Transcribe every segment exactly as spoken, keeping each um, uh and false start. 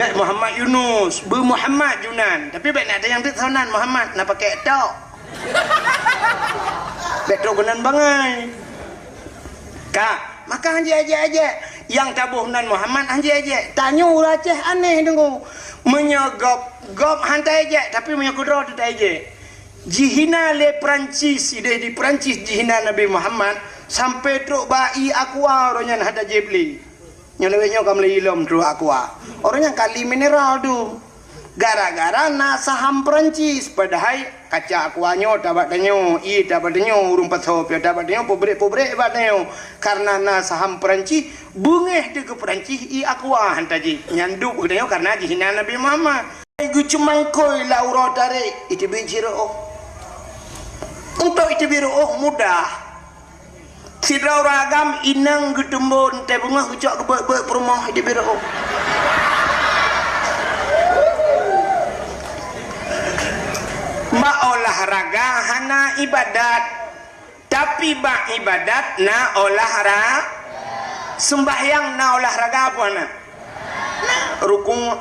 Bèk Muhammad Yunus, beu Muhammad Junan. Tapi bèk na ada nyang teuk nan Muhammad, na pakai tok. Bèk trok keunan bangai. Ka, maka hanjeuet ajak-ajak. Nyang taboh nan Muhammad hanjeuet ajak. Tanyoe ureueng Aceh aneh deungoe. Meunyoe gob, gob han ta-ejek, tapi meunyoe keudroe teuta-ejek. Jihina lé Perancis, ideh di Perancis jihina Nabi Muhammad, sampai trok ba ié Aqua, uroe nyan hana jieb lé. Nyoe lawét nyoe ka meulai ilom trok Aqua. Uroe nyan kali mineral tu. Gara-gara na saham Perancis, padahai kaca Aqua nyoe tabat tanyoe, ié tabat tanyoe, ureueng pasoe pih tabat tanyoe, peubrek-peubrek bak tanyoe. Karena na saham Perancis, beungéh teuh keu Perancis ié Aqua han ta jieb. Nyan duek keu tanyoe karena jihina Nabi Muhammad. Geuceumangkôi lam uroe tarek, iteubiet jiroh. Untuk iteubiet roh mudah. Sidroe ureueng agam inong geuteumbon teuh beungoh geucok geubeuet-beuet peurumoh, iteubiet roh. Bak olahraga hana ibadat, tapi bak ibadat na olahra-, seumbahyang na olahraga apa na? Na rukuk,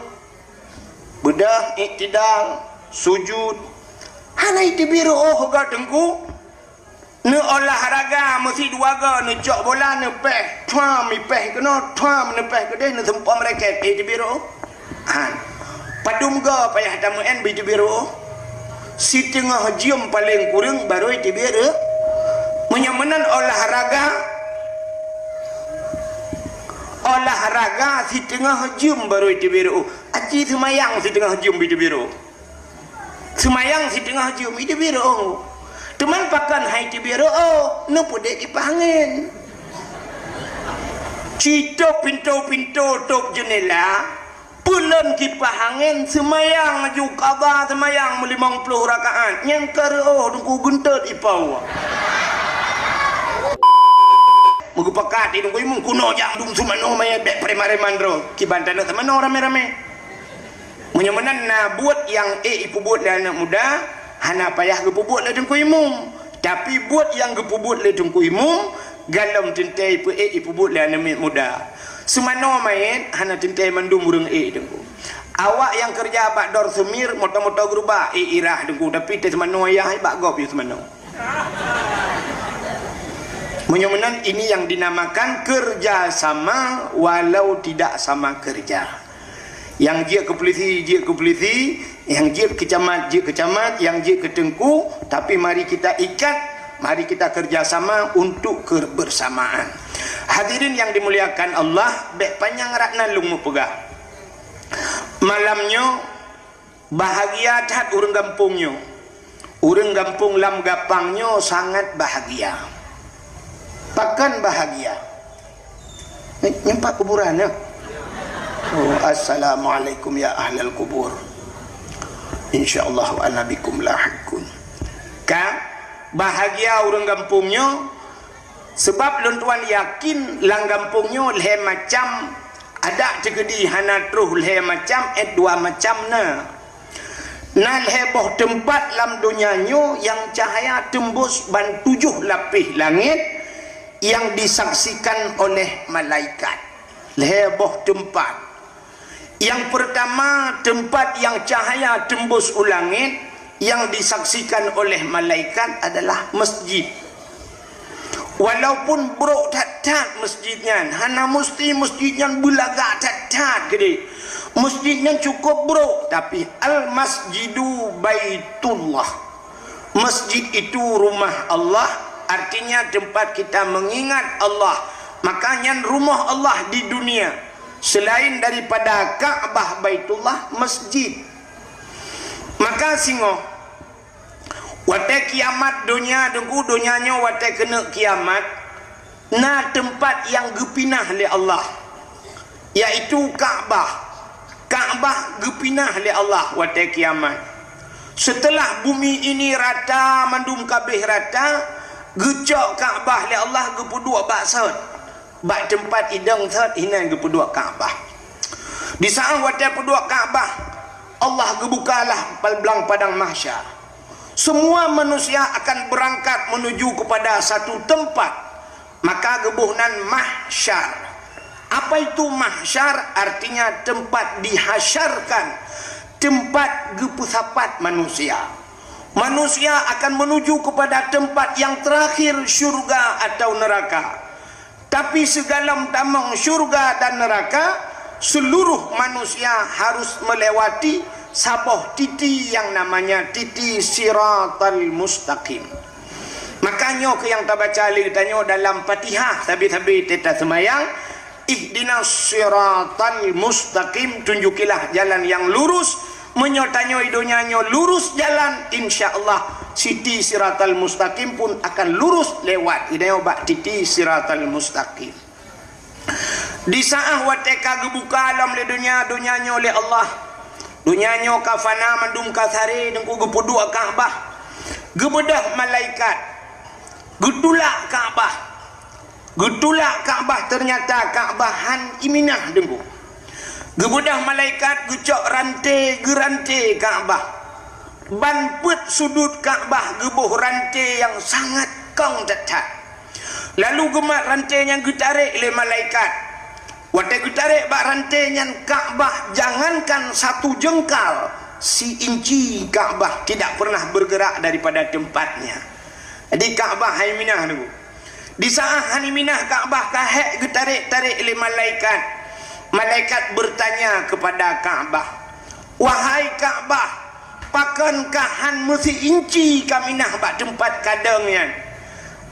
beudôh, iktidal, sujud. Hana iteubiet roh ka teungku. Neuolahraga meusidua goe, neucok bola, neupéh, thuam, ipéh keunoe, thuam, neupéh keudeh, neuseumpom raket, eh, iteubiet roh. Han. Padum goe payah tameu'en beu iteubiet roh. Siteungoh jeuem paleng kureueng baru iteubiet roh. Meunyoe meunan olahraga, olahraga siteungoh jeuem baru iteubiet roh. Aci seumayang siteungoh jeuem beu iteubiet roh. Seumayang siteungoh jeuem, iteubiet roh. Teuma pakon han iteubiet roh, neupeudeh kipah angén. Citôb pintoe-pintoe, tôb jeunela, peulon kipah angén, seumayang laju, qadha seumayang meulimong ploh rakaat. Nyang ka roh teungku geuntot ipau. Meugeupakat di teungku imum, kunoe jak dum seumanoe manyét bèk preman-preman droe. Kiban taneuk seumanoe ramé-ramé. Meunyoe meunan na buet nyang ék ipeubuet lé aneuk muda, hana payah geupeubuet lé teungku imum. Tapi buet nyang geupeubuet lé teungku imum, galom teuntèe ipeu-, ék ipeubuet lé aneuk muda. Seumanoe manyét hana teuntèe mandum ureueng ék teungku. Awak nyang keureuja bak Dor Semir, moto-moto geurubah, ék irah teungku, tapi teuh seumanoe ayah bak gob yôh seumanoe. Meunyoe meunan, ini yang dinamakan kerja sama walau tidak sama kerja. Nyang jeuet keu pulisi, jeuet keu pulisi, nyang jeuet keu camat, jeuet keu camat, nyang jeuet keu teungku, tapi mari kita ikat, mari kita kerja sama untuk kebersamaan. Hadirin yang dimuliakan Allah, bèk panyang rat nan lôn meupeugah. Malam nyoe, bahagia that ureueng gampông nyoe. Ureueng gampông Lam Gapang nyoe sangat bahagia. Pakon bahagia? Nyoe pat kuburan nyoe. Oh, assalamualaikum ya ahlal kubur. Insyaallah wa ana bikum lahiqun. Ka bahagia ureueng gampông nyoe, sabab lôn tuan yakin lam gampông nyoe lhèe macam adak teukeudi hana troh lhèe macam, eh, dua macam na. Na lhèe boh teumpat lam donya nyoe nyang cahya teumbus ban tujoh lapéh langét nyang disaksikan oleh malaikat. Lhèe boh teumpat. Nyang peurtama, teumpat nyang cahya teumbus u langét nyang disaksikan oleh malaikat adalah masjid. Walaupun brôk that-that masjid nyan, hana musti masjid nyan beulagak that-that keudéh. Masjid nyan cukup brôk, tapi al-masjidu baitullah. Masjid itu rumah Allah, artinya tempat kita mengingat Allah. Maka nyan rumoh Allah di dunia. Selain daripada Ka'bah, Baitullah, masjid. Maka singoh, watèe kiamat donya, teungku, donya nyoe watèe keuneuk kiamat, na teumpat nyang geupinah lé Allah, yaitu Ka'bah. Ka'bah geupinah lé Allah watèe kiamat. Seuteulah bumi ini rata, mandum ka abéh rata, geucok Ka'bah lé Allah geupeuduek bak sot. Bak teumpat idong sot inan geupeuduek Ka'bah. Di saat watèe peuduek Ka'bah, Allah geubukalah blang padang mahsyar. Semua manusia akan berangkat menuju kepada satu tempat, maka geuboh nan mahsyar. Apa itu mahsyar? Artinya tempat dihasyarkan, tempat geupeusapat manusia. Manusia akan menuju kepada tempat yang terakhir, syurga atau neraka. Tapi sigohlom tamong syurga dan neraka, seluruh manusia harus melewati saboh titi yang namanya titi Siratal Mustaqim. Maka nyoe keuh nyang tabaca lé geutanyoe dalam Fatihah sabe-sabe teuma seumayang, "Ihdinas siratal mustaqim," tunjukilah jalan yang lurus. Meunyoe tanyoe i donya nyoe lurus jalan, insya Allah siti Siratal Mustaqim pun akan lurus lewat. Geutanyoe bak titi Siratal Mustaqim. Di saat watée ka geubuka lom lé donya, donya nyoe lé Allah. Donya nyoe ka fana, mandum ka saré, Teungku, geupeuduek Ka'bah. Geubeudoh malaikat. Geutulak Ka'bah. Geutulak Ka'bah, ternyata Ka'bah han iminah, Teungku. Geubeudoh malaikat, geucok ranté, geuranté Ka'bah. Ban peuet sudut Ka'bah geuboh ranté nyang sangat kong that-that. Lalu geumat ranté nyan geutarek lé malaikat. Watée geutarek bak ranté nyan, Ka'bah jangankan satu jengkal, si inci Ka'bah tidak pernah bergerak daripada tempatnya. Jadi Ka'bah han iminah, Teungku. Di saat han iminah Ka'bah, ka hék geutarek-tarek lé malaikat. Malaikat bertanya kepada Ka'bah, "Wahai Ka'bah, pakon ka han meusi inci kaminah bak teumpat kadeueng nyan?"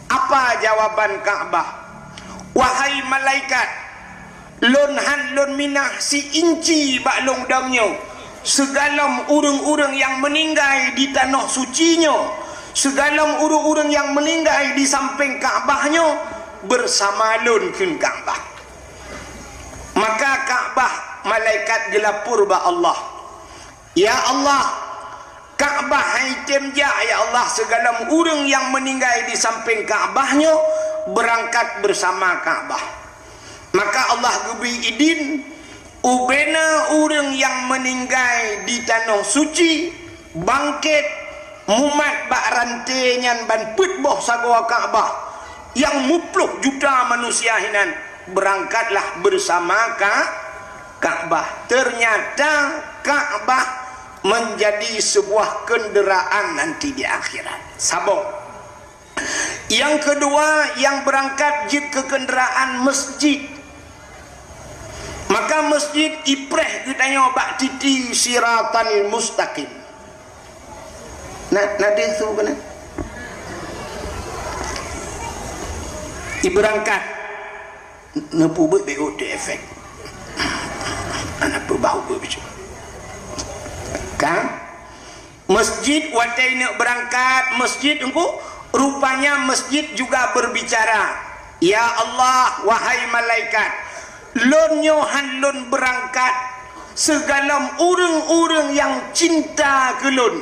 Apa jawaban Ka'bah? "Wahai malaikat, lôn han lôn minah si inci bak lôn dong nyoe. Sigohlom ureuëng-ureuëng nyang meuninggai di tanoh suci nyoe, sigohlom ureuëng-ureuëng nyang meuninggai di sampéng Ka'bah nyoe, beusama lôn kheun Ka'bah." Maka Ka'bah, malaikat geulapor bak Allah, "Ya Allah, Ka'bah han item jak, ya Allah, sigohlom ureuëng nyang meuninggai di sampéng Ka'bah nyoe beurangkat beusama Ka'bah." Maka Allah geubri idin, ubena ureuëng nyang meuninggai di tanoh suci bangkét, mumat bak ranté nyan ban peuet boh sagoe Ka'bah, nyang muplôh juta manusia hinan, beurangkatlah beusama Ka-, Ka'bah. Ternyata Ka'bah menjadi sebuah kenderaan nanti di akhirat. Saboh. Nyang keudua, nyang beurangkat jeuet keu kenderaan masjid. Maka masjid ipreh geutanyoe bak titi Siratal Mustaqim. Na, na deuh su keunan? Ibeurangkat. Neupeubuet beu teu efek. Aneuk peubah ubeuet bicu. Kan? Masjid watée neuk beurangkat masjid Teungku, rupanya masjid juga berbicara, "Ya Allah, wahai malaikat, lôn nyoe han lôn beurangkat sigohlom ureuëng-ureuëng nyang cinta keu lôn,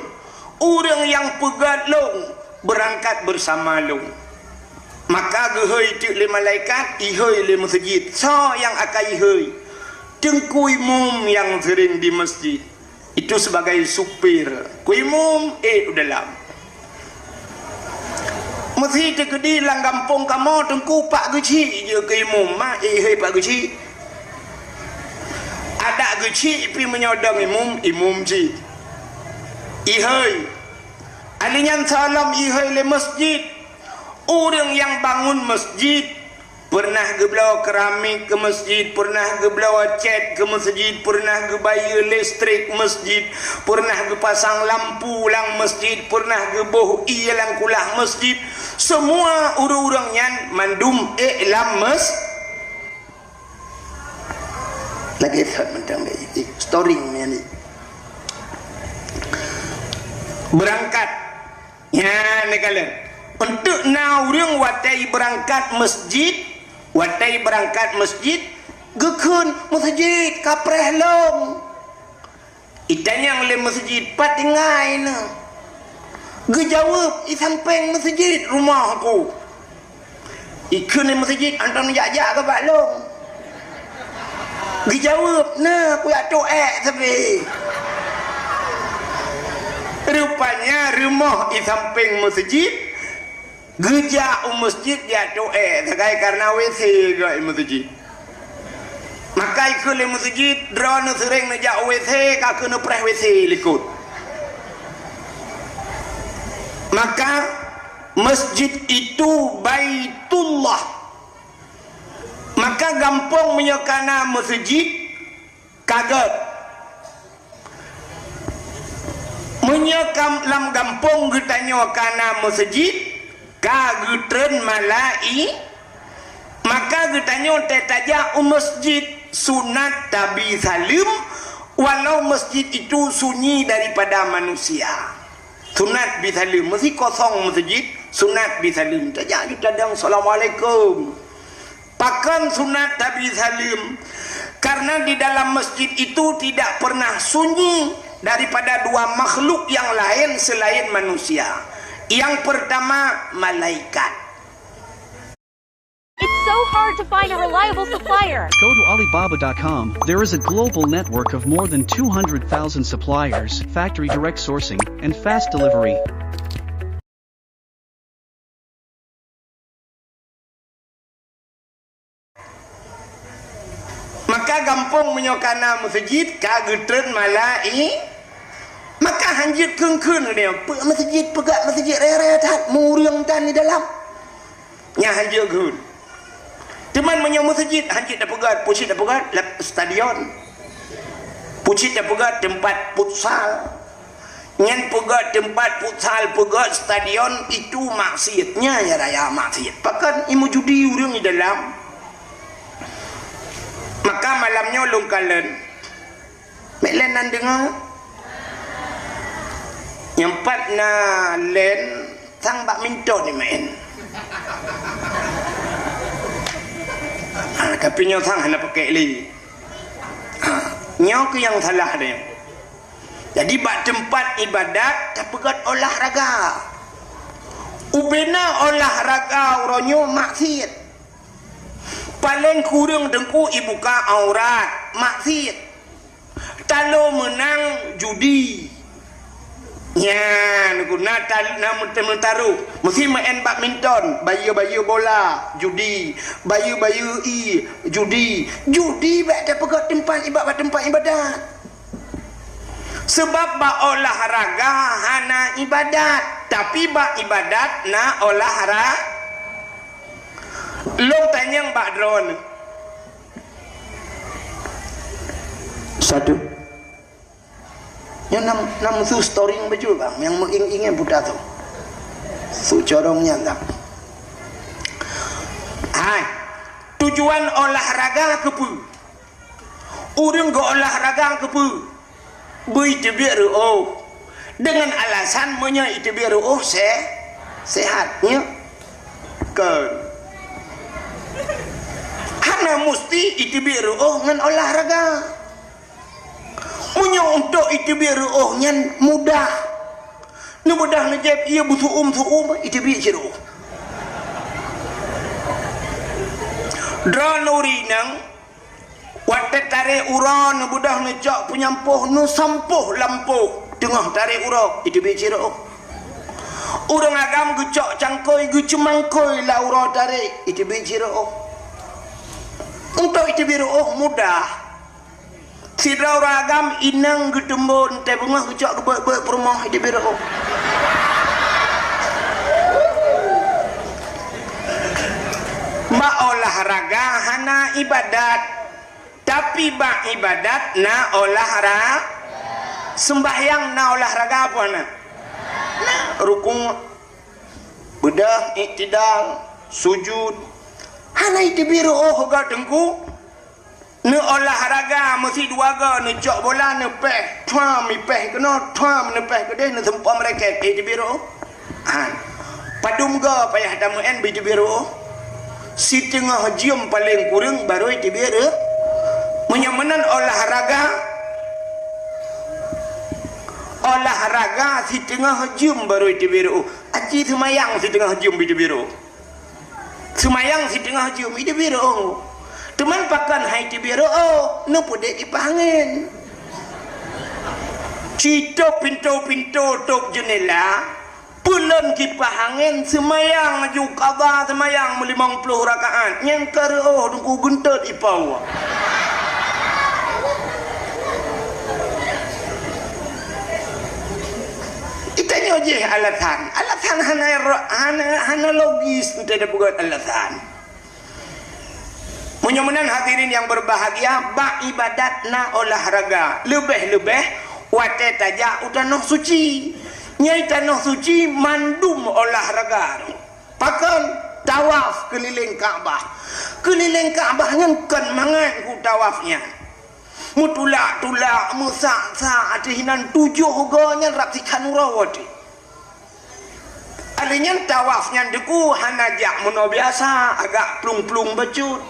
ureuëng nyang peugét lôn, beurangkat beusama lôn." Maka geuhôi teuk lé malaikat, ihôi lé masjid. Soe nyang akan ihôi? Teungku Imum nyang seuring di masjid. Itu sebagai supir. Ku Imum, ék u dalam. Meusi teukeudi lam gampông kamoe Teungku, Pak Geuchik jeuet keu Imum, ma ék ihôi Pak Geuchik. Adak Geuchik pih meunyoe dong Imum, Imum cit. Ihôi. Ahli nyan soe lom ihôi lé masjid. Ureuëng nyang bangun masjid, peureunah geubloe keramik keu masjid, peureunah geubloe cét keu masjid, peureunah geubayeue listrik masjid, peureunah geupasang lampu lam masjid, peureunah geuboh ié lam kulah masjid. Semua ureuëng-ureuëng nyan mandum ék lam mas-, lagée that mantong lé, storing nyan ni. Beurangkat. Nyan neukalon. Untuk na ureuëng watée beurangkat masjid, watée beurangkat masjid, geukheun, "Masjid ka preh lom." Itanyong lé masjid, "Pat tinggai neuh?" Geujaweueb, "I sampéng masjid rumoh ku." Ikheun lé masjid, "Anton jak-jak keu bak lôn." Geujaweueb, "Na, kujak tôk ék sabe." Rupanya rumoh i sampéng masjid, geujak u masjid jak tôk ék, sagai karena W C geuh i masjid. Maka ikheun lé meuseujid, droeneuh seuréng neujak WC, ka keuneuk preh WC likot. Maka masjid itu Baitullah. Maka gampông meunyoe ka na meuseujid, ka gét. Meunyoe kam-, lam gampông geutanyoe ka na meuseujid, ka geutreun malai-, maka geutanyoe teutajak u masjid, sunat tabi saleuem, walau masjid itu sunyi daripada manusia. Sunat bi saleuem, meusé kosong meuseujid, sunat bi saleuem. Tajak ju tadong, "Assalamualaikum." Pakon sunat tabi saleuem? Karena di dalam masjid itu tidak pernah sunyi daripada dua makhluk yang lain selain manusia. Yang pertama, malaikat. It's so hard to find a reliable supplier. Go to Alibaba dot com. There is a global network of more than two hundred thousand suppliers, factory direct sourcing, and fast delivery. Maka gampông meunyoe ka na meuseujid, ka geutreun malai-, maka hanjeuet kheun-kheun geutanyoe, "Peue meuseujid, peugah meuseujid raya-raya that, meureueng tan di dalam." Nyan hanjeuet kheun. Teuma meunyoe meuseujid hanjeuet tapeugah, peue cit tapeugah, lam stadion. Peue cit tapeugah, teumpat futsal. Nyan peugah teumpat futsal, peugah stadion, itu maksiat. Nyan ya raya maksiat. Pakon, i meujudi ureueng di dalam. Maka malam nyoe lôn kalon. Mek lén nan deungoe? Nyang pat na lén, sang badminton ni main. Ha, tapi nyoe sang hana pakai lé. Ha, nyoe keuh nyang salah deh. Jadi, bak teumpat ibadat tapeugét olahraga. Ubena olahraga uroe nyoe maksiat. Paleng kureueng teungku ibuka aurat, maksiat. Talo meunang judi. Nyan, na tal-, na meut-, meutaruh. Meusti main badminton, bayeue-bayeue bola, judi. Bayeue-bayeue ie, judi. Judi bèk tapeugét teumpat iba-, bak teumpat ibadat. Seubab bak olahraga hana ibadat, tapi bak ibadat na olahra-, lôn tanyong bak droeneuh. Satu. Nyoe nam, nam su storing beujeuet bang, nyang meuing-ingan buta tu. Su corong nyan dah. Hai, tujuan olahraga keupeue? Ureueng geuolahraga keupeue? Beujiteubiet reuôh. Deungon alasan meunyoe jiteubiet reuôh se-, sehat, nyo. Kon. Hana musti jiteubiet reuôh ngon olahraga. Meunyoe untuk jiteubiet reuôh nyan mudah. Neubeudôh neujieb ie beusu'um-su'um, jiteubiet cit reuôh. Droeneuh ureueng inong, watèe tarek uroe neubeudôh neucok peunyampôh, neusampôh lampôh teungoh tarek uroe, jiteubiet cit reuôh. Ureueng agam geucok cangkôi, geuceumangkôi lam uroe tarek, jiteubiet cit reuôh. Untuk jiteubiet reuôh mudah. Sidroe ureueng agam inong geuteumbon teuh beungoh geucok geubeuet-beuet peurumoh di biro. Bak olahraga hana ibadat, tapi bak ibadat na olahra-, seumbahyang na olahraga apa na? Na rukuk, beudôh, iktidal, sujud. Hana iteubiet reuôh geuh teungku. Neuolahraga meusidua goe, neucok bola, neupéh, thuam, ipéh keunoe, thuam, neupéh keudeh, neuseumpom raket, eh, teubiet reuôh. Ha. Padum goe payah tameu'en beu teubiet reuôh? Siteungoh jeuem paleng kureueng barô teubiet reuôh. Meunyoe meunan olahraga, olahraga siteungoh jeuem barô teubiet reuôh. Aci seumayang siteungoh jeuem beu teubiet reuôh. Seumayang siteungoh jeuem, iteubiet reuôh. Teuma pakon han iteubiet reuôh, neupeudeh kipah angén. Citôb pintoe-pintoe tôb jeunela, peulon kipah angén, seumayang laju qadha seumayang meulimong ploh rakaat. Nyang ka reuôh teungku geuntot ipoh. Jih alasan. Alasan hana ro-, hana, hana logis, teupeugah alasan. Meunyoe meunan hadirin yang berbahagia, bak ibadat na olahraga. Leubeh-leubeh watée tajak u tanoh suci. Nyang tanoh suci mandum olahraga. Pakon? Tawaf keulileng Ka'bah. Keulileng Ka'bah nyan kon mangat ku tawaf nyan. Meutulak-tulak, meusak-sak ateueh inan tujoh goe nyan rab sikhan uroe teuh. Alheuh nyan tawaf nyan Teungku hana jak meunoe biasa, agak plueng-plueng bacut.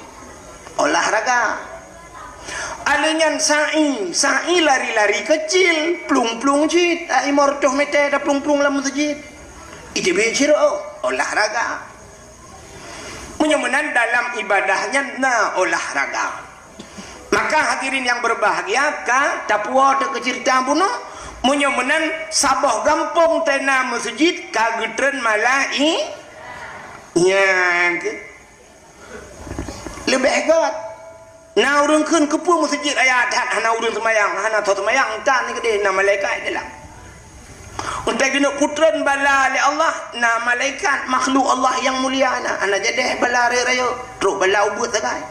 Olahraga. Alheuh nyan sa'i, sa'i lari-lari keucil, plueng-plueng cit, ai limong reutôh meter taplueng-plueng lam meuseujid. Iteubiet sidroe, olahraga. Meunyoe meunan dalam ibadah nyan na olahraga. Maka hadirin yang berbahagia, ka tapuwoe teuh keu ceurita bunoe, meunyoe meunan saboh gampông teuh na meuseujid ka geutreun malai-, nyang keu-, leubeh göt. Na ureuëng kheun keupeue meuseujid raya that hana ureuëng seumayang, hana tho seumayang, tan ni keudeh na malaikat di dalam. Untée geuneuk peutreun bala lé Allah, na malaikat makhluk Allah nyang mulia na, hana jadeh bala rayeuk-rayeuk, trok bala ubeut sagai.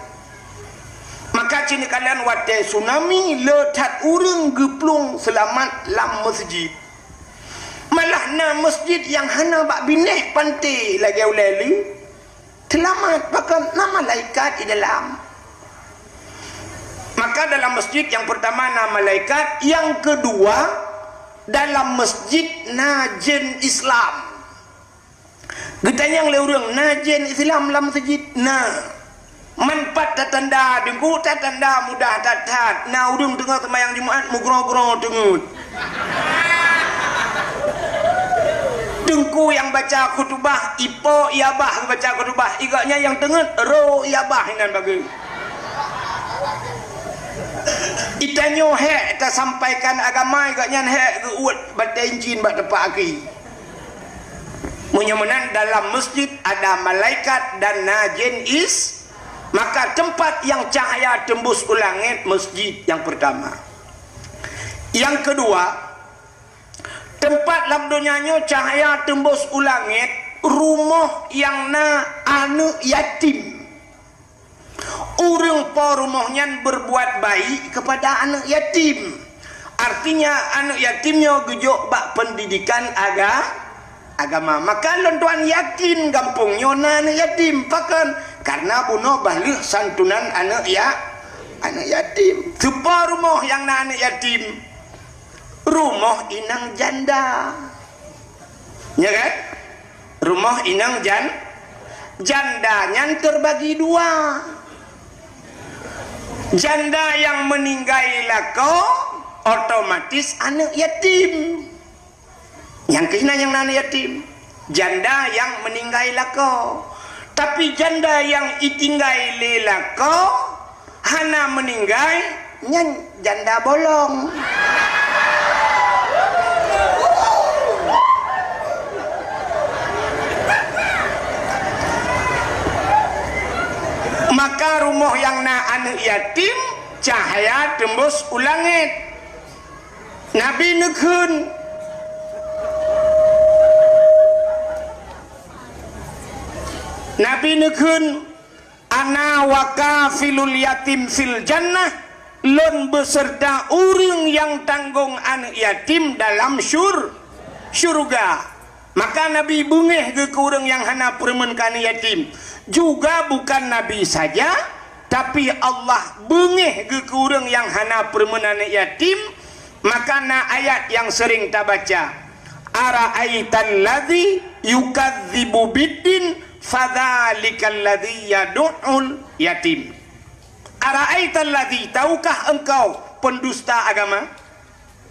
Maka ci neukalon watée tsunami le that ureuëng geuplueng seulamat lam meuseujid. Malah na meuseujid nyang hana bak binéh panté lagée ulée lé. Seulamat, bahkan na malaikat di dalam. Maka dalam masjid yang pertama na malaikat, yang kedua dalam masjid na jén Islam. Geutanyong lé ureuëng, na jén Islam lam masjid? Na. Manfaat tatanda, Teungku, tatanda mudah that-that. Na ureuëng teungoh seumayang Jumat meugroe-groe teungeut. Teungku nyang baca khutubah, ipo i abah geubaca khutubah, i gobnyan nyang teungeut, ro i abah inan bagoe. Itanyoe hék tasampaikan agama, i gobnyan hék geuuet batée incin bak teumpat aki. Meunyoe meunan dalam masjid ada malaikat dan na jén is, maka tempat yang cahaya tembus u langét masjid yang pertama. Yang kedua, tempat lam donya nyoe cahaya tembus u langét, rumoh nyang na aneuëk yatim. Ureuëng po rumoh nyan berbuat baik kepada aneuëk yatim. Artinya, aneuëk yatim nyoe geujok bak pendidikan aga-, agama. Maka lôn tuan yakin gampông nyoe na aneuëk yatim. Pakon? Karena bunoe bah lheueh santunan aneuëk ya-, aneuëk yatim. Soe po rumoh nyang na aneuëk yatim? Rumoh inong janda. Ya kan? Rumoh inong jan-, janda nyan terbagi dua. Janda yang meninggai lakoe, otomatis aneuëk yatim. Nyang keuh na nyang na aneuëk yatim. Janda yang meninggai lakoe. Tapi janda yang itinggai lé lakoe, hana meuninggai, nyan janda bolong. Maka rumoh nyang na aneuëk yatim, cahya teumbus u langét. Nabi neukheun, Nabi neukheun, "Ana wa kafilul yatim fil jannah," lôn beuseurta ureuëng nyang tanggong aneuëk yatim dalam syur-, syurga. Maka Nabi beungéh geuh keu ureuëng nyang hana peureumeun keu aneuëk yatim. Juga bukan Nabi saja, tapi Allah beungéh geuh keu ureuëng nyang hana peureumeun aneuëk yatim. Maka na ayat nyang seuring tabaca, "Ara'aital ladzi yukadzibu biddin, fadzalikal ladzi yadu'ul yatim." "Ara'aital ladzi," tahukah engkau pendusta agama?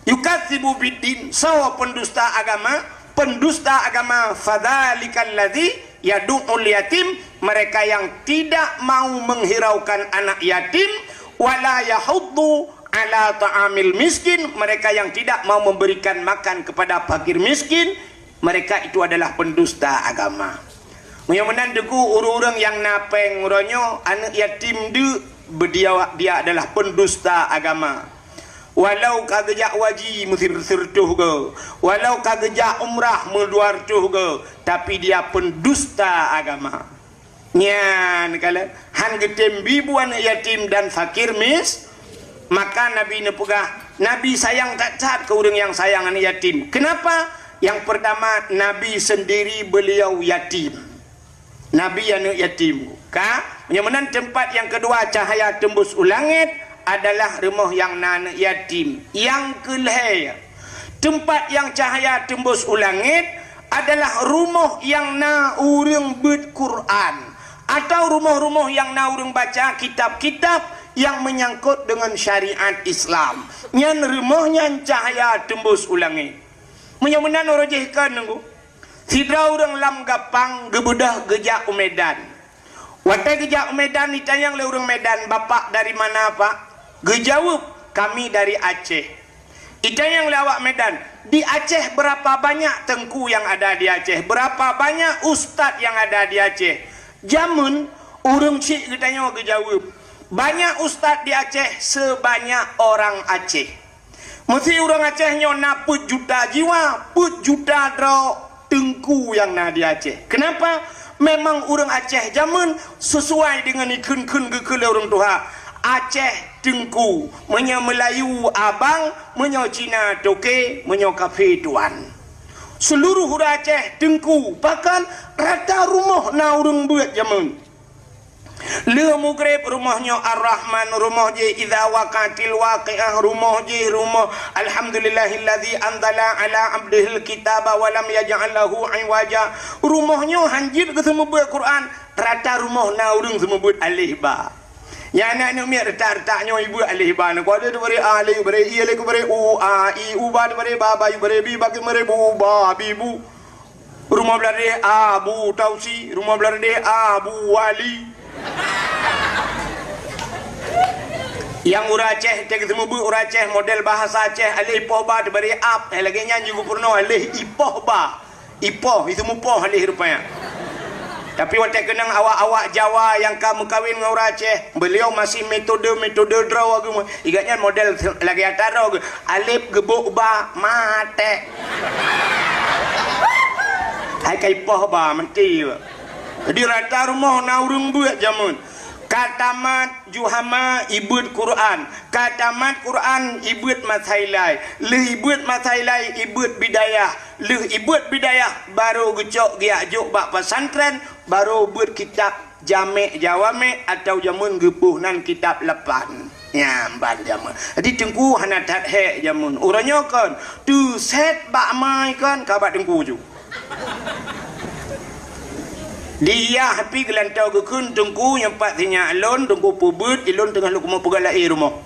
"Yukadzibu biddin," soe pendusta agama? Pendusta agama, "Fadzalikal ladzi yadu'ul yatim," mereka yang tidak mau menghiraukan anak yatim, "wala yahuddu ala ta'amil miskin," mereka yang tidak mau memberikan makan kepada fakir miskin, mereka itu adalah pendusta agama. Meunyoe meunan Teungku, ureuëng-ureuëng nyang na péng uroe nyoe, aneuëk yatim deuk, beudia, dia adalah pendusta agama. Walau ka geujak haji meusireutoh go, walau ka geujak umrah meudua reutôh go, tapi dia pendusta agama. Nyan kalon, han geutem bi bu aneuëk yatim dan fakir mis-, maka Nabi neupeugah, Nabi sayang that-that keu ureuëng nyang sayang aneuëk yatim. Kenapa? Yang pertama, Nabi sendiri beliau yatim. Nabi aneuëk yatim. Ka? Meunyoe meunan teumpat nyang keudua cahaya teumbus u langét adalah rumoh nyang na aneuëk yatim. Nyang keulhée, teumpat nyang cahaya teumbus u langét adalah rumoh nyang na ureuëng beuet Quran, atau rumoh-rumoh nyang na ureuëng baca kitab-kitab nyang meunyangkot deungon syariat Islam. Nyan rumoh nyan cahaya teumbus u langét. Meunyoe meunan uroe jih kon nunggu. Sidroe ureuëng lam Gampang geubeudôh geujak u Medan. Watée geujak u Medan, itanyong lé ureuëng Medan, "Bapak dari mana, Pak?" Geujaweueb, "Kami dari Aceh." Itanyong lé awak Medan, "Di Aceh berapa banyak teungku yang ada di Aceh? Berapa banyak ustaz yang ada di Aceh?" Jameun ureuëng chik geutanyoe geujaweueb, "Banyak ustaz di Aceh sebanyak orang Aceh." Meusé ureuëng Aceh nyoe na peuet juta jiwa, peuet juta droe teungku nyang na di Aceh. Keunapa? Memang ureuëng Aceh jameun sesuai deungon ikheun-kheun geukheun lé ureuëng tuha. Aceh teungku, meunyoe Meulayu abang, meunyoe Cina toke, meunyoe kafé tuan. Seuluruh ureuëng Aceh teungku, bahkan rata rumoh na ureuëng beuet jameun. Lheueh mugreb rumoh nyoe Ar-Rahman, rumoh jih Idza Waqa'atil Waqi'ah, rumoh jih rumoh Alhamdulillahilladzi anzala ala abdihil kitaba wa lam yaj'al lahu iwaja. Rumoh nyoe hanjeuet geuseumeubeuet Quran, rata rumoh na ureuëng seumeubeuet alif ba. Nyang aneuk-aneuk miet rata-rata nyoe ibeuet alif ba, na kuade teubari alif, bari i, alif kubari u, a, i, u ba teubari ba, ba i bari bi, ba ki mari bu, ba, bi bu. Rumoh blah deh Abu Tausi, rumoh blah deh Abu Wali. Nyang ureuëng Aceh, teuka seumeubeuet ureuëng Aceh model bahasa Aceh, aleh ipoh ba teubari ap, eh, lagée nyan jih geupeurunoe aleh ipoh ba. Ipoh, iseumeubeuet aleh rupanya. Tapi watée keunong awak-awak Jawa nyang ka meukawen ngon ureuëng Aceh, beliau masih metode-metode droe agama. Igat nyan model lagée atra droe. Alif geubok ba maté. Hai ka ipoh ba meuti. Jadi rata rumoh na ureuëng beuet jameun. Ka tamat Juhama ibeuet Quran. Ka tamat Quran ibeuet masailai. Lheueh ibeuet masailai ibeuet bidayah. Lheueh ibeuet bidayah baru geucok geujak jok bak pesantren, baru beuet kitab Jamek Jawamek atau jameun geuboh nan kitab lapan. Nyan ban jameun. Jadi teungku hana that hék jameun. Uroe nyoe kon, teusét bak mai kon ka bak teungku ju. Di yah pih geulantoe geukheun teungku nyang pat sinyak lôn, teungku peubeuet, ilôn teungoh lôn keumeung peugah laén rumoh.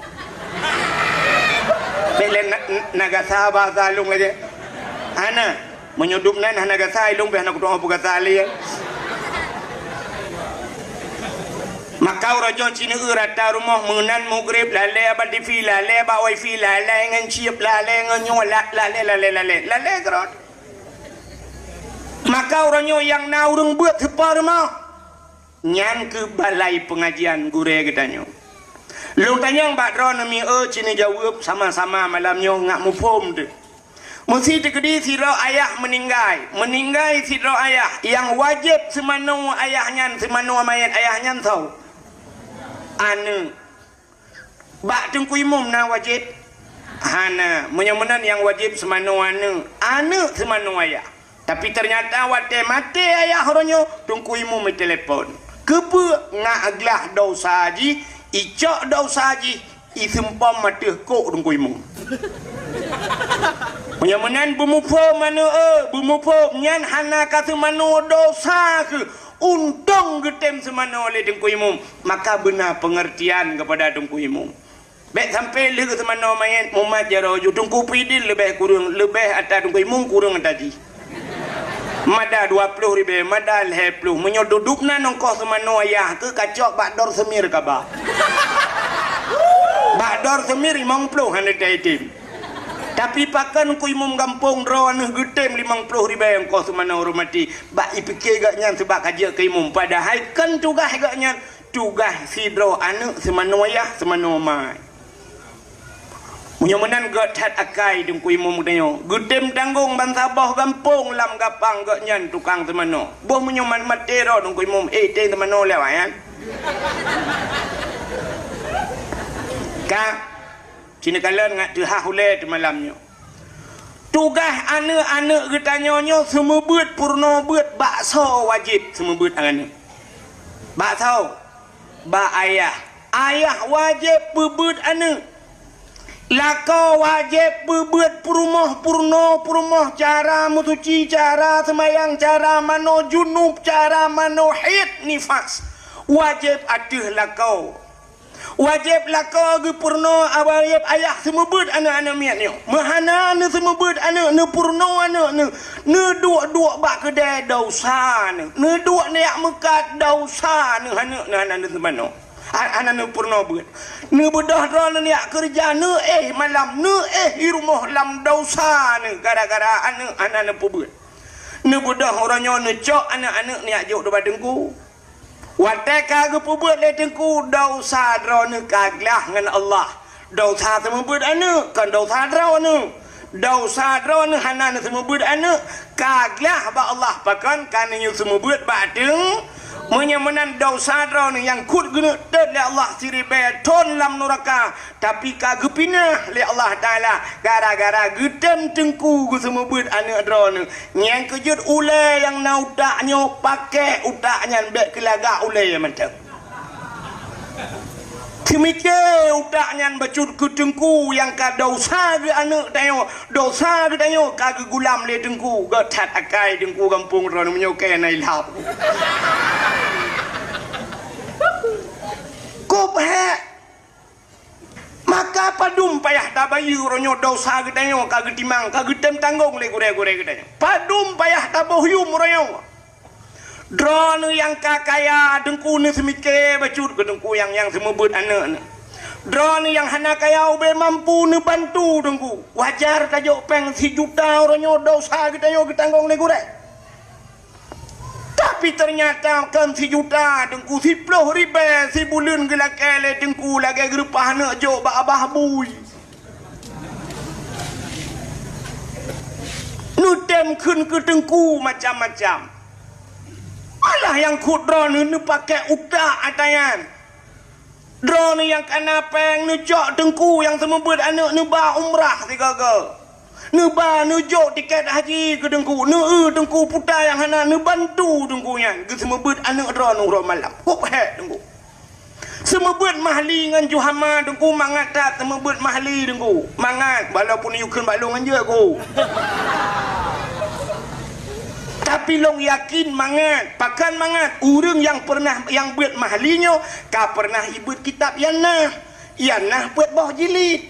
Bék lé na-, na gasa bahasa lôn lagée. Hana. Meunyoe dum nan hana gasa, ilôn pih hana kutu'oh peugasa lé. Maka uroe nyoe ci neueu rata rumoh meunan mugreb, lalée bak T V, lalée bak wifi, lalée ngon chip, lalée ngon nyoe, la-, lalée, lalée, lalée, lalée keurot. Maka uroe nyoe nyang na ureuëng beuet seupa rumoh. Nyan keuh balai peungajian gurée geutanyoe. Lôn tanyong bak droeneuh mié ci neujaweueb sama-sama malam nyoe ngat muphom teuh. Meusi teukeudi sidroe ayah meuninggai, meuninggai sidroe ayah, nyang wajéb seumanoe ayah nyan, seumanoe manyét ayah nyan soe? Aneuëk. Bak teungku imum na wajéb? Hana. Meunyoe meunan nyang wajéb seumanoe aneuëk, aneuëk seumanoe ayah. Tapi teunyata watée maté ayah uroe nyoe, teungku imum meutelepon. Keupeue? Ngat glah dosa jih, icok dosa jih, iseumpom ateueh kok teungku imum. Meunyoe meunan beumuphom aneuëk, beumuphom nyan hana ka seumanoe dosa keuh. Untông geutem seumanoe lé teungku imum, maka beuna peungeurtian keupada teungku imum. Bék sampoe lheueh seumanoe manyét mumat jaroe ju teungku pidin leubeh kureueng, leubeh ata teungku imum kureueng ata jih. Mada dua ploh ribée, mada lhée ploh. Meunyoe duduek na nongkoh seumanoe ayah keuh kacok bak dor seumir kaba. Bak dor seumir limong ploh hana taitem. Tapi pakon teungku imum gampông droe neuh geutem limong ploh ribée nongkoh seumanoe ureuëng maté? Bak ipike gobnyan seubab ka jeuet keu imum, padahai kon tugaih gobnyan, tugaih sidroe aneuëk seumanoe ayah seumanoe mai. Meunyoe meunan gét that akai Teungku Imum geutanyoe, geutem tanggong bansaboh gampông lam gapang gét nyan tukang seumanoe. Boh meunyoe man maté droe Teungku Imum, eh, tem seumanoe lé awak nyan. Ka, ci neukalon ngat teuhah ulée teumalam nyoe. Tugaih aneuëk-aneuëk geutanyoe nyoe seumeubeuet peurunoe beuet baksoe wajéb seumeubeuet aneuëk. Baksoe, bak ayah. Ayah wajéb peubeuet aneuëk. Lakoe wajéb peubeuet peurumoh peurunoe peurumoh cara meusuci, cara seumayang, cara manoe junub, cara manoe haid nifas. Wajéb ateueh lakoe. Wajéb lakoe geupeurunoe, wajéb ayah seumeubeuet aneuëk-aneuëk miet nyoe. Meuhana neuseumeubeuet aneuëk, neupeurunoe aneuëk, neu-, neuduek-duek bak keudée desya neu, neuduek neujak meukat desya neu, aneuëk neu hana neuseumanoe. Ha-, hana neupeurunoe beuet. Neubeudôh droeneuh neujak keureuja, neuéh malam, neuéh i rumoh lam desya neu gara-gara aneuëk hana neupeubeuet. Neubeudôh uroe nyoe neucok aneuëk-aneuëk neujak jok dubak teungku. Watée ka geupeubeuet lé teungku, desya droeneuh ka glah ngon Allah. Desya seumeubeuet aneuëk, kon desya droeneuh. Desya droeneuh hana neuseumeubeuet aneuëk, ka glah bak Allah, pakon ka neuyue seumeubeuet bak teung. Meunyoe meunan desya droeneuh nyang kut geuneuk tôt lé Allah siribée thon lam nuraka, tapi ka geupinah lé Allah Taala gara-gara geutem teungku geuseumeubeuet aneuëk droeneuh. Nyang keujeuet ulée nyang na utak nyoe, pakék utak nyan bék keulagak ulée mantong. Seumiké utak nyan bacut keu teungku nyang ka desya geuh aneuëk tanyoe, desya geutanyoe ka geugulam lé teungku, gét that akai teungku gampông droeneuh meunyoe keu na ilham. Kop hék. Maka padum payah tabayeue uroe nyoe desya geutanyoe ka geutimang, ka geutem tanggong lé gurée-gurée geutanyoe. Padum payah taboh yuem uroe nyoe. Droeneuh nyang ka kaya teungku neuseumiké bacut keu teungku nyang, nyang seumeubeuet aneuëk neu. Droeneuh nyang hana kaya ubé mampu neubantu teungku. Wajar tajok péng sijuta uroe nyoe desya geutanyoe geutanggong lé gurée. Tapi teunyata kon sijuta teungku, siploh ribée sibuleuen geulakée lé teungku lagée geureupah aneuëk jok bak abah bui. Neutem kheun keu teungku macam-macam. Malah nyang kut droeneuh neupakék utak ata nyan. Droeneuh nyang kana péng neucok teungku nyang seumeubeuet aneuëk neuba umrah sigoe-goe. Neuba neujok tiket haji keu teungku, neueu teungku puta nyang hana neubantu teungku nyan geuseumeubeuet aneuëk droeneuh uroe malam. Kop hék teungku. Seumeubeuet mahli ngon juhama teungku mangat that seumeubeuet mahli teungku. Mangat, walaupun yue kheun bak lôn ngon jeuet ku. Tapi lôn yakin mangat, pakon mangat, ureuëng nyang peureunah nyang beuet mahli nyoe ka peureunah ibeuet kitab Yanah. Yanah peuet boh jilid.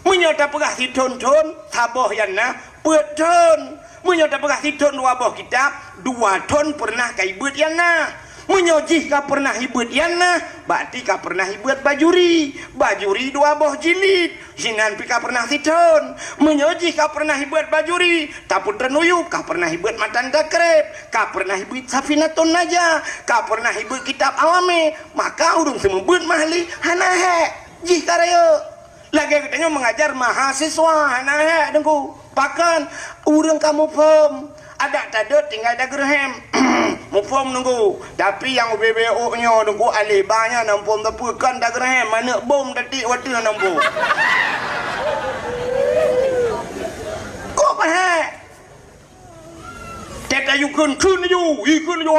Meunyoe tapeugah sithon-thon, saboh Yanah peuet thon. Meunyoe tapeugah sithon dua boh kitab, dua thon peureunah ka ibeuet Yanah. Meunyoe jih ka peureunah ibeuet Yanah, berarti ka peureunah ibeuet Bajuri. Bajuri dua boh jilid. Sinan pih ka peureunah sithon. Meunyoe jih ka peureunah ibeuet Bajuri, Tapeutreun Uyueb ka peureunah ibeuet Matan Takrib, ka peureunah ibeuet Safinatun Najah, ka peureunah ibeuet kitab Awame, maka ureuëng seumeubeuet mahli hana hék jih ka rayeuk. Lagée geutanyoe meungajar mahasiswa hana hék teungku. Pakon ureuëng ka muphom, adak tadot tinggai dageureuhem. Muphom teungku, tapi nyang ubé-bé ôk nyoe teungku aleh ba nyan na muphom teupeu kon dageureuhem, manök bom tatiek watée na muphom. Kok pahé? Tét ayue kheun, kheun laju, ikheun laju.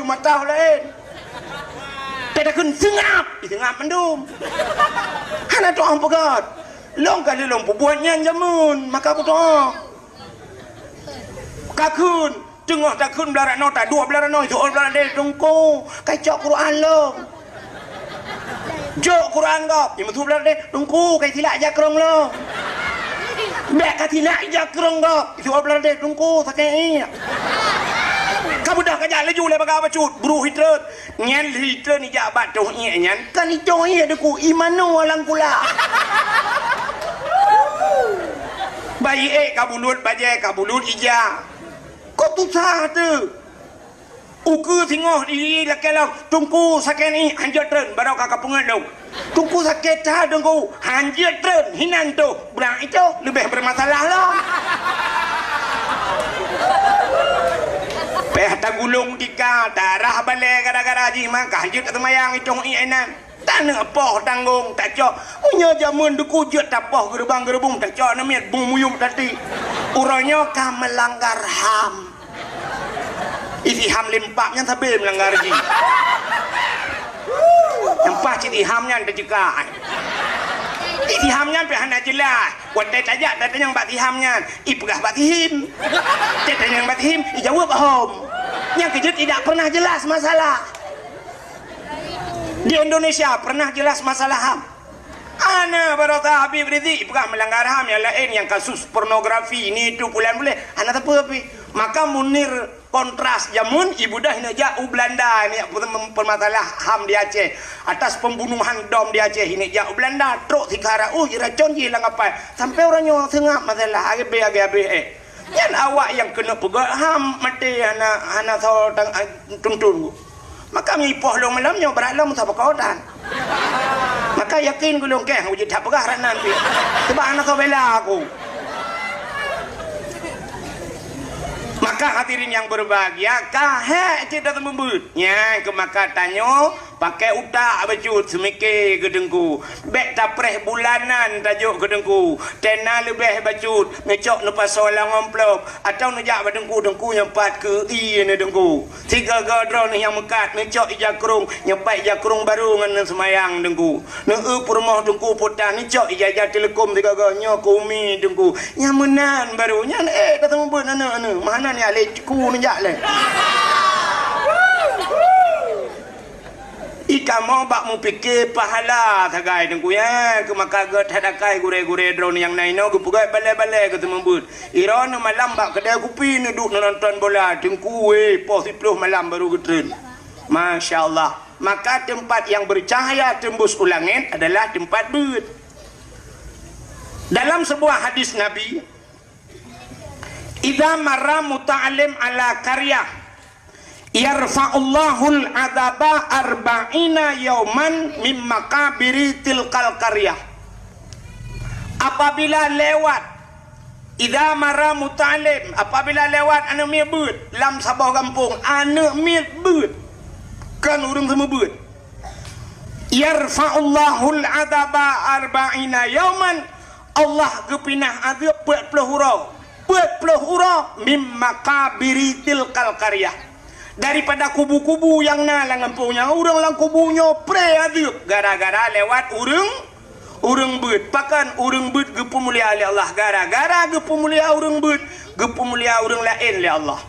Mata laén. Tét takheun seungab, seungab mandum. Hana tu'oh peugah. Lôn ka lheueh lôn peubuet nyan jameun, maka kutu'oh. Ka kheun, teungoh takheun blah ranoe, taduek blah ranoe, jok blah ranoe, teungku, ka cok Quran lom. Jok Quran gob, imeusu blah ranoe, teungku, ka silak jakrong lom. Bèk ka silak jakrong gob, jok blah ranoe, teungku, sakét ié. Ka beudôh ka jak laju lé bagah bacut, bru hitreun. Nyan lheuh treun ijak bak toh iék nyan, kan itoh iék deuk imanoe lam kula. Bayi ék ka bulut, bajée ka bulut ija. Kok tusah teuh? Ukeue singoh di lakée lom, "Teungku sakét iék, hanjeuet treun, barô ka kapeungeut lôn." "Teungku sakét that, Teungku." "Hanjeuet treun, hinan toh." Beulang itoh leubeh beureumasalah lom. Payah tagulong tika, tarah balée gara-gara jih, maka hanjeuet taseumayang itoh iék inan. Taneuk poh tanggong tacok. Meunyoe jameun Teungku jeuet tapoh geureubang-geureubong tacok aneuk miet bung muyueb tati. Uroe nyoe ka meulanggar ham. Isi ham limpak nyan sabe meulanggar jih. Nyang paih cit iham nyan teuceuka. Isi ham nyan pih hana jeulaih. Watée tajak tatanyong bak siham nyan, ipeugah bak sihim. Tatanyong bak sihim, ijaweueb hom. Nyang keujeuet idak pernah jeulaih masalah. Di Indonesia pernah jeulaih masalah ham. Hana, baroesa Habib Rizik peugah meulanggar ham, nyang laén nyang kasus pornografi, ni itu pulan buléh, hana sapeue pih. Maka Munir kontras jameun ibudah neujak u Belanda, neujak peumasalah ham di Aceh. Atas pembunuhan dom di Aceh neujak u Belanda, trok sikara uh jiracon jih lam kapai. Sampai uroe nyoe seungab masalah, habéh habéh-habéh éh. Nyan awak nyang keuneuk peugöt ham maté hana, hana soe tang-, tuntun. Maka meunyoe ipoh lôn malam nyoe brat lom sabokoe tan. Maka yakin gulong keh uji that peugah rat nan pih. Sebab hana soe bela aku. Maka hadirin yang berbahagia, ka hék cit dah teumeubeut. Nyan keu maka tanyoe Pakai utak bacut seumike keu Teungku. Bék tapreh bulanan tajok keu Teungku. Tena leubeh bacut, neucok neupasoe lam amplop, atawa neujak bak Teungku, Teungku nyoe pat keu ie neuh Teungku. Sigoe-goe droeneuh nyang meukat, neucok ija krong, nyoe pat ija krong barô ngon neuseumayang Teungku. Neueu peurumoh Teungku putah, neucok ija-ija teuleukom sigoe-goe nyoe keu umi Teungku. Nyang meunan barô, nyan éh ka seumeubeuet aneuk-aneuk, meuhana nyan lé ku neujak lé. I kamoe bak meupike pahala sagai Teungku, ya, keu maka gét that akai gurée-gurée droeneuh nyang na inoe geupeugét balée-balée geuteumeubeut. Droeneuh malam bak keudée kupi neuduek neunonton bola, Teungku wéh, poh siplôh malam barô geutreun. Masya Allah. Maka teumpat nyang beucahaya teumbus u langét adalah teumpat beuet. Dalam sebuah hadis Nabi, "Idza marra muta'allim ala qaryah, yarfa'ullahul adzaba arba'ina yauman mim maqabiri tilkal qaryah." Apabila lewat, idza marra muta'allim, apabila lewat aneuk miet beuet lam saboh gampông, aneuk miet beuet, kon ureuëng seumeubeuet, yarfa'ullahul adzaba arba'ina yauman, Allah geupinah azeub peuet ploh uroe, peuet ploh uroe mim maqabiri tilkal qaryah. Daripada kubu-kubu nyang na lam gampông nyan, ureuëng lam kubu nyoe pré azeub gara-gara lewat ureuëng, ureuëng beuet. Pakon ureuëng beuet geupeumulia lé Allah? Gara-gara geupeumulia ureuëng beuet, geupeumulia ureuëng laén lé Allah.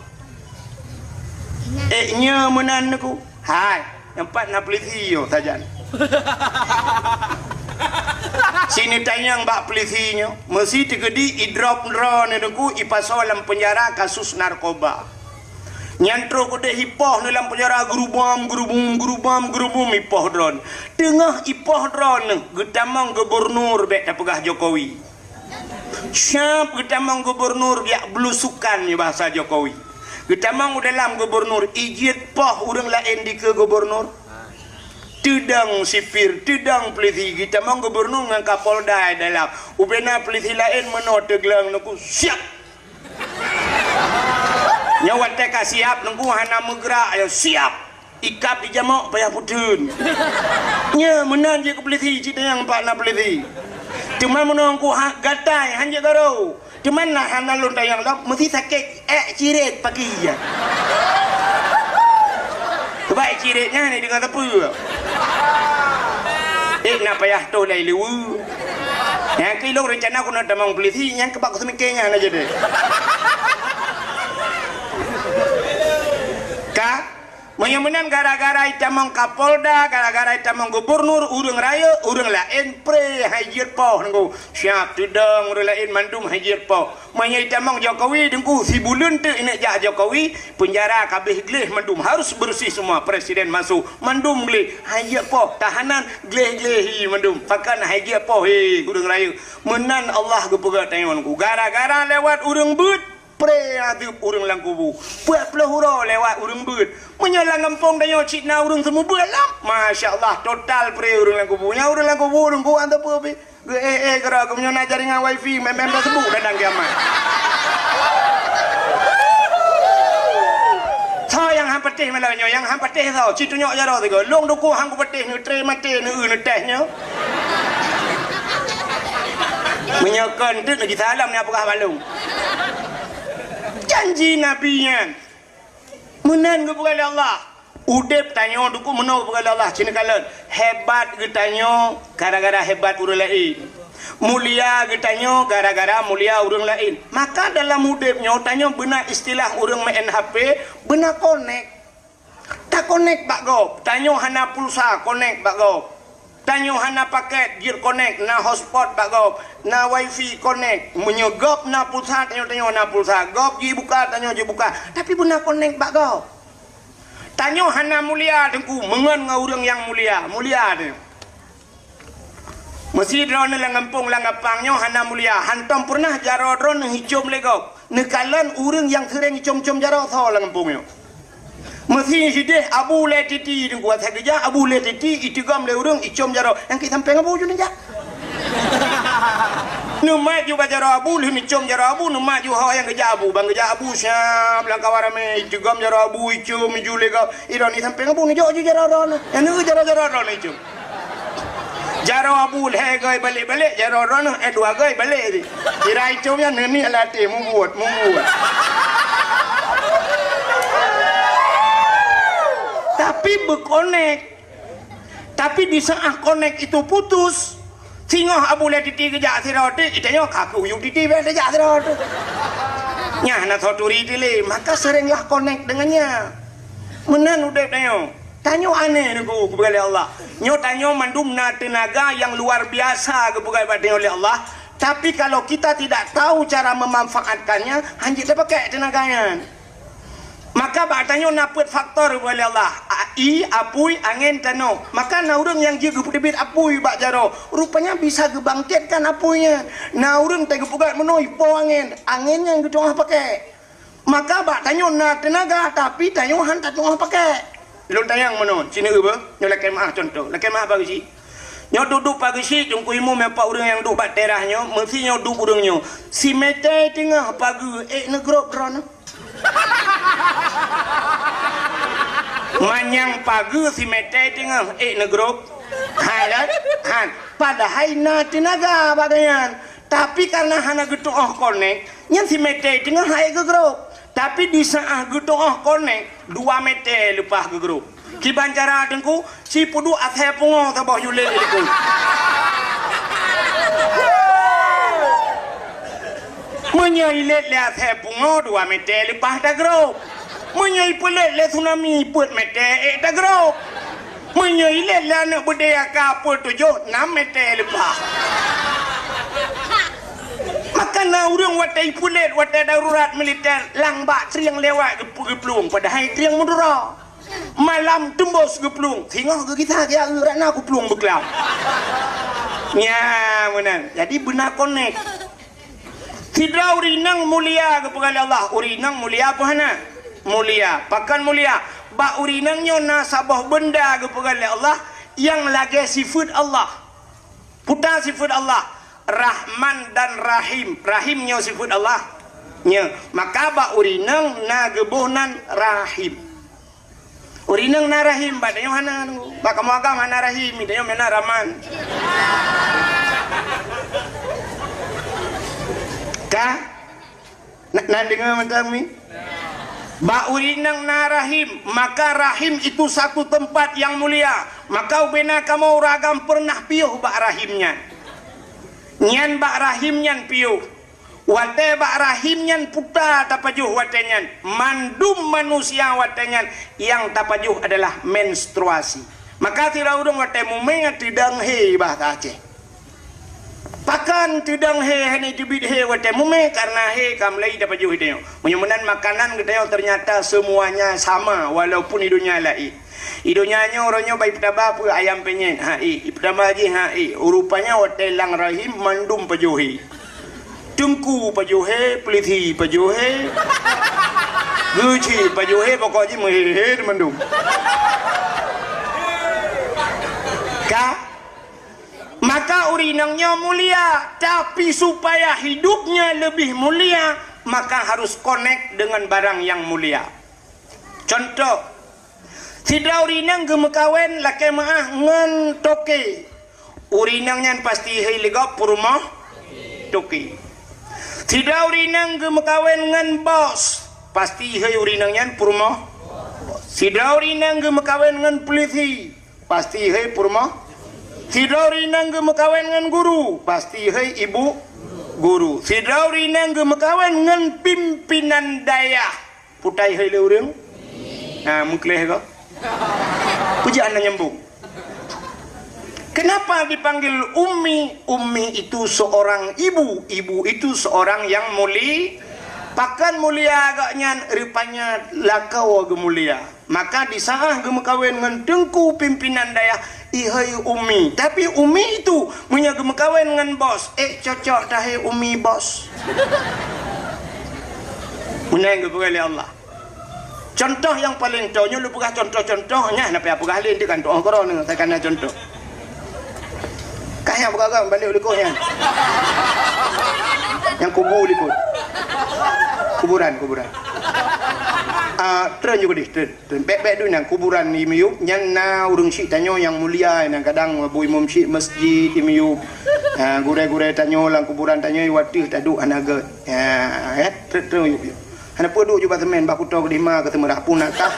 Ék nyoe meunan neuku. Hai, nyang pat na peulisi nyoe sajan. Sineutanyong bak peulisi nyoe, meusi teukeudi idrop droeneuh neuku ipasoe lam peunjara kasus narkoba. Nyan troh keudeh ipoh neuh lam peunjara geurubam, geurubum, geurubam, geurubum ipoh droeneuh. Teungoh ipoh droeneuh geutamong gubernur bék tapeugah Jokowi. Siab geutamong gubernur jak beulusukan nyoe bahasa Jokowi. Geutamong u dalam gubernur, ijeuet poh ureuëng laén dikeue gubernur. Teudong sipir, teudong peulisi, geutamong gubernur ngon Kapolda dalam. Ubena peulisi laén meunoe teugleng neuku siab. Nyoe watée ka siab neuku hana meugrak, ya siab. Ikab dijamok payah puteun. Nyoe meunan jih keu peulisi, cit nyang pat na peulisi. Teuma meunong ku ha-, gatai, hanjeuet garo. Teuma na hana lôn tanyong lom, meusi sakét ék ciret paki ya. Sebab ék ciret nyan ni deungon teupeu. Ék na payah toh lai liwu. Nyang keu ilong rencana ku na tamong peulisi, nyang keubak ku seumike nyan aja deh. Ka Meunyoe meunan gara-gara itamong Kapolda, gara-gara itamong gubernur, ureuëng rayeuk, ureuëng laén pré hai jeuet poh neuku. Siab teudong ureuëng laén mandum hai jeuet poh. Meunyoe itamong Jokowi, teungku, sibuleuen teuk ineuk jak Jokowi, peunjara ka abéh gleh mandum, harus beureuséh semua, presiden masuk, mandum gleh, hai jeuet poh, tahanan gleh-gleh hi mandum. Pakon hai jeuet poh, he, ureuëng rayeuk. Meunan Allah geupeugah tanyoe neuku. Gara-gara lewat ureuëng beuet, Pré ateueh ureuëng lam kubu. Peuet ploh uroe lewat ureuëng beuet. Meunyoe lam gampông tanyoe cit na ureuëng seumeubeuet lom, masya Allah, total pré ureuëng lam kubu. Nyang ureuëng lam kubu, ureuëng kubu ateueh peuet pih. Geu-eh-eh keudroe, geumeunyoe na jaringan wifi, mem-mem taseubu datang kiamat. Soe nyang han patéh malam nyoe, nyang han patéh soe, ci tunyok jaroe sigoe. Lôn dukung han kupatéh, neutré maté, neueu neutéh nyoe. Meunyoe kon teuk, neuji salam, neupeugah bak lôn. Janji Nabi nyan. Meunan geupeugah lé Allah. Udeb tanyoe dukuk meunoe geupeugah lé Allah, ci neukalon. Hebat geutanyoe gara-gara hebat ureuëng laén. Mulia geutanyoe gara-gara mulia ureuëng laén. Maka dalam udeb nyoe tanyoe beuna istilah ureuëng maén H P, beuna konek. Takonek bak gob, tanyoe hana pulsa konek bak gob. Tanyoe hana paket, jeuet konek, na hotspot bak gob, na wifi konek. Meunyoe gob na pulsa, tanyoe, tanyoe na pulsa. Gob jibuka, tanyoe jibuka. Tapi beuna konek bak gob. Tanyoe hana mulia, Teungku, meungon ngon ureuëng nyang mulia. Mulia tanyoe. Meusi droeneuh lam gampông, lam gampang nyoe hana mulia. Hantom peureunah jaroe droeneuh icom lé gob. Neukalon ureuëng nyang seuréng icom-com jaroe soe lam gampông nyoe. Meusi sideh Abu Lé Titi, Teungku, asai geujak Abu Lé Titi, iteugom lé ureuëng, icom jaroe. Nyang kik sampéng Abu ju neujak. Neumat ju bak jaroe Abu, lheueh neucom jaroe Abu, neumat ju ho nyang geujak Abu. Ban geujak Abu siab lam kawan ramé, iteugom jaroe Abu, icom ju lé gob. Idroeneuh sampéng Abu neujok ju jaroe droeneuh. Nyang neueu jaroe-jaroe droeneuh icom. Jaroe Abu lhée goi balek-balek, jaroe droeneuh, eh, dua goi balek di. Kira icom nyan neuniek lam até, mubuet, mubuet. Tapi beukonek. Tapi di saat konek itu putus, singoh Abu Lé Titi geujak sidroe teuk, itanyoe ka kuyup Titi bèk tajak sidroe teuk. Nyan hana soe turi dilé, maka seurénglah konek deungon nyan. Meunan udeb tanyoe. Tanyoe aneh Teungku, geupeugah lé Allah. Nyoe tanyoe mandum na teunaga nyang luar biasa geupeugah bak tanyoe lé Allah. Tapi kalau kita tidak tahu cara memanfaatkannya, hanjeuet tapakék teunaga nyan. Maka bak tanyoe na peuet faktor geupeugah lé Allah. A-, ie, apui, angén, tanoh. Maka na ureuëng nyang jeuet geupeuteubiet apui bak jaroe. Rupanya bisa geubangkitkan apui nyan. Na ureuëng teuh geupeugah meunoe ipo angén. Angén nyan geutu'oh pakék. Maka bak tanyoe na teunaga, tapi tanyoe han tatu'oh pakék. Lôn tanyong meunoe, sineuk beuh, nyoe lakée meu'ah contoh. Lakée meu'ah pageue chik. Nyoe duek-duek pageue chik, Teungku Imum, nyoe pat ureuëng nyang duek bak teras nyoe, meusi nyoe duek ureuëng nyoe. Simeté teungoh pageue ék neugrob droeneuh. Manyang pageue simeté teungoh ék neugrob. Hai kan? Han. Padahai na teunaga bak gobnyan. Tapi karena hana geutu'oh konek, nyan simeté teungoh han ék geugrob. Tapi di saat geutu'oh konek, dua meté leupah geugrob. Kiban cara Teungku, si peuduek asée pungo saboh ju lét di likot. Meunyoe ilét lé asée pungo, dua meté leupah tagrob. Meunyoe ipeulét lé tsunami, peuet meté ék tagrob. Meunyoe ilét lé aneuk beudé aka peuet tujoh, nam meté leupah. Maka na ureuëng watée ipeulét, watée darurat militer, lam bak trieng lewat geup-, geuplueng, padahai trieng meudura. Malam teumbos geuplueng, singoh geugisa geujak eu rot na geuplueng beuklam. Nyan meunan. Jadi beuna konek. Sidroe ureuëng inong mulia geupeugah lé Allah, ureuëng inong mulia peue hana? Mulia. Pakon mulia? Bak ureuëng inong nyoe na saboh beunda geupeugah lé Allah nyang lagée sifeuet Allah. Peue ta sifeuet Allah, Rahman dan Rahim. Rahim nyoe sifeuet Allah. Nyoe, maka bak ureuëng inong na geuboh nan Rahim. Ureuëng inong na rahim, bak tanyoe hana, bak kamoe agam hana rahim, tanyoe meunan Rahman. Ka? Na, na deungoe mantong mi? Bak ureuëng inong na rahim, maka rahim itu satu tempat yang mulia. Maka ubena kamoe ureuëng agam peureunah piôh bak rahim nyan. Nyan bak rahim nyan piôh. Watée bak rahim nyan peue ta tapajoh watée nyan, mandum manusia watée nyan nyang tapajoh adalah menstruasi. Maka sidroe ureuëng watée mumé teudong hé bahasa Aceh. Pakon teudong hé hana teubiet hé watée mumé, karena hé ka mulai tapajoh di tanyoe. Meunyoe meunan makanan geutanyoe ternyata semuanya sama walaupun di donya laén. Di donya nyoe uroe nyoe bak ipeutaba peue ayam penyet, ha ék, ipeutaba jih, ha ék. Rupanya watée lam rahim mandum pajoh hé. Teungku pajoh he, peulisi pajoh he, geuchik pajoh he, pokok jih meuhe-he teumandum. Ka? Maka ureueng inong nyoe mulia, tapi supaya hidupnya lebih mulia, maka harus connect dengan barang yang mulia. Contoh, sidroe ureueng inong geumeukawen lakée meu'ah ngon toke. Ureueng inong nyan pasti hei lé gob peurumoh toke. Sidroe ureueng inong geumeukawen ngon bos, pasti hei ureueng inong nyan peurumoh. Sidroe ureueng inong geumeukawen ngon peulisi, pasti hei peurumoh. Sidroe ureueng inong geumeukawen ngon guru, pasti hei ibu guru. Sidroe ureueng inong geumeukawen ngon pimpinan dayah, putai hei lé ureueng. Nah, meukleh ko. Peujeuet hana nyambung. Kenapa dipanggil ummi? Ummi itu seorang ibu, ibu itu seorang yang muli-, pakon mulia agaknyan, rupanya lakoe geumulia. Maka di saat geumeukawen ngon teungku pimpinan dayah, ihai ummi. Tapi ummi itu meunyoe geumeukawen ngon bos, eh, cocok tahai ummi bos. Meunan geupeugah lé Allah. Contoh nyang paleng toe nyoe, lôn peugah contoh-contoh nyan, hana payah peugah lé, di kantoe keudroe nyoe, takana contoh. Kah nyang peugah-peugah, balik u likot nyan. Nyang kubu likot. Kuburan, kuburan. Ah, treun ju keudeh, treun, treun. Bèk-bèk dulu nyan, kuburan di miyueb, nyan na ureueng syik tanyoe nyang mulia, nyan kadang bu imum syik masjid di miyueb. Ah, gurèe-gurèe tanyoe lam kuburan tanyoe, watèe taduek hana gèt. Ah, eh, treun, treun, yuk, yuk. Hana peue duek ju bak seumén, bak kuto keudeh ma keu seumeurah pun na kah.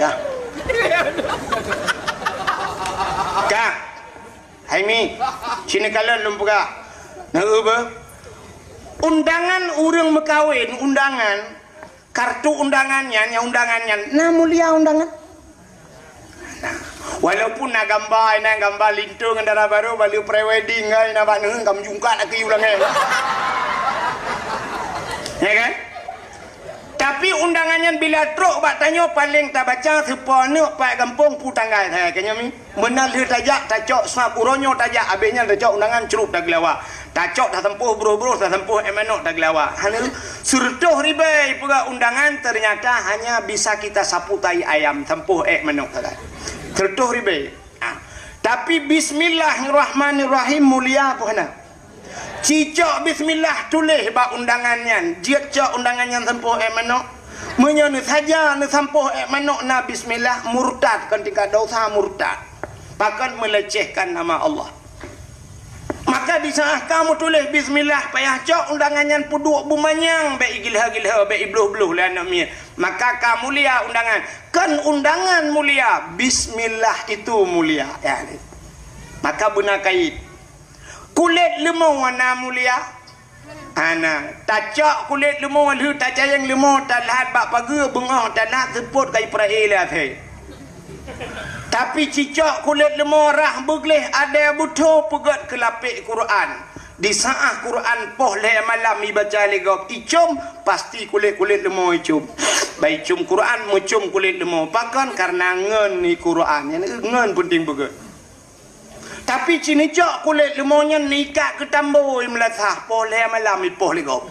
Kah. Kah. Hai Mi, sinoe kalon lôn peugah. Na eu beuh? Undangan ureueng meukawen, undangan, kartu undangan nyan, nyang undangan nyan, na mulia undangan. Walaupun na gamba, na gamba linto ngon dara barô, bak lheueh pre-wedding, hai, na bak neuheun ka meujungkat laki ulang, eh. Ya kan? Tapi undangan nyan bila trok bak tanyoe, paleng tabaca, seupôt aneuk, pat gampông, peue tanggai, hai, keu nyoe Mi. Meunan lheueh tajak, tacok sab, uroe nyoe tajak, abéh nyan tacok undangan, crôk tageulawa. Tacok, tasampôh broh-broh, tasampôh ék manok, tageulawa. Hana, seureutôh ribèe peugah undangan, ternyata hanya bisa kita sapu tai ayam, sampôh ék manok sagai. Seureutôh ribèe. Ah. Tapi bismillahirrahmanirrahim mulia peue hana? Cicok bismillah tuléh bak undangan nyan, jeuet cok undangan nyan sampôh ék manok. Meunyoe neusaja neusampôh ék manok na bismillah, murtad, kon tingkat dosa murtad. Pakon melecehkan nama Allah. Maka di saat ka meutuléh bismillah, payah cok undangan nyan peuduek beumanyang, bèk igilha-gilha, bèk ibloh-bloh lé aneuk miet. Maka ka mulia undangan. Kon undangan mulia, bismillah itu mulia. Ya, maka beuna kait. Kulét leumô na mulia? Hana. Tacok kulét leumô lheueh tacayeng leumô, talhat bak pageue, beungoh talhat seupôt ka ipeuraya lé asèe. Tapi cicok kulét leumô rhah beugleh, adèe beutho peugèt keu lapék Quran. Di saat Quran poh lhèe malam ibaca lé gob, icôm, pasti kulét-kulét leumô icôm. Bah icôm Quran, meucôm kulét leumô. Pakon? Kareuna ngon i Quran. Nyan ngon peunteng beugèt. Tapi ci neucok kulét leumô nyan neuikat keu tambo i meulasah, poh lhèe malam ipoh lé gob.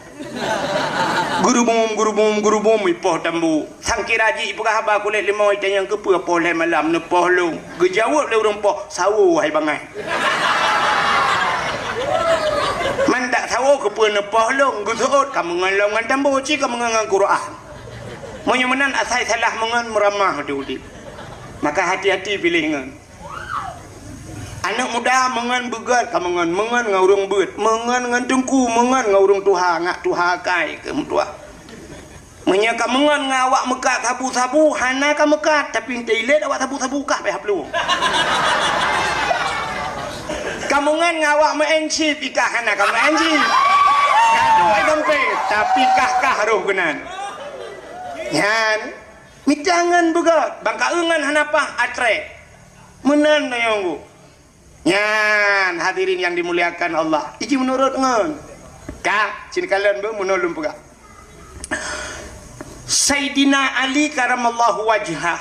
Geurubum, geurubum, geurubum ipoh tambo. Sangkira jih ipeugah haba kulét leumô, itanyong keupeue poh lhèe malam neupoh lôn. Geujaweueb lé ureueng poh, "Sawo hai bangai." "Man dak sawo keupeue neupoh lôn?" Geuseuôt, "Ka meungon lom ngon tambo, ci ka meungon ngon Quran." Meunyoe meunan asai salah meungon meuramah di udép. Maka hati-hati piléh ngon. Aneuk muda meungon beugèt ka meungon, meungon ngon ureueng beuet, meungon ngon teungku, meungon ngon ureueng tuha, ngak tuha akai keu meutuah. Meunyoe ka meungon ngon awak meukat sabu-sabu, hana ka meukat, tapi teuilet awak sabu-sabu kah payah plueng. Ka meungon ngon awak meu'en chip, ikah hana ka meu'en chip. Ka duek dompet, tapi kah-kah roh keunan. Nyan, mita ngon beugèt, bang ka eu ngon hana paih atrek. Meunan meunyoe nyan, hadirin yang dimuliakan Allah. Iji meunurot ngon. Ka, cit kalon beu meunurot lôn peugah. Saidina Ali karamallahu wajhah.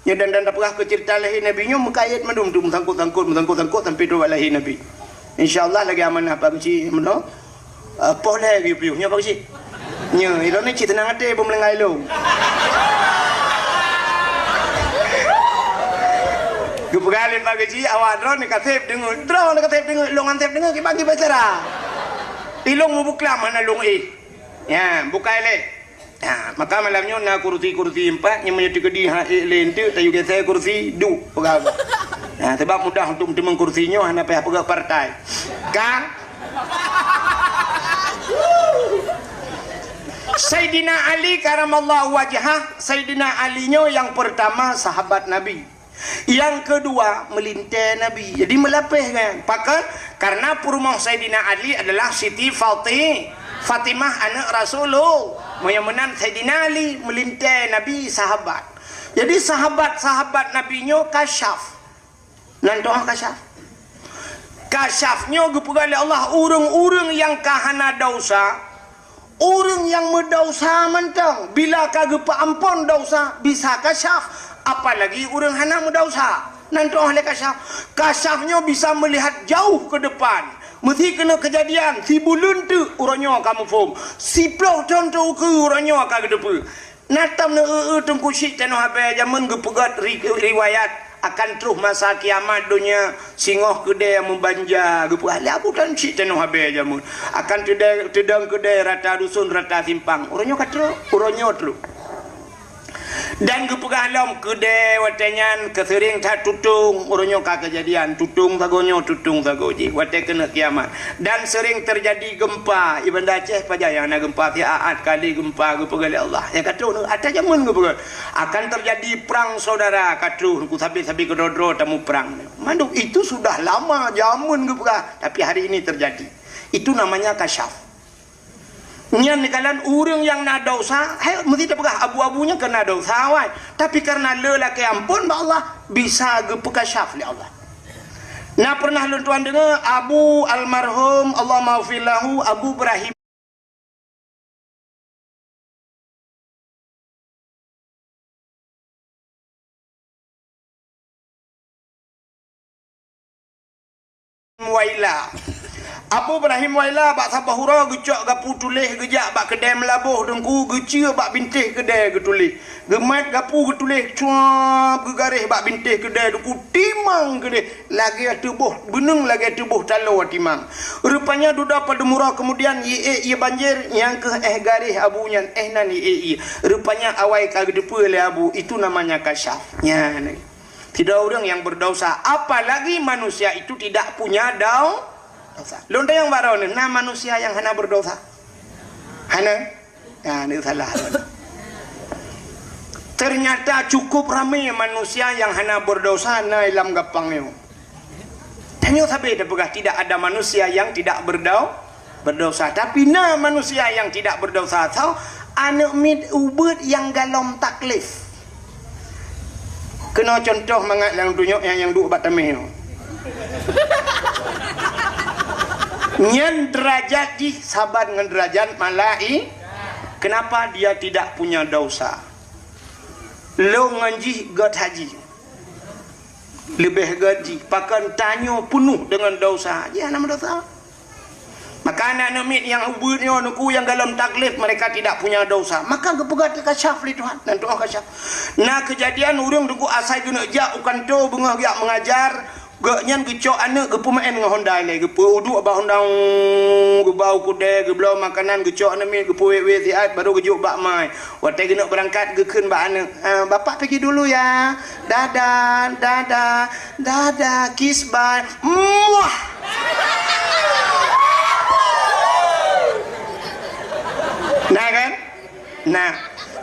Nyoe dan, dan tapeugah keu ceurita lahé Nabi nyoe meukait mandum tu, meusangkot-sangkot, meusangkot-sangkot sampai trok bak lahé Nabi. Insya Allah lagèe amanah Pak Geuchik meunoe. Eh, poh lhèe geuyue piôh. Nyoe Pak Geuchik. Nyoe, ilôn ni cit teunang até beumeulinggai lôn. Geupeugah lé Pak Geuchik, awak droeneuh ka sép deungö. Droeneuh ka sép deungö, lôn han sép deungö, kiban kiban cara. Ilôn meubuklam hana lôn éh. Ya, bukai lé. Ha, maka malam nyoe na kursi-kursi empat, nyang meunyoe teukeudi hana ék lé eunteuk, tayue geusé kursi, duek peugah. Ha, sebab mudah untuk meuteumèe kursi nyoe hana payah peugah partai. Kan? Saidina Ali karamallahu wajhah, Saidina Ali nyoe nyang pertama sahabat Nabi. Nyang keudua, meulintèe Nabi. Jadi meulapéh kan. Pakon? Karena peurumoh Saidina Ali adalah Siti Fati-, Fatimah aneuk Rasulullah. Meunyoe meunan Saidina Ali meulintèe Nabi sahabat. Jadi sahabat-sahabat Nabi nyoe kasyaf. Nan toh kasyaf. Kasyaf nyoe geupeugah lé Allah ureueng-ureueng nyang ka hana desya, ureueng nyang meudesya mantong, bila ka geupeuamphon desya, bisa kasyaf, apalagi ureueng hana meudesya. Nan toh lé kasyaf. Kasyaf nyoe bisa meulihat jauh keu depan. Meusé keuneuk keujadian, sibuleuen teuk uroe nyoe ka muphom. Siplôh thon teuh ukeue uroe nyoe ka geuteupeue. Na tam neu-eu-eu Teungku Syik Tanoh Abee jameun geupeugöt ri-, riwayat akan troh masa kiamat donya singoh keudè meubanja geupeugah lé Abu Tan Syik Tanoh Abee jameun akan teudè-, teudong keudè rata dusun rata simpang. Uroe nyoe ka troh, uroe nyoe troh. Dan geupeugah lom keudè watèe nyan keuseuring that tutong, uroe nyoe ka keujadian tutong sagoe nyoe tutong sagoe jih watèe keuneuk kiamat. Dan sering terjadi gempa. I Banda Aceh pajan nyang na gempa siaat kali gempa geupeugah lé Allah. Nyang ka troh ata jameun geupeugah. Akan terjadi perang saudara ka troh ku sabe-sabe keudroe-droe tamuprang. Mandum itu sudah lama jameun geupeugah, tapi hari ini terjadi. Itu namanya kasyaf. Nyan dikalan ureueng nyang na desya, hai meusti tapeugah abu-abu nyan keu na desya awai. Tapi karena le lakèe amphon bak Allah, bisa geupeukasyaf lé Allah. Na pernah lôn tuan deungoe Abu almarhum, Allahummaghfir lahu, Abu Ibrahim Waila. Abu Ibrahim Waila bak saboh uroe geucok gapu tuléh geujak bak keudè meulaboh teungku geucue bak bintéh keudè geutuléh. Geumat gapu geutuléh cuab geugaréh bak bintéh keudè teungku timang keudeh lagèe teuboh beuneueng lagèe teuboh taloe timang. Rupanya dudoe padum uroe keumudian ie ék ie banjir nyang keuh éh garéh abu nyan éh nan ie ék ie. Rupanya awai ka geuteupeue lé abu itu namanya kasyaf. Nyan. Sidroe ureueng nyang beudesya, apalagi manusia itu tidak punya dau-, desya. Lôn tanyong baroe nyoe, na manusia nyang hana beudesya? Hana? Nah, ni salah. Ternyata cukup ramé manusia nyang hana beudesya na lam gampông nyoe. Tanyoe sabe tapeugah tidak ada manusia yang tidak berdau-, berdosa. Tapi na manusia nyang tidak berdosa, soe? Aneuk miet ubeut nyang galom taklif. Keunoe cuntoh mangat lam dunyok nyang, nyang duek bak tameh nyoe. Nyan derajat jih saban ngon derajat malai-, kenapa dia tidak punya dosa? Lôn ngon jih göt haji. Leubeh göt jih, pakon tanyoe peunoh deungon dosa. Jih hana meudosa. Maka aneuk miet nyang ubeut nyoe, nuku nyang galom taklif, mereka tidak punya dosa. Maka geupeugah teukasyaf lé Tuhan, dan Tuhan kasyaf. Na keujadian ureueng teungku asai geuneuk jak u kantô beungoh jak meungajar, gobnyan geucok aneuk geupeumeu'en ngon honda ilèe, geupeuduek bak honda, geubau keudè, geubloe makanan, geucok aneuk miet, geupeuwét-wét siat, baru geujok bak ma. Watèe geuneuk beurangkat, geukheun bak aneuk, "Ah, bapak pergi dulu ya. Dadah, dadah, dadah, kiss bye." Muah! Nah kan? Nah,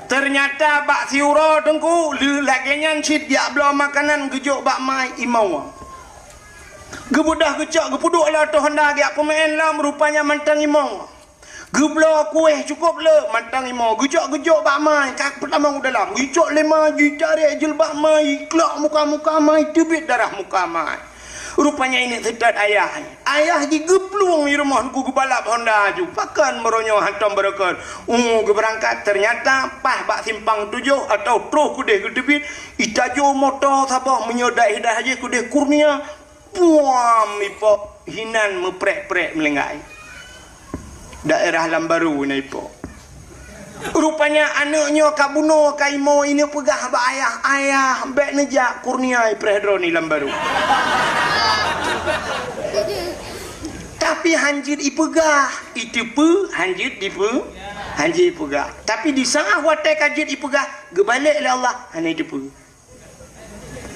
ternyata bak siuroe teungku, lé-, lagèe nyan cit jak bloe makanan geujok bak ma i moe. Geubeudôh geucok, geupeuduek lam ateueh honda geujak peumeu'en lom, rupanya mantong i moe. Geubloe kuéh cukôp le, mantong i moe. Geujok-geujok bak ma, ka peutamong u dalam. Geujok lé ma, jitarek jilbab ma, jiklok muka-muka ma, jiteubiet darah muka ma. Rupanya ineuk seutôt ayah. Ayah jih geuplueng i rumoh teungku geubalap honda aju. Pakon meunyoe hantom beureukat. Uh, geubeurangkat, ternyata paih bak simpang tujoh atau troh keudeh geuteubiet, itajo moto saboh meunyoe daerah jih keudeh Kurnia. Puam ipok. Hinan meuprek-prek meulinggai. Daerah Lambaru na ipo. Rupanya aneuk nyoe ka bunoe ka imo, ineuk peugah bak ayah, "Ayah, bèk neujak Kurnia ipreh droe ni Lambaru." Tapi hanjeuet ipeugah, iteupeue hanjeuet dipeue, hanjeuet ipeugah. Tapi di saat watèe ka jeuet ipeugah, geubalek lé Allah, hana iteupeue.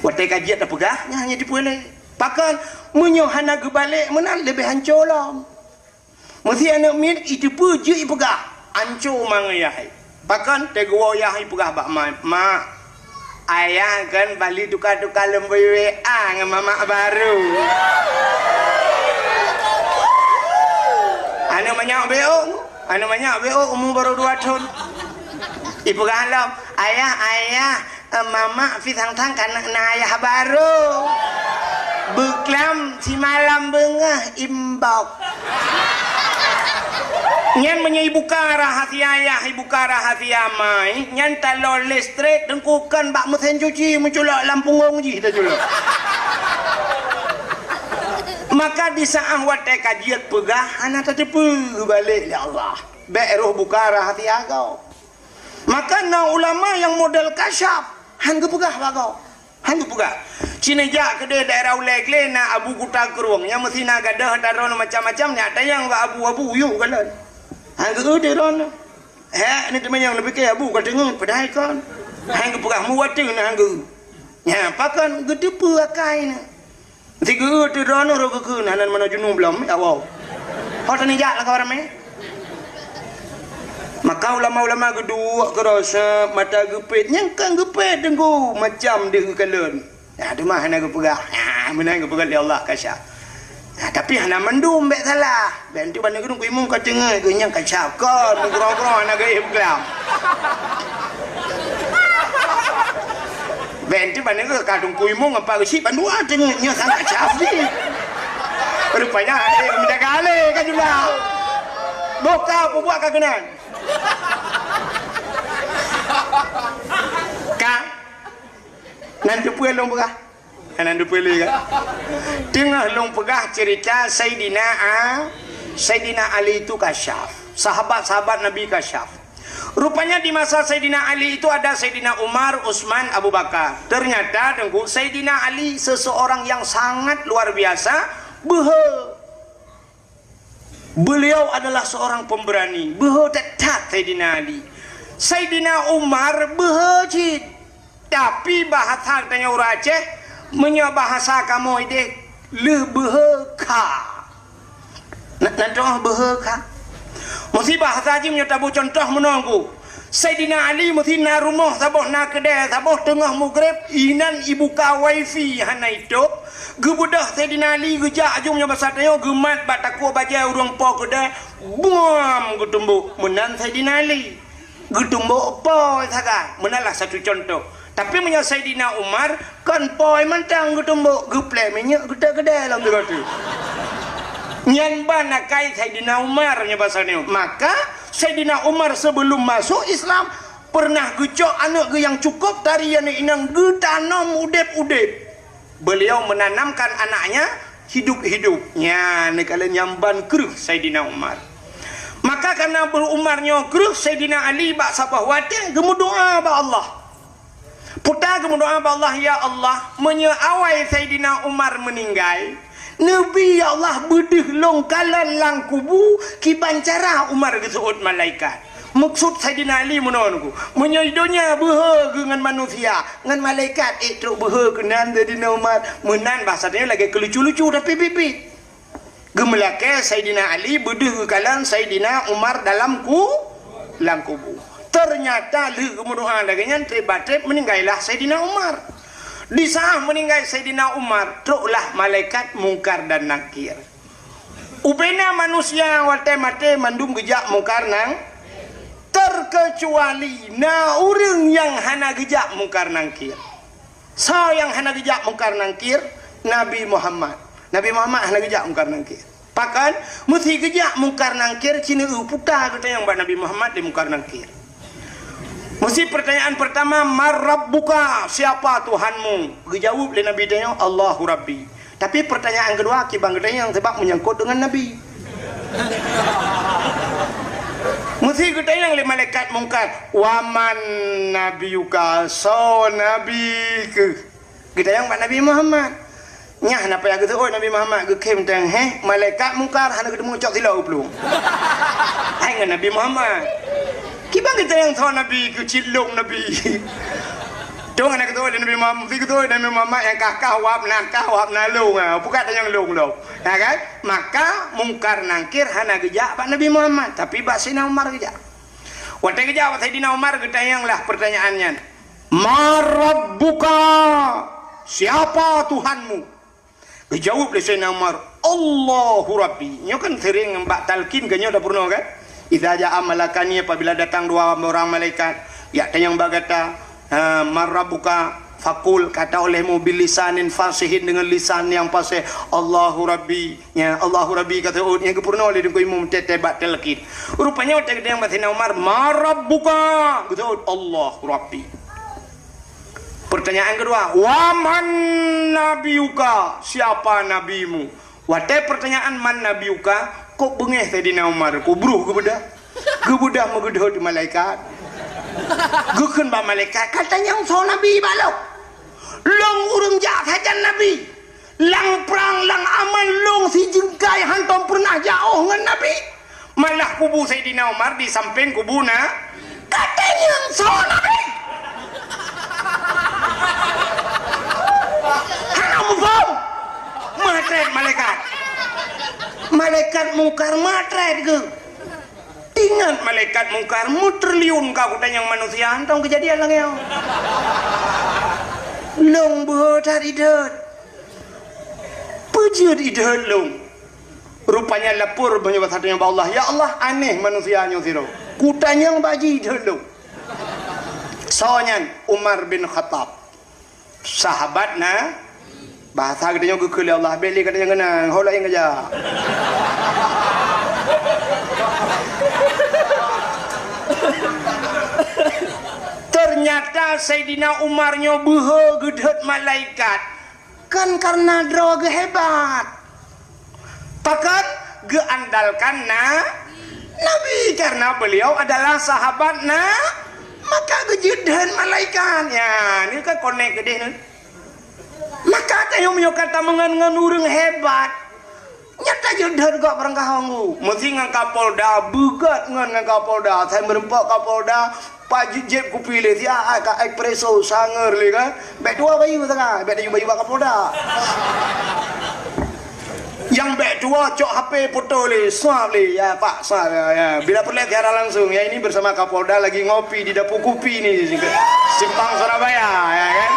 Watèe ka jeuet tapeugah, nyan hana iteupeue lé. Pakon, meunyoe hana geubalek meunan leubeh hanco lom. Meusé aneuk miet iteupeue jeuet ipeugah, hanco mangat yah. Pakon, teugoe yah ipeugah bak ma, "Mak, ayah kan bali tuka-tuka lom bak W A ngon mamak baru." Aneuk manyak B O, aneuk manyak B O umu baru dua thon. Ipeugah lom, "Ayah, ayah, eh, mamak pi sang-sang ka na ayah baru. Beuklam simalam beungoh imbok." Nyan meunyoe ibuka rahasia ayah, ibuka rahasia mai, nyan talon listrik teungku kon bak meusén cuci meuculok lam punggong jih taculok. Maka di saat watèe ka jeuet peugah, hana tateupeue geubalek lé Allah. Bèk roh buka rahasia gob. Maka na ulama nyang model kasyaf, han geupeugah bak gob. Han geupeugah. Ci neujak keudéh daerah Ulèe Glé na Abu Kuta Krueng, nyang meusinan gadôh ata droeneuh macam-macam, nyak tanyong bak Abu, "Abu, yôh kalon." Han geu-eu droeneuh. Hèk, ni teumanyong neupiké Abu ka teungeut, padahai kon. Han geupeugah muwati na han geu-eu. Nyan, pakon geuteupeue akai na. Sigeueu teuh droeneuh rot geukheun, hana meunoe junub lom, ya Allah. Ho teunijak lakoe ramé. Maka ulama-ulama geuduek keuroseb, mata geupet, nyang kan geupet teungku, macam deuh geukalon. Nah, teuma hana geupeugah. Nah, meunan geupeugah lé Allah kasyaf. Nah, tapi hana mandum bèk salah. Bèk enteuk ban neugeuh Teungku Imum ka teungeut geuh nyang kasyaf kon, meugrong-grong hana geuéh peuglam. Bèk enteuk ban neugeuh ka Teungku Imum ngon Pak Geuchik bandua teungeut nyoe sang kasyaf jih. Rupanya ada nyang meujaga alèh ka jula. Boh ka peubuet ka keunan. Ka. Nan teupeue lôn peugah. Hana teupeue lé kan? Teungoh lôn peugah cerita Saidina A, Saidina Ali itu kasyaf. Sahabat-sahabat Nabi kasyaf. Rupanya di masa Saidina Ali itu ada Saidina Umar, Utsman, Abu Bakar. Ternyata, Teungku, Saidina Ali seseorang yang sangat luar biasa, beuhe. Beliau adalah seorang pemberani, beuhe that-that Saidina Ali. Saidina Umar beuhe cit. Tapi bahasa tanyoe ureueng Aceh, meunyoe bahasa kamoe ideh, lheueh beuhe kha. Na, na toh beuhe kha. Meusé bahasa jih meunyoe taboh cuntoh meunoe Teungku. Saidina Ali meusé na rumoh saboh na keudè, saboh teungoh mugreb, inan ibuka wifi hana itôb. Geubeudôh Saidina Ali geujak aju meunyoe basa tanyoe geumat bak takue bajèe ureueng po keudè, buam geutumbok. Meunan Saidina Ali. Geutumbok po sagai. Meunan lah satu contoh. Tapi meunyoe Saidina Umar, kon po mantong geutumbok, geuplè minyeuk geutek keudè lom sigoe teuk. Nyan ban akai Saidina Umar nyoe basa nyoe. Maka Saidina Umar sebelum masuk Islam, pernah geucok aneuk geuh nyang cukup tari aneuk inong geutanom udeb-udeb. Beliau menanamkan anaknya hidup-hidup. Nyan neukalon nyang ban kreueh Saidina Umar. Maka karena Umar nyoe kreueh Saidina Ali bak saboh watèe geumeudoa bak Allah. Puta geumeudoa bak Allah, "Ya Allah, meunyoe awai Saidina Umar meuninggai, neubi ya Allah beudeuh lôn kalon lam kubu kiban cara Umar geuseuôt malaikat." Meukeusud Saidina Ali meunoe Teungku, meunyoe di donya beuhe geuh ngon manusia, ngon malaikat ék trok beuhe keunan Saidina Umar. Meunan bahasa tanyoe lagèe keulucu-lucu tapi biet-biet. Geumeulakèe Saidina Ali beudeuh geukalon Saidina Umar dalam ku, lam kubu. Ternyata lheueh geumeudoa lagèe nyan, treb-treb meuninggailah Saidina Umar. Di saat meuninggai Saidina Umar, troklah malaikat Mungkar dan Nakir. Ubena manusia watèe maté mandum geujak Mungkar Nang, terkecuali na ureueng nyang hana geujak Mungkar Nakir. Soe nyang hana geujak Mungkar Nakir? Nabi Muhammad. Nabi Muhammad hana geujak Mungkar Nakir. Pakon? Meusé geujak Mungkar Nakir, ci neueu puta geutanyong bak Nabi Muhammad lé Mungkar Nakir. Meusé pertanyaan pertama, "Man Rabbuka?" Siapa Tuhanmu? Geujaweueb lé Nabi tanyoe, "Allahu Rabbi." Tapi pertanyaan kedua, kiban geutanyong sebab menyangkut dengan Nabi. Mesti geutanyong lé malaikat Mungkar, "Wa man nabiyuka?" Soe nabi keuh? Geutanyong bak Nabi Muhammad. Nyah na payah geuseuôt Nabi Muhammad, geukhém teuh, heh, malaikat Mungkar hana geuteumu cok silop u plueng. Hai ngon Nabi Muhammad. Kiban geutanyong soe nabi keuh, cit lôn nabi. Dong hana geuseuôt lé Nabi Muhammad, meusi geuseuôt Nabi Muhammad nyang kah-kah wab na, kah wab na lôn, ha, peugah tanyong lôn lom. Ya kan? Maka Mungkar Nangkir hana geujak bak Nabi Muhammad, tapi bak Saidina Umar geujak. Watée geujak bak Saidina Umar, geutanyong lah pertanyaan nyan. "Man rabbuka?" Siapa Tuhanmu? Geujaweueb lé Saidina Umar, "Allahu Rabbi." Nyoe kan sering bak talkin, geutanyoe tapeurunoe kan? "Idza jaa malakani," apabila datang dua orang malaikat, jak tanyong bak gata, ha, "Man rabbuka?" Fakul, kata olehmu, "Bilisanin fasihin," dengan lisan yang fasih, "Allahu Rabbi." Ya, "Allahu Rabbi," ka seuôt, nyang geupeurunoe lé Teungku Imum teuh bak talkin. Rupanya watée geutanyong bak Saidina Umar, "Man rabbuka?" Geuseuôt, "Allahu Rabbi." Pertanyaan kedua, "Wa man nabiyuka?" Siapa nabimu? Watée pertanyaan "Man nabiyuka?", kok beungéh Saidina Umar, kok bruh geubeudah. Geubeudah meugeudhôt malaikat. Geukheun bak malaikat, "Ka tanyong soe nabi bak lôn? Lôn ureuëng jak sajan nabi. Lam prang, lam aman lôn sijeungkai hantom peureunah jiôh ngon nabi. Malah kubu Saidina Umar di sampéng kubu na, ka tanyong soe nabi?" Hana muphom. Meutrét malaikat. Malaikat Mungkar meutrét geuh. Ingat malaikat Mungkar, meutriliun ka kutanyong manusia, hantom keujadian lagée nyoe. Lôn beuhe that idhôt. Peue jeuet idhôt lôn? Rupanya lapor meunyoe basa tanyoe bak Allah, "Ya Allah, aneh manusia nyoe sidroe. Kutanyong bak jih idhôt lôn." Soe nyan? Umar bin Khattab. Sahabat na, bahasa geutanyoe geukheun lé Allah, bék lé geutanyoe ngeunang, ho laén geujak. Ternyata Saidina Umar nyoe beuhe geudhôt malaikat, kon karena droe geuh hebat. Pakon? Geuandalkan na, Nabi, karena beliau adalah sahabat na, maka geujeuet dheun malaikat. Ya, ni kan konek keudeh ni. Maka tanyoe meunyoe ka tameungon ngon ureuëng hebat, nyata jeuet dheun gok barangkaho ngu. Meusi ngon Kapolda, beugot ngon, ngon Kapolda. Sai meureumpok Kapolda, Pak Jijib kupi lé, siat ka espresso, sangar lé kan. Bék tuwoe bayeue teuka, bék tayue bayeue bak Kapolda. Nyang bék tuwoe cok H P foto lé, swab lé, ya Pak, swab, ya, ya. Bila peureulée siaran langsung, ya ini bersama Kapolda lagi ngopi di Dapur Kupi ni, Simpang Surabaya, ya kan.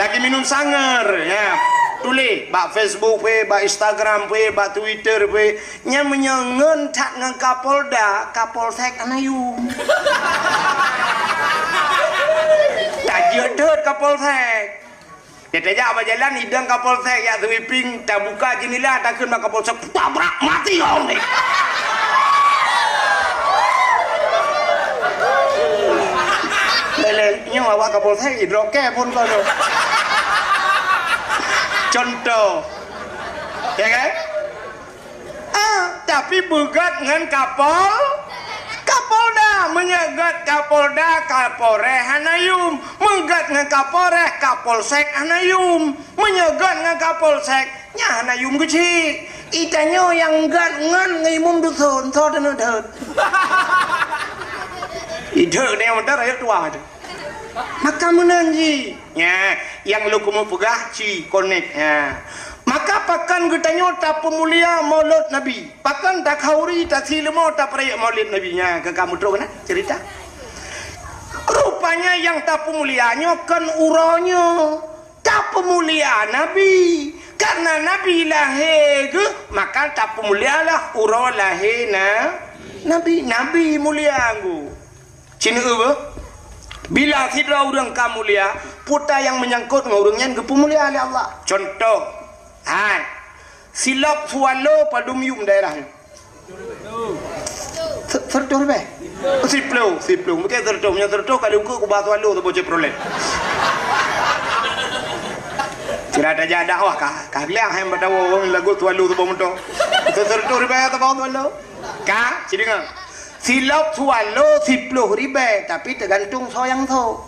Lagi minum sangar, ya. Tuléh bak Facebook pih, bak Instagram pih, bak Twitter pih. Nyan meunyoe ngon that ngon Kapolda, Kapolsek hana yum. Tajeuet dot Kapolsek. Tajak bak jalan idong Kapolsek jak sweeping, tabuka jeundela, takheun bak Kapolsek, tabrak mati awak ni. Lé-lé, nyoe awak Kapolsek idrop kée phon kau tu. Contoh. Ya kan? Ah, tapi beugot ngon Kapol-, Kapolda. Meunyoe got Kapolda, Kapolres hana yum. Meugot ngon Kapolres, Kapolsek hana yum. Meunyoe got ngon Kapolsek, nyan hana yum keuchik. Itanyoe nyang got ngon, ngon imum dusun, soe teuneuk dot. Idot nyoe meudan rakyat tuha tu. Maka meunan jih. Nya, nyang lôn keumeung peugah ci konek. Nya. Maka pakon geutanyoe tapeumulia Maulud Nabi? Pakon takhauri tasileumo tapeurayeuk Maulud Nabi? Nya, ka kamoe trok na cerita. Rupanya nyang tapeumulia nyoe kon uroe nyoe. Tapeumulia Nabi. Karena Nabi lahé geuh, maka tapeumulialah uroe lahé na-, Nabi. Nabi mulia geuh. Ci neueu beuh, bila sidroe ureuëng ka mulia, peue nyang meunyangkot ngon ureuëng nyan geupeumulia lé Allah. Contoh, hai, silop Swallow padum yum daerah nyoe? Se-, seratus leubeh? Siplôh, siplôh. Mungkin seratus, meunyoe seratus kali ukeue kubah Swallow saboh Chevrolet. Kira tajak dakwah ka, ka geuliang hai bak tawoe ureueng lagu Swallow saboh moto. Seureutôh ribèe saboh Swallow. Ka, ci deungö. Silop Swallow siploh ribèe, tapi teugantung soe nyang sok.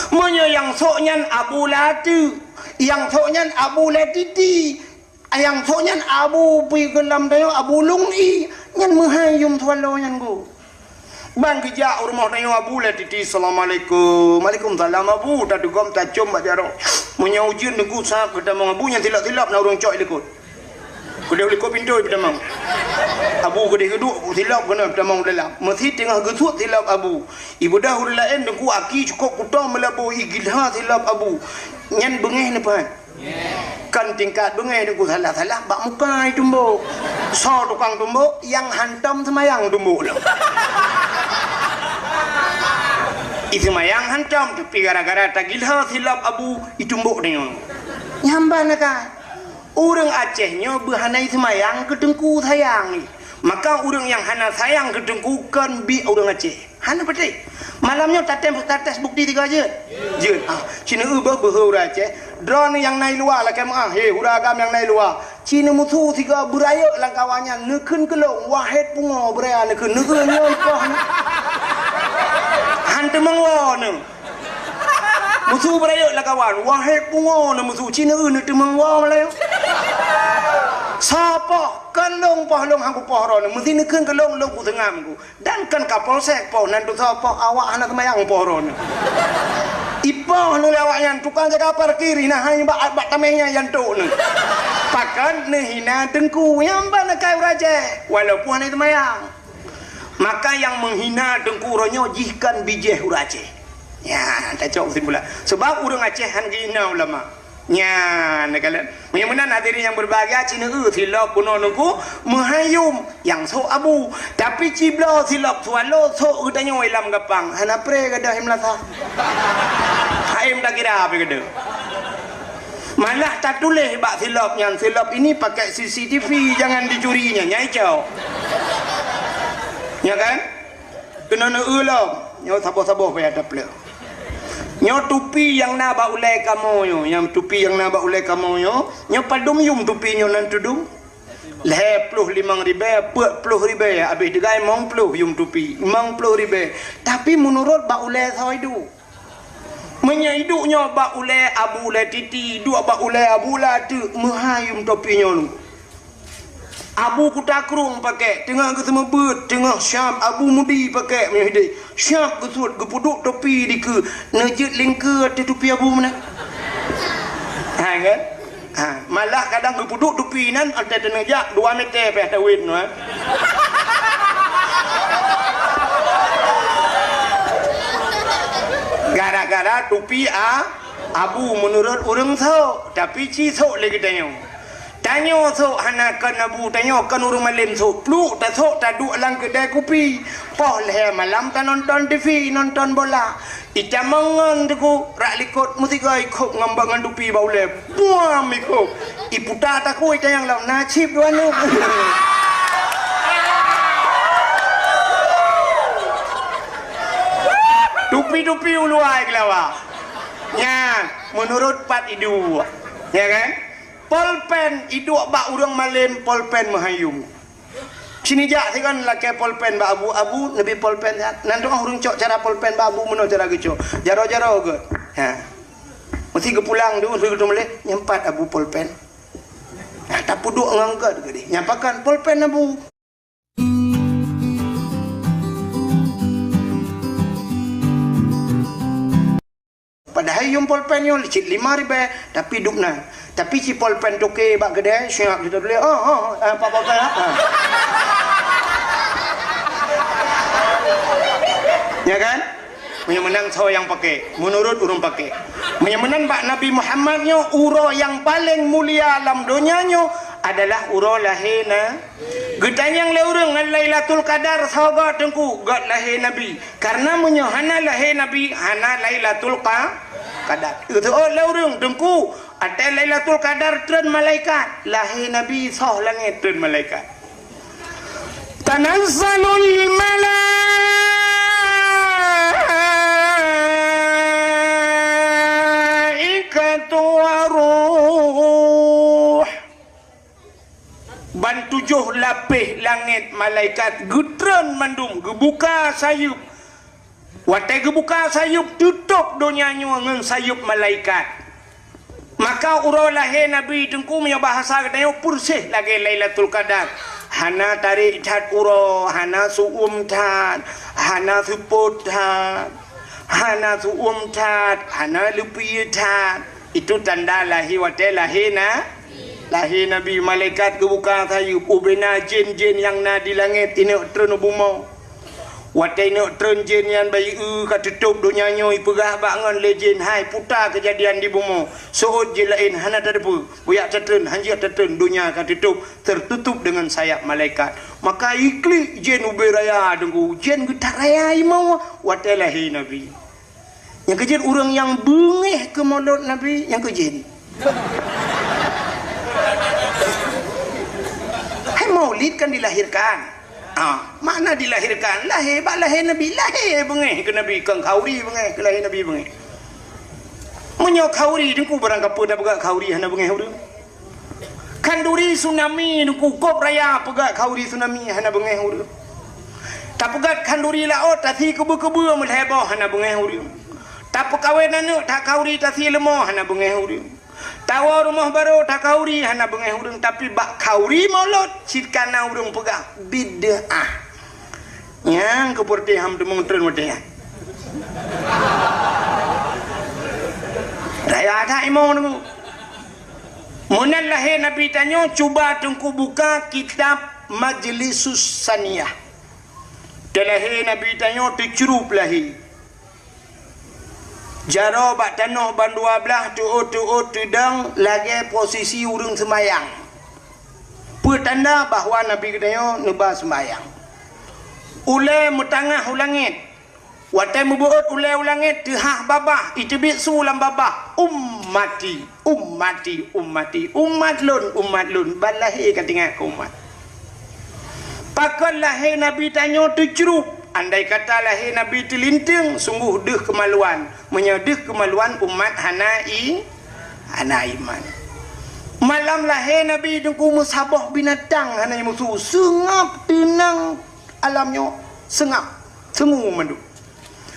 Meunyoe nyang sok nyan Abu Lati, nyang sok nyan Abu Latiti, nyang sok nyan Abu pi geulam tanyoe Abu Lung I, nyan meuhai yum Swallow nyan gu. Ban geujak u rumoh tanyoe Abu Latiti, "Assalamualaikum." "Waalaikumsalam, Abu." Tateugom, tacôm bak jaroe. Meunyoe ujeuen teungku sab geutamong Abu, nyan silop-silop na ureueng cok i likot. Keudeh likot pintoe geutamong. Abu keudeh geuduek silop keunoe geutamong u dalam. Meusi teungoh geusuet silop Abu. Ibeudôh ureueng laén teungku aki cukôp kuto meulaboh igilha silop Abu. Nyan beungéh neupan. Kan tingkat beungéh teungku salah-salah bak muka itumbok. Soe tukang tumbok, nyang hantom seumayang tumbok lom. Iseumayang hantom, tapi gara-gara tagilha silop Abu itumbok deungon. Nyamban akai. Ureueng Aceh nyoe beuhana iseumayang keu teungku sayang. Maka ureueng nyang hana sayang keu teungku kon biek ureueng Aceh. Hana patéh. Malam nyoe tatem, tates bukti tiga jeuet? Jeuet. Ah, ci neueu boh beuhe ureueng Aceh. Droeneuh nyang na i luwa lakée meu'ah, he, ureueng agam nyang na i luwa. Ci neumusu sigoe beurayeuk lam kawan nyan, neukheun keu lôn, wahét pungoe beuraya neukheun, neukheun nyoe i poh nyoe. Han teumeung woe neuh. Musu beurayeuk lam kawan, wahét pungoe neuh musu, ci neueu neuteumeung woe malam nyoe. Soe poh, kon lôn poh lôn han kupoh droeneuh, meusi neukheun keu lôn, lôn kuseungam ku. Dan kon Kapolsek poh nan tusoe poh awak hana seumayang poh droeneuh. Ipoh lôn lé awaknyan tukang jaga parkir hina hai bak, bak tameh nyan jantok neuh. Pakon neuhina teungku nyang ban akai ureueng Aceh walaupun hana seumayang. Maka nyang meuhina teungku uroe nyoe jih kon bijéh ureueng Aceh. Nyan tacok keusimpulan. Sebab ureueng Aceh han geuhina ulama. Nyan, neukalon. Meunyoe meunan hadirin nyang berbahagia, ci neueu silop bunoe teungku meuhai yum nyang sok Abu. Tapi ci bloe silop Swallow sok geutanyoe lam gapang. Hana pre gadôh i meulasa. Haém takira pi gadôh. Malah tatuléh bak silop nyan, "Silop ini pakai C C T V, jangan dicuri," nyan, nyan icok. Ya kan? Keunoe neueu lom, nyoe saboh-saboh payah tapleueh. Nyoe tupi nyang na bak ulée kamoe nyoe, nyang tupi nyang na bak ulée kamoe nyoe, nyoe padum yum tupi nyoe nan tudum? Lhée ploh limong ribée, peuet ploh ribée, abéh teugai limong ploh yum tupi, limong ploh ribée. Tapi meunurot bak ulée soe iduek? Meunyoe iduek nyoe bak ulée Abu Latiti, iduek bak ulée Abu Lateuk, meuhai yum tupi nyoe. Abu Kuta Krueng pakék, teungoh geuseumeubeut, teungoh siab Abu Mudi pakék meunyoe hideh. Siab geusuet, geupeuduek tupi dikeue, neujeuet lingkeue ateueh tupi Abu meunan. Ha, kan? Ha, malah kadang geupeuduek tupi nan, watée teuneujak dua meter pih tawét nyoe. Gara-gara tupi a, Abu meunurot ureuëng sok, tapi ci sok lé geutanyoe. Tanyoe sok hana kon Abu, tanyoe kon ureuëng malém sok. Pluek tasok taduek lam keudè kupi. Poh lhée malam tanonton T V, nonton bola. Itamong ngon teungku rak likot meusigoe ikhôb ngon bak ngon tupi bak ulée. Buam ikhôb. Iputa takue itanyong lom, na cit dua neuk. Tupi-tupi uluwa keulawa. Nyan, meunurot pat iduek. Ya kan? Polpen iduek bak ureuëng malém, polpen meuhai yum. Sini jak sigon lakée polpen bak Abu, Abu neubi polpen siat. Nan tu'oh ureuëng cok cara polpen bak Abu meunoe cara geucok. Jaroe-jaroe geuet. Ha. Meusi geupulang tu, meusi geutu malém, nyempat Abu polpen. Ha, tapeuduek ngon geuet geude. Nyampakan polpen Abu. Padahai yum polpen nyoe cit lima ribée, tapi dub nan. Tapi ci polpen toke bak keudè, siap kita tuléh, "Oh, oh, oh, eh, Pak Polpen, ah." Ah. Ya kan? Meunyoe meunan soe nyang pakai, meunurot ureuëng pakai. Meunyoe meunan bak Nabi Muhammad nyoe, uroe nyang paleng mulia lam donya nyoe adalah uroe lahé na-, Geutanyong lé ureuëng ngon Lailatul Qadar soe goe teungku, goe lahé Nabi. Karena meunyoe hana lahé Nabi, hana Lailatul Qa-, Qadar. Geuteuôt lé ureuëng teungku, watée Lailatul Qadar treun malaikat, lahé Nabi soh langét treun malaikat. Tanazzalul malaikatu waruh Ban tujoh lapéh langét malaikat geutreun mandum, geubuka sayeuep. Watée geubuka sayeuep, teutôb donya nyoe ngon sayeuep malaikat. Maka uroe lahé Nabi Teungku, meunyoe bahasa geutanyoe, peureséh lagée Lailatul Qadar. Hana tarék that uroe, hana su'uem that, hana seupôt that, hana su'uem that, hana leupie that. Itu tanda lahé, watée lahé na, lahé Nabi. Malaikat geubuka sayeuep, ubena jén-jén nyang na di langét ineuk treun u bumoe. Watée ineuk treun jén nyan bayeue ka teutôb donya nyoe, ipeugah bak ngon lé jén, "Hai, puta keujadian di bumoe. Seuôt jén laén hana tateupeue. Bujak tatreun, hanjeuet tatreun, donya ka teutôb, teututôb deungon sayap malaikat." Maka iklik jén ubé raya Teungku, jén geutaraya imoe watée lahé Nabi. Nyang keujeuet ureuëng nyang beungéh keu mulod Nabi, nyang keujeuet. Hai, maulid kan dilahirkan. Ah, makna dilahirkan, lahé bak lahé Nabi, lahé beungéh keu Nabi, kon khanduri beungéh keu lahé Nabi beungéh. Meunyoe khanduri Teungku, barang kapeue tapeugah khanduri hana beungéh ureuëng. Khanduri tsunami Teungku, gob raya peugah khanduri tsunami hana beungéh ureuëng. Tapeugah khanduri laôt tasi keubeu-keubeu meulhée boh hana beungéh ureuëng. Tapeukawen aneuëk takhanduri tasi leumo hana beungéh ureuëng. Tawoe rumoh barô takhanduri hana beungéh ureuëng, tapi bak khanduri mulod cit kana ureuëng peugah bid'ah. Nyang keupeureuté ham teumong treun watée nyan. Raya that imoe Teungku. Meunan lahé Nabi tanyoe, cuba Teungku buka kitab Majlisus Saniyah. Teulahé Nabi tanyoe teucrup lahé. Jaroe bak tanoh ban dua blaih, teuôt-teuôt teudong lagée posisi ureuëng seumayang. Peue tanda bahwa Nabi geutanyoe neuba seumayang. Ulée meutangah u langét. Watée meubeuôt ulée u langét, teuhah babah, iteubiet su lam babah, "Ummati, ummati, ummati, umat lôn, umat lôn." Ban lahé ka teuingat keu umat. Pakon lahé Nabi tanyoe teucrup? Andai kata lahé Nabi teulinteung, sunggoh deuh keumaluan. Meunyoe deuh keumaluan, umat hana i, hana iman. Malam lahé Nabi Teungku, meusaboh binatang hana jimusu, seungab teunang alam nyoe, seungab, seungue mandum.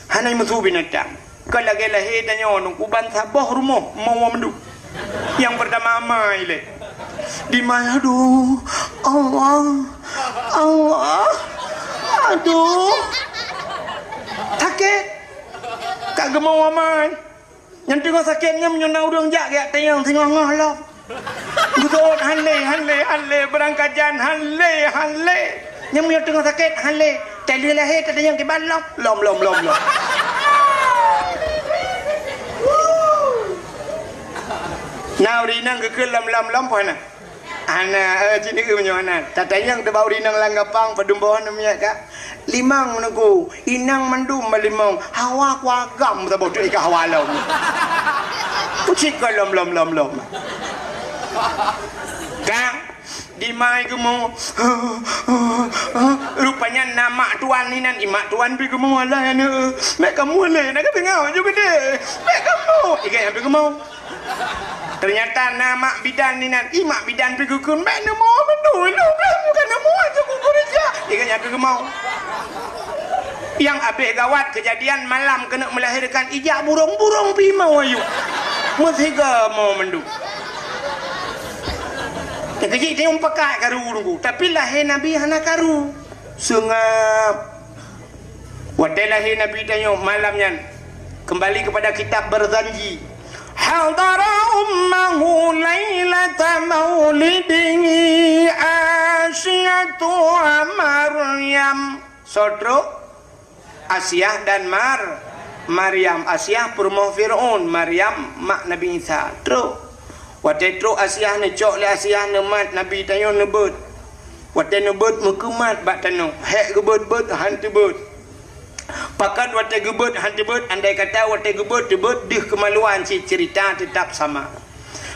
Hana jimusu binatang. Ka lagée lahé tanyoe Teungku, ban saboh rumoh meuwoe mandum. Nyang peurtama amai lé. Dimai, aduh, Allah, Allah, aduh. Sakét. Ka geumeuwoe amai. Nyang teungoh sakét nyan meunyoe na ureuëng jak geujak tanyong singoh-ngoh lom. Geuseuôt, "Han lé, han lé, han lé, beurangkajan, han lé, han lé." Nyang meunyoe teungoh sakét, "Han lé, taleueh lahé tatanyong kiban lom." Lom, lom, lom, lom. Na ureuëng inong geukheun lom, lom, lom, peue hana? Hana, eh, cit neu meunyoe hana. Tatanyong teuh bak ureuëng inong lam gapang, padum boh neu miet ka. Limong Teungku, inong mandum meulimong, hawa kuagam saboh tu ika hawa lom. Cit ka lom, lom, lom, lom. Ka, dimai geumo. Rupanya na mak tuan inan, i mak tuan pi geumo, "Alah aneuk, mek kamoe lé, na ka teungoh ju geude. Mek kamoe." Igai nyan pi geumo. Teunyata na mak bidan inan, i mak bidan pi geukheun, "Mek neumo mandum, lôn blah bukan neumo aja ku keureuja." Igai nyan pi geumo. Nyang abéh gawat keujadian malam keuneuk meulahérkan, ijak burong-burong pi mo ayue. Meusiga mo mandum. Keujih teunyong pakat karu Teungku, tapi lahé Nabi hana karu. Seungab. Watée lahé Nabi tanyoe malam nyan, keumbali keupada kitab Barzanji. Hadara ummahu lailata maulidihi Asiyatu wa Maryam. Soe trok? Asiah dan Mar-, Maryam. Asiah peurumoh Fir'aun, Maryam mak Nabi Isa. Trok. Watée trok Asiah, neucok lé Asiah neumat Nabi tanyoe neubeuet. Watée neubeuet meukeumat bak tanoh, hék geubeuet-beuet han teubeuet. Pakon watée geubeuet han teubeuet, andai kata watée geubeuet teubeuet deuh keumaluan cit ceurita teutap sama.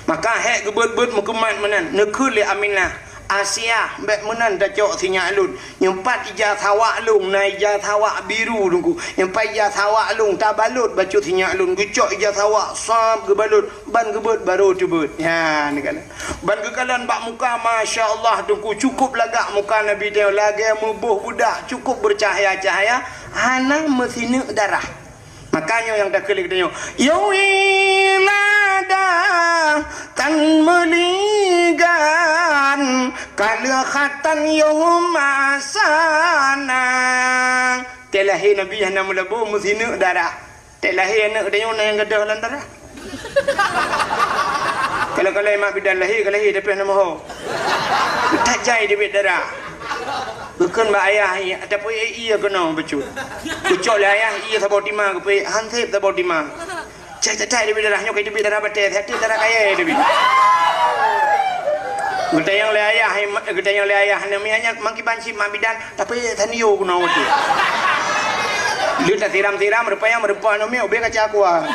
Maka hék geubeuet-beuet meukeumat meunan, neukheun lé Aminah, Asia, bèk meunan tacok sinyak lôn. Nyoe pat ija sawak lôn, na ija sawak biru Teungku. Nyoe pat ija sawak lôn, tabalot bacut sinyak lôn. Geucok ija sawak, sab geubalot, ban geubeuet barô teubeut. Nyan geukalon. Ban geukalon bak muka, masya Allah Teungku, cukup lagak muka Nabi tanyoe, lagèe meuboh beudak, cukup bercahaya-cahaya, hana meusineuk darah. Makanya nyang takheun lé geutanyoe, "Ya wilada tan meuligan, ka lheueh khatan yoh masana." Teuh lahé Nabi hana meulabô meusineuk darah. Teuh lahé aneuk geutanyoe na nyang gadôh lam darah. Kalau-kalau mak bidan lahé, ka lahé tapi hana moho. Tajai teubiet darah. Geukheun bak ayah, tapi ié keunoe bacut. Geucok lé ayah ié saboh tima geupeuék, han sép saboh tima. Cai catai teubiet darah nyoe, ka teubiet darah batèe, satu darah kayèe teubiet. Geutanyong lé ayah, geutanyong lé ayah, aneuk miet nyan makiban cit mak bidan, tapi tanio keunoe watèe. Lheueh tasiram-siram, rupanya meureumpok aneuk miet ubé kaca aqua.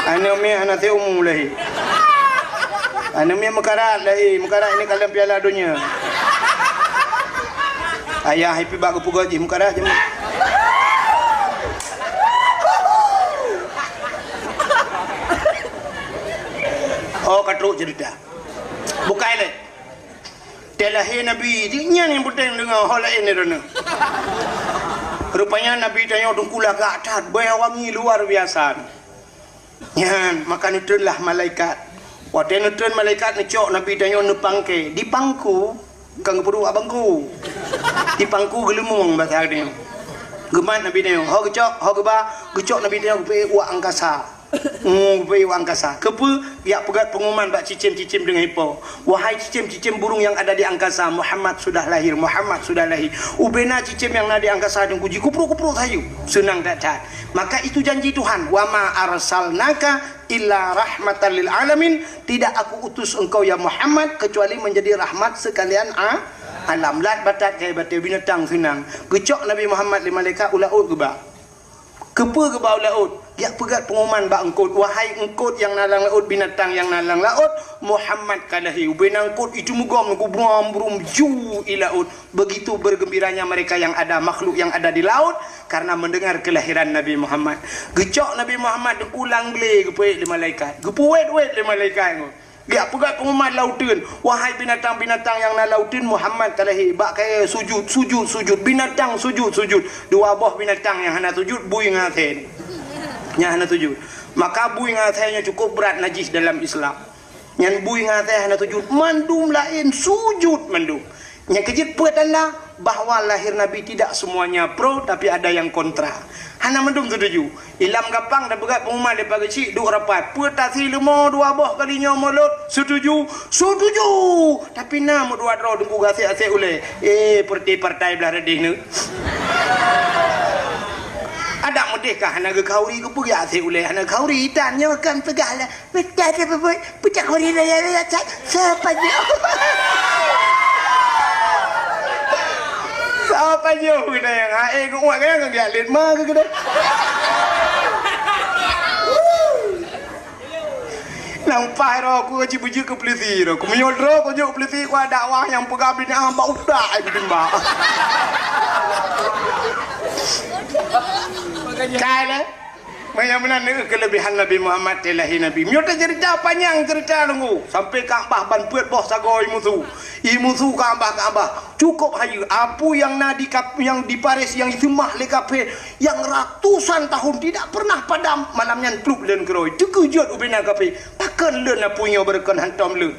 Aneuk miet hana seumu lahé. Aneuk miet meukarat lahé, meukarat ini kalon Piala Donya. Ayah ipi bak geupeugah jih meukarat jih. Oh, ka trok cerita. Bukai lé. Teuh lahé Nabi, nyan nyang peunteng deungoe, ho laén droeneuh. Rupanya Nabi tanyoe Teungku lagak that, bèe wangi luar biasa. Nyan, maka neutreunlah malaikat. Watèe neutreun malaikat neucok Nabi tanyoe neupangke, dipangku, bukan geupeuduek bak bangku. Dipangku geuleumong basa geutanyoe. Geumat Nabi tanyoe, ho geucok, ho geuba, geucok Nabi tanyoe geupeuék u angkasa. Hmm, geupeuék u angkasa. Keupeue? Geujak peugöt peunguman bak cicém-cicém deungon ipo. Wahai cicém-cicém burung yang ada di angkasa, Muhammad sudah lahir, Muhammad sudah lahir. Ubé na cicém nyang na di angkasa Teungku jikuprok-kuprok sayu. Seunang that-that. Maka itu janji Tuhan, "Wa ma arsalnaka illa rahmatan lil alamin." Tidak Aku utus engkau, ya Muhammad, kecuali menjadi rahmat sekalian a-, alam. Lat batat kayèe batèe binatang seunang. Geucok Nabi Muhammad lé malaikat u laôt geuba. Keupeue geuba u laôt? Geujak peugöt peunguman bak eungkôt, "Wahai eungkôt nyang na lam laôt, binatang nyang na lam laôt, Muhammad ka lahé." Ubé na eungkôt itu meugom, geubrom-brom ju i laôt. Begitu bergembiranya mereka yang ada, makhluk yang ada di laut, karena mendengar kelahiran Nabi Muhammad. Geucok Nabi Muhammad u lam glé geupeuék lé malaikat. Geupeuwét-wét lé malaikat nyoe. Geujak peugöt peunguman lauteuen, "Wahai binatang-binatang nyang na lauteuen, Muhammad ka lahé." Bak kayèe sujud, sujud, sujud. Binatang sujud, sujud. Dua boh binatang nyang hana sujud, bui ngon asèe. Nyang hana sujud. Maka bui ngon asèe nyoe cukup brat najih dalam Islam. Nyan bui ngon asèe hana sujud, mandum laén sujud mandum. Nyang keujeuet peue tanda bahwa lahir Nabi tidak semuanya pro, tapi ada yang kontra. Hana mandum setuju. Ilam gampang tapeugah peunguman lé pageucik duek rapat. Peue tasi leumo dua boh kali nyoe mulod? Setuju, setuju. Tapi na meudua droe Teungku gasek-asek ulèe. Eh, partai-partai blah radeh nyoe. Adak meudeh ka hana geukhauri, keupeue gasek ulèe hana khauri, tan nyoe kan peugah lah. Beutôi teupeue, peucak huri raya-raya that, soe pajoh. Soe pajoh keunan nyang hai geuuet keunan geujak lét ma keu keunan. Nang paih roh ku jibeujeuet keu peulisi roh. Ku meunyoe droe ku jeuet keu peulisi ku dakwah nyang peugah beuneuk bak utak ai kutimbak. Kai lé. Meunyoe meunan nyoe keuleubehan Nabi Muhammad teuh lahé Nabi. Meunyoe teuceurita panyang ceurita Teungku, sampoe Ka'bah ban peuet boh sagoe imusu. Imusu Ka'bah, Ka'bah. Cukup hayeue, apui nyang na di kap-, nyang di Paris nyang iseumah lé kafé nyang ratusan tahun tidak pernah padam, malam nyan plup lôn keudroe. Teukeujot ubena kafé, "Pakon lôn apui nyoe beureukan hantom lôn?"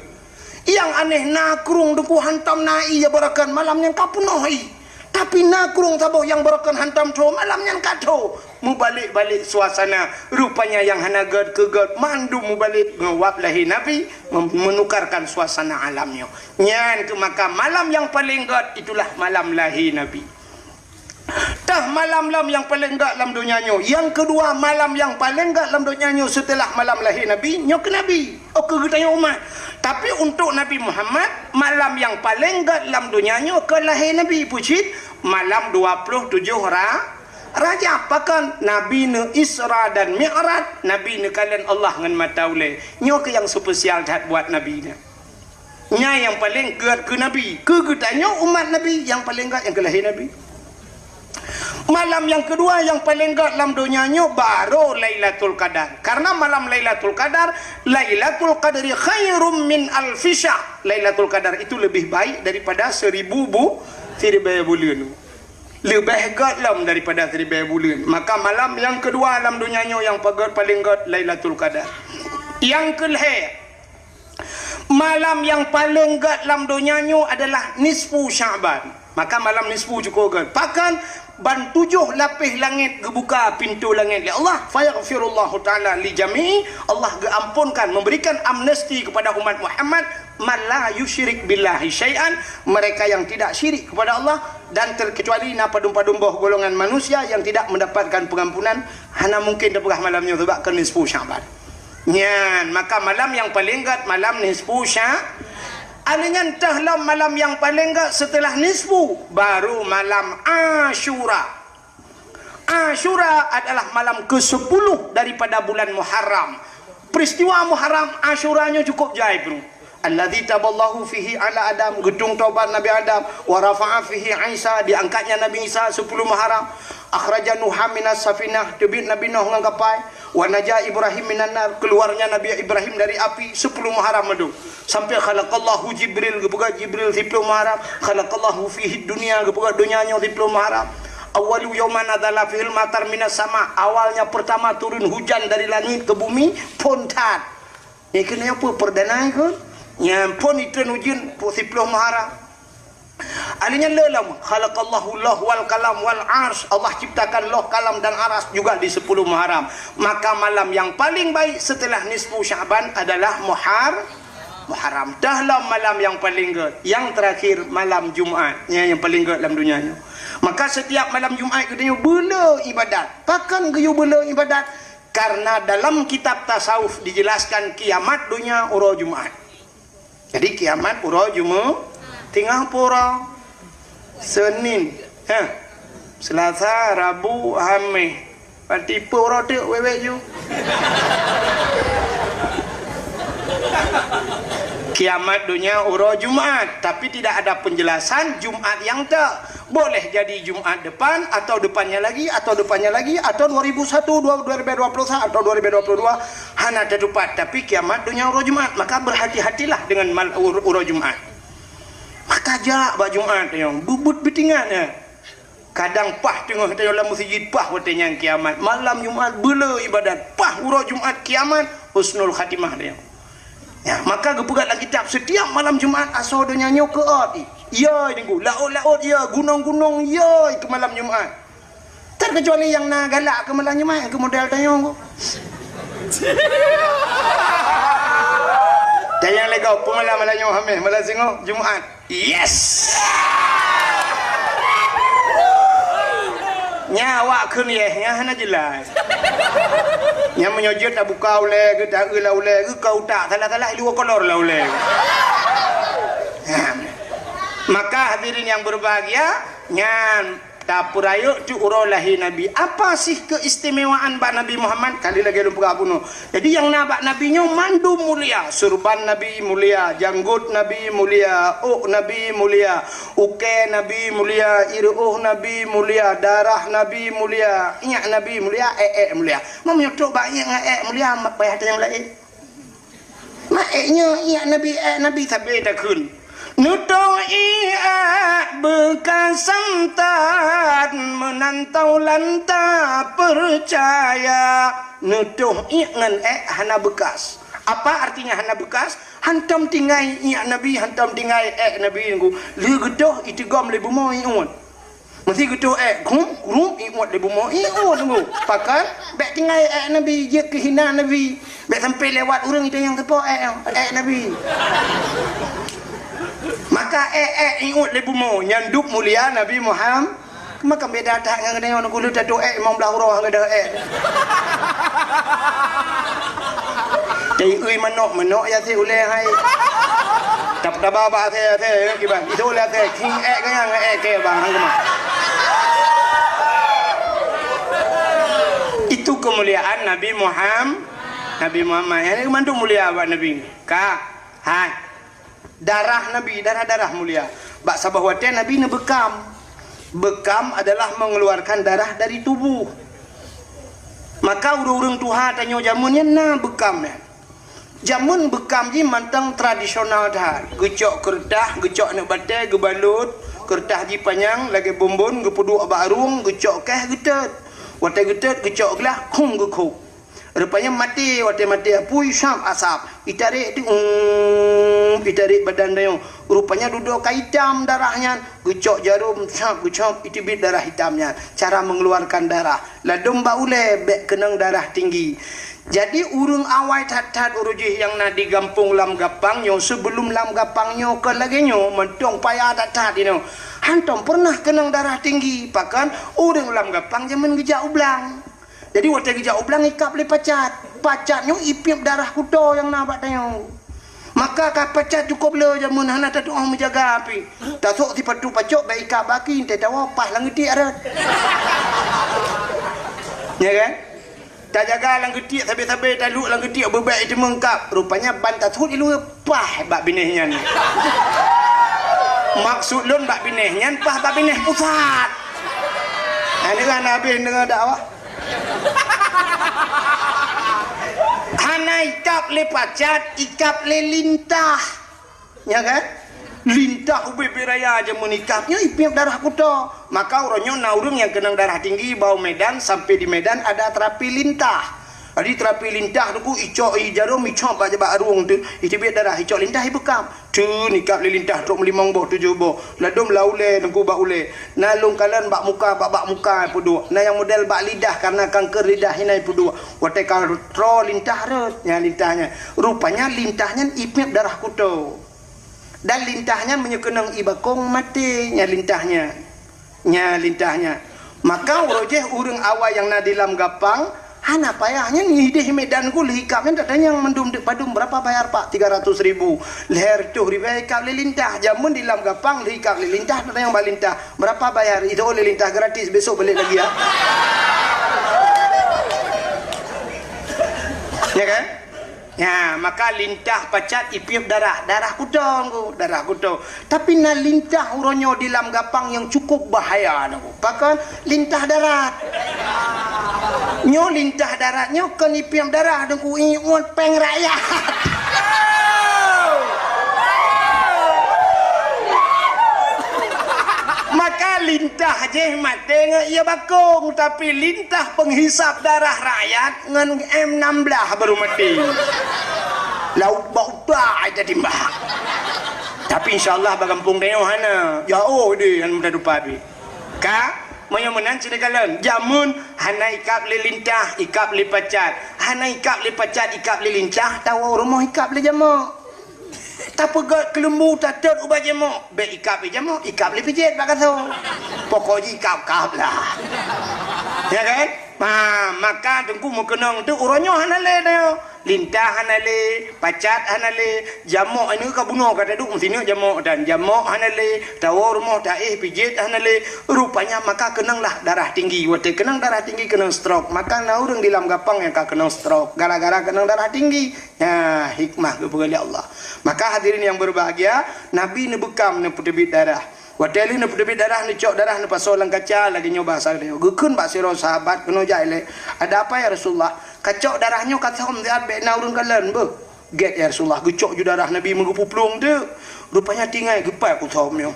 Nyang aneh na krueng Teungku hantom na ié beureukan, malam nyan ka peunoh ié. Tapi na krueng saboh nyang beureukan hantom tho, malam nyan ka tho. Mubalek-balek suasana, rupanya nyang hana gèt keu gèt mandum mubalek ngon wab lahé Nabi, mem-, menukarkan suasana alam nyoe. Nyan keuh maka malam nyang paleng gèt itulah malam lahé Nabi. Tah malam lom nyang paleng gèt lam donya nyoe. Nyang keudua, malam nyang paleng gèt lam donya nyoe seuteulah malam lahé Nabi, nyoe keu Nabi. Oh, keu geutanyoe umat. Tapi untuk Nabi Muhammad, malam nyang paleng gèt lam donya nyoe keu lahé Nabi. Peue cit? Malam dua ploh tujoh Ra-, Rajab. Pakon? Nabi neu Isra dan Mi'raj, Nabi neukalon Allah ngon mata ulèe. Nyoe keuh nyang spesial that buat Nabi nyan. Nyan nyang paleng gét keu Nabi. Keu geutanyoe umat Nabi, nyang paleng gét nyang keu lahé Nabi. Malam nyang keudua nyang paleng gét lam donya nyoe baru Lailatul Qadar. Karena malam Lailatul Qadar, Lailatul Qadri khairum min alfi syahr. Lailatul Qadar itu lebih baik daripada seribu bu-, siribèe buleuen. Leubeh gét lom daripada siribèe buleuen. Maka malam nyang keudua lam donya nyoe nyang pagét paleng gét Lailatul Qadar. Nyang keulhèe, malam nyang paleng gét lam donya nyoe adalah nisfu Sya'ban. Maka malam nisfu cukup gét. Pakon ban tujoh lapéh langét geubuka pintoe langét lé Allah. Fayaghfirullahu ta'ala li jami'i. Allah geuamponkan, memberikan amnesti kepada umat Muhammad, man la yusyrik billahi syai'an, mereka yang tidak syirik kepada Allah, dan terkecuali na padum-padum boh golongan manusia yang tidak mendapatkan pengampunan, hana mungkin teupeugah malam nyoe sebab keu nisfu Sya'ban. Nyan, maka malam nyang paleng gét malam nisfu Sya-, alèh nyan teuh lom malam nyang paleng gét setelah nisfu, baru malam Asyura. Asyura adalah malam kesepuluh daripada bulan Muharram. Peristiwa Muharram Asyura nyoe cukup jai, bro. Alladzi taballahu fihi ala Adam, geudong tobat Nabi Adam, wa rafa'a fihi Isa, diangkatnya Nabi Isa sepuluh Muharram, akhraja Nuha minas safinah, teubiet Nabi Nuh ngon kapai, wa naja Ibrahim minan nar, keluarnya Nabi Ibrahim dari api sepuluh Muharram madu. Sampai khalaqallahu Jibril, geupeugah Jibril siploh Muharram, khalaqallahu fihi dunya, geupeugah donya nyoe siploh Muharram. Awwalu yauman nazala fihil matar minas sama, awalnya pertama turun hujan dari langit ke bumi, phon that. Nyan keuh nyoe peue perdana keuh? Nyan phon itreun ujeuen siploh Muharram. Alèh nyan le lom, khalaqallahu lauh wal qalam wal arsy. Allah ciptakan lauh, kalam dan aras juga di sepuluh Muharram. Maka malam yang paling baik setelah nisfu Sya'ban adalah Muhar-, Muharram. Teuh lom malam yang paling gét. Yang terakhir malam Jumat. Nyan yang paling gét lam donya nyoe. Maka setiap malam Jumat geutanyoe beuleu ibadat. Pakon geuyue beuleu ibadat? Karena dalam kitab tasawuf dijelaskan kiamat donya uroe Jumat. Jadi kiamat uroe Jumaat, teungoh pura Senin, ha, Selasa, Rabu, Hameh. Berarti pura teuk wewek ju. Kiamat donya uroe Jumat, tapi tidak ada penjelasan Jumat nyang teuk. Boleh jadi Jumat depan, atau depannya lagi, atau depannya lagi, atau dua ribu satu, dua-, dua ribu dua puluh satu, atau dua ribu dua puluh dua, hana teutupat. Tapi kiamat donya uroe Jumat, maka berhati-hatilah dengan mal-, ur-, uroe Jumat. Maka jak bak Jumat nyoe, beubuet beutingat nyan. Kadang paih teungoh tanyoe lam meuseujid, paih watèe nyan kiamat. Malam Jumat beuleu ibadat, paih uroe Jumat kiamat, husnul khatimah tanyoe. Ya, maka geupeugah lam kitab, setiap malam Jumat asoe donya nyoe keuôt. Ya, Teungku, laôt-laôt ya, gunong-gunong ya, keu malam Jumat. Terkecuali nyang na galak keu malam Jumat, keu model tanyoe. Dan nyang lagèe peue malam, malam nyoe Hameh, malam singoh Jumat. Yes! Nya awak kheun yes, nya hana jelas. Nya meunyoe jeuet tabuka ulèe geuh, taeu lam ulèe geuh, ka utak salah-salah, i luwa kolor lam ulèe geuh. Nah, maka hadirin yang berbahagia, nyan tapeurayeuk teuk uroe lahé Nabi. Apa sih keistimewaan bak Nabi Muhammad? Kali lagèe lôn peugah bunoe. Jadi, nyang na bak Nabi nyoe mandum mulia. Surban Nabi mulia, janggot Nabi mulia, ôk Nabi mulia, ukèe Nabi mulia, ireuôh Nabi mulia, darah Nabi mulia, iék Nabi mulia, èk-èk mulia. Meunyoe trôk bak iék ngon èk mulia, payah tanyong laén. Mak èk nyoe iék Nabi, èk Nabi sabé takheun. Neutôh iék beukas santan, meunan taulan tapeucaya. Neutôh iék ngon èk hana beukas. Apa artinya hana beukas? Hantom tinggai iék Nabi, hantom tinggai èk Nabi nyoe. Lheueh geutôh iteugom lé bumoe iôt. Meusé geutôh èk, grum, grum, iôt lé bumoe, iôt nunggu. Pakon, bèk tinggai èk Nabi, jeuet keu hina Nabi. Bèk sampai lewat ureueng itanyong sapo èk, èk Nabi. Maka èk, èk, iôt lé bumoe, nyan dub mulia Nabi Muhammad. Maka beda that ngon geutanyoe nunggu lheueh tatôh èk, limong blaih uroe ngon geutanyoe èk. Teuiui manok, manok ya si ulèe hai. Tap-, taba bak asèe, asèe, ya, kiban. Itu ulèe asèe, king èk keu nyang èk keu bang, hang keumah. Itu kemuliaan Nabi Muham-, Nabi Muhammad. Nyan mandum mulia bak Nabi. Ka, hai. Darah Nabi, darah-darah mulia. Bak saboh watée Nabi neubeukam. Beukam adalah mengeluarkan darah dari tubuh. Maka ureuëng-ureuëng tuha tanyoe jameun nyan na beukam nyan. Jameun beukam jih mantong tradisional that. Geucok keureutah, geucok aneuk batée, geubalot, keureutah jih panyang lagée bonbon, geupeuduek bak rueng, geucok keh, geutot. Watée geutot, geucok glah, khum geukhôb. Rupanya maté, watée maté apui, sab asab. Itarek tu, um, itarek badan tanyoe. Rupanya dudoe ka itam darah nyan. Geucok jarom, sab, geucok, iteubiet darah itam nyan. Cara mengeluarkan darah. Ladom bak ulée, bék keunong darah tinggi. Jadi, ureuëng awai that-that uroe jih nyang na di gampông Lam Gapang nyoe, sebelum Lam Gapang nyoe kon lagée nyoe, mantong payah that-that inoe. Hantom pernah keunong darah tinggi, pakon ureuëng Lam Gapang jameun geujak u blang. Jadi, watée geujak u blang ikab lé pacat. Pacat nyoe ipiep darah kuto nyang na bak tanyoe. Maka ka pacat cukôp le jameun hana tatuoh meujaga pih. Tasok sipatu pacok bék ikab baki, teuh tawoe paih lam geutiek rot. Ya kan? Tajaga lam geutiek, sabe-sabe taluek lam geutiek beubek iteumeung kab. Rupanya ban tasut iluwa paih bak binéh nyan. Maksud lôn bak binéh nyan paih bak binéh pusat. Nah, ini kan habéh deungoe dakwah. Hana ikab lé pacat, ikab lé lintah. Ya kan? Lintah ubé-bé raya jameun ikab nyoe ipiep darah kuto. Maka uroe nyoe na ureuëng nyang keunong darah tinggi bak u Medan, sampai di Medan ada terapi lintah. Jadi terapi lintah tu ku icok i jarom, icok bak, bak rueng tu, iteubiet darah, icok lintah ibeukam. Teun ikab lé lintah trok meulimong boh, tujoh boh. Ladom lam ulée, teungku bak ulée. Na lôn kalon bak muka, bak, bak muka peuduek. Na nyang model bak lidah, karena kanker lidah hina peuduek. Watée ka troe lintah rot, nyan lintah nyan. Rupanya lintah nyan ipiep darah kuto. Dan lintah nyan meunyoe keunong i bakong maté, nyan lintah nyan. Nyan lintah nyan. Maka uroe jih ureuëng awai nyang na di Lam Gapang, hana payah nyan, ideh Medan ku lheuh ikab nyan tatanyong mandum deuk padum, berapa bayar, Pak? Tiga ratus ribu. Lhèe reutôh ribèe ikab lé lintah. Jameun di Lam Gapang lheuh ikab lé lintah, tatanyong bak lintah, berapa bayar? Itu'oh lé lintah gratis, besok balik lagi ya. Ya kan? Ya, maka lintah pacat ipiep darah, darah kuto, darah kuto. Tapi na lintah uroe nyoe di Lam Gapang nyang cukup bahaya, Teungku. Pakon? Lintah darat. Nyoe lintah darat nyoe kon ipiep darah, Teungku, inyuet péng rakyat. Maka lintah jih maté ngon ie bakong, tapi lintah penghisap darah rakyat ngon M enam belas baru maté. Lauk bak utak ai tatimbak. Tapi insya Allah bak gampông tanyoe hana. Jauh deh, hana mudah tupat pih. Ka, meunyoe meunan sinoe kalon, jameun hana ikab lé lintah, ikab lé pacat. Hana ikab lé pacat, ikab lé lintah, tawoe rumoh ikab lé jamok. Tapeugöt keuleumbu, tatot ubak jamok. Bèk ikab lé jamok, ikab lé pijet bak gasoe. Pokok jih ikab-kab lah. Ya kan? Ha, maka Teungku meukeunong tu uroe nyoe hana lé nyoe. Lintah hana lé, pacat hana lé, jamok nyoe ka bunoe ka taduek meusineuk jamok dan jamok hana lé, tawoe rumoh taéh pijet hana lé. Rupanya maka keunong lah darah tinggi. Watèe keunong darah tinggi keunong stroke. Maka na ureueng di Lam Gapang nyang ka keunong stroke gara-gara keunong darah tinggi. Nah, hikmah geupeugah lé Allah. Maka hadirin yang berbahagia, Nabi neubeukam neupeuteubiet darah. Watèe lheueh neupeuteubiet darah, neucok darah neupasoe lam kaca, lagèe nyoe bahasa geutanyoe. Geukheun bak sidroe sahabat keunoe jai lé, "Ada apa ya Rasulullah? Kacok darah nyoe kathom siat bèk na ureueng kalon beuh." "Gèt ya Rasulullah." Geucok ju darah Nabi meugeupuplueng teuk. Rupanya tinggai geupaih kuthom nyoe.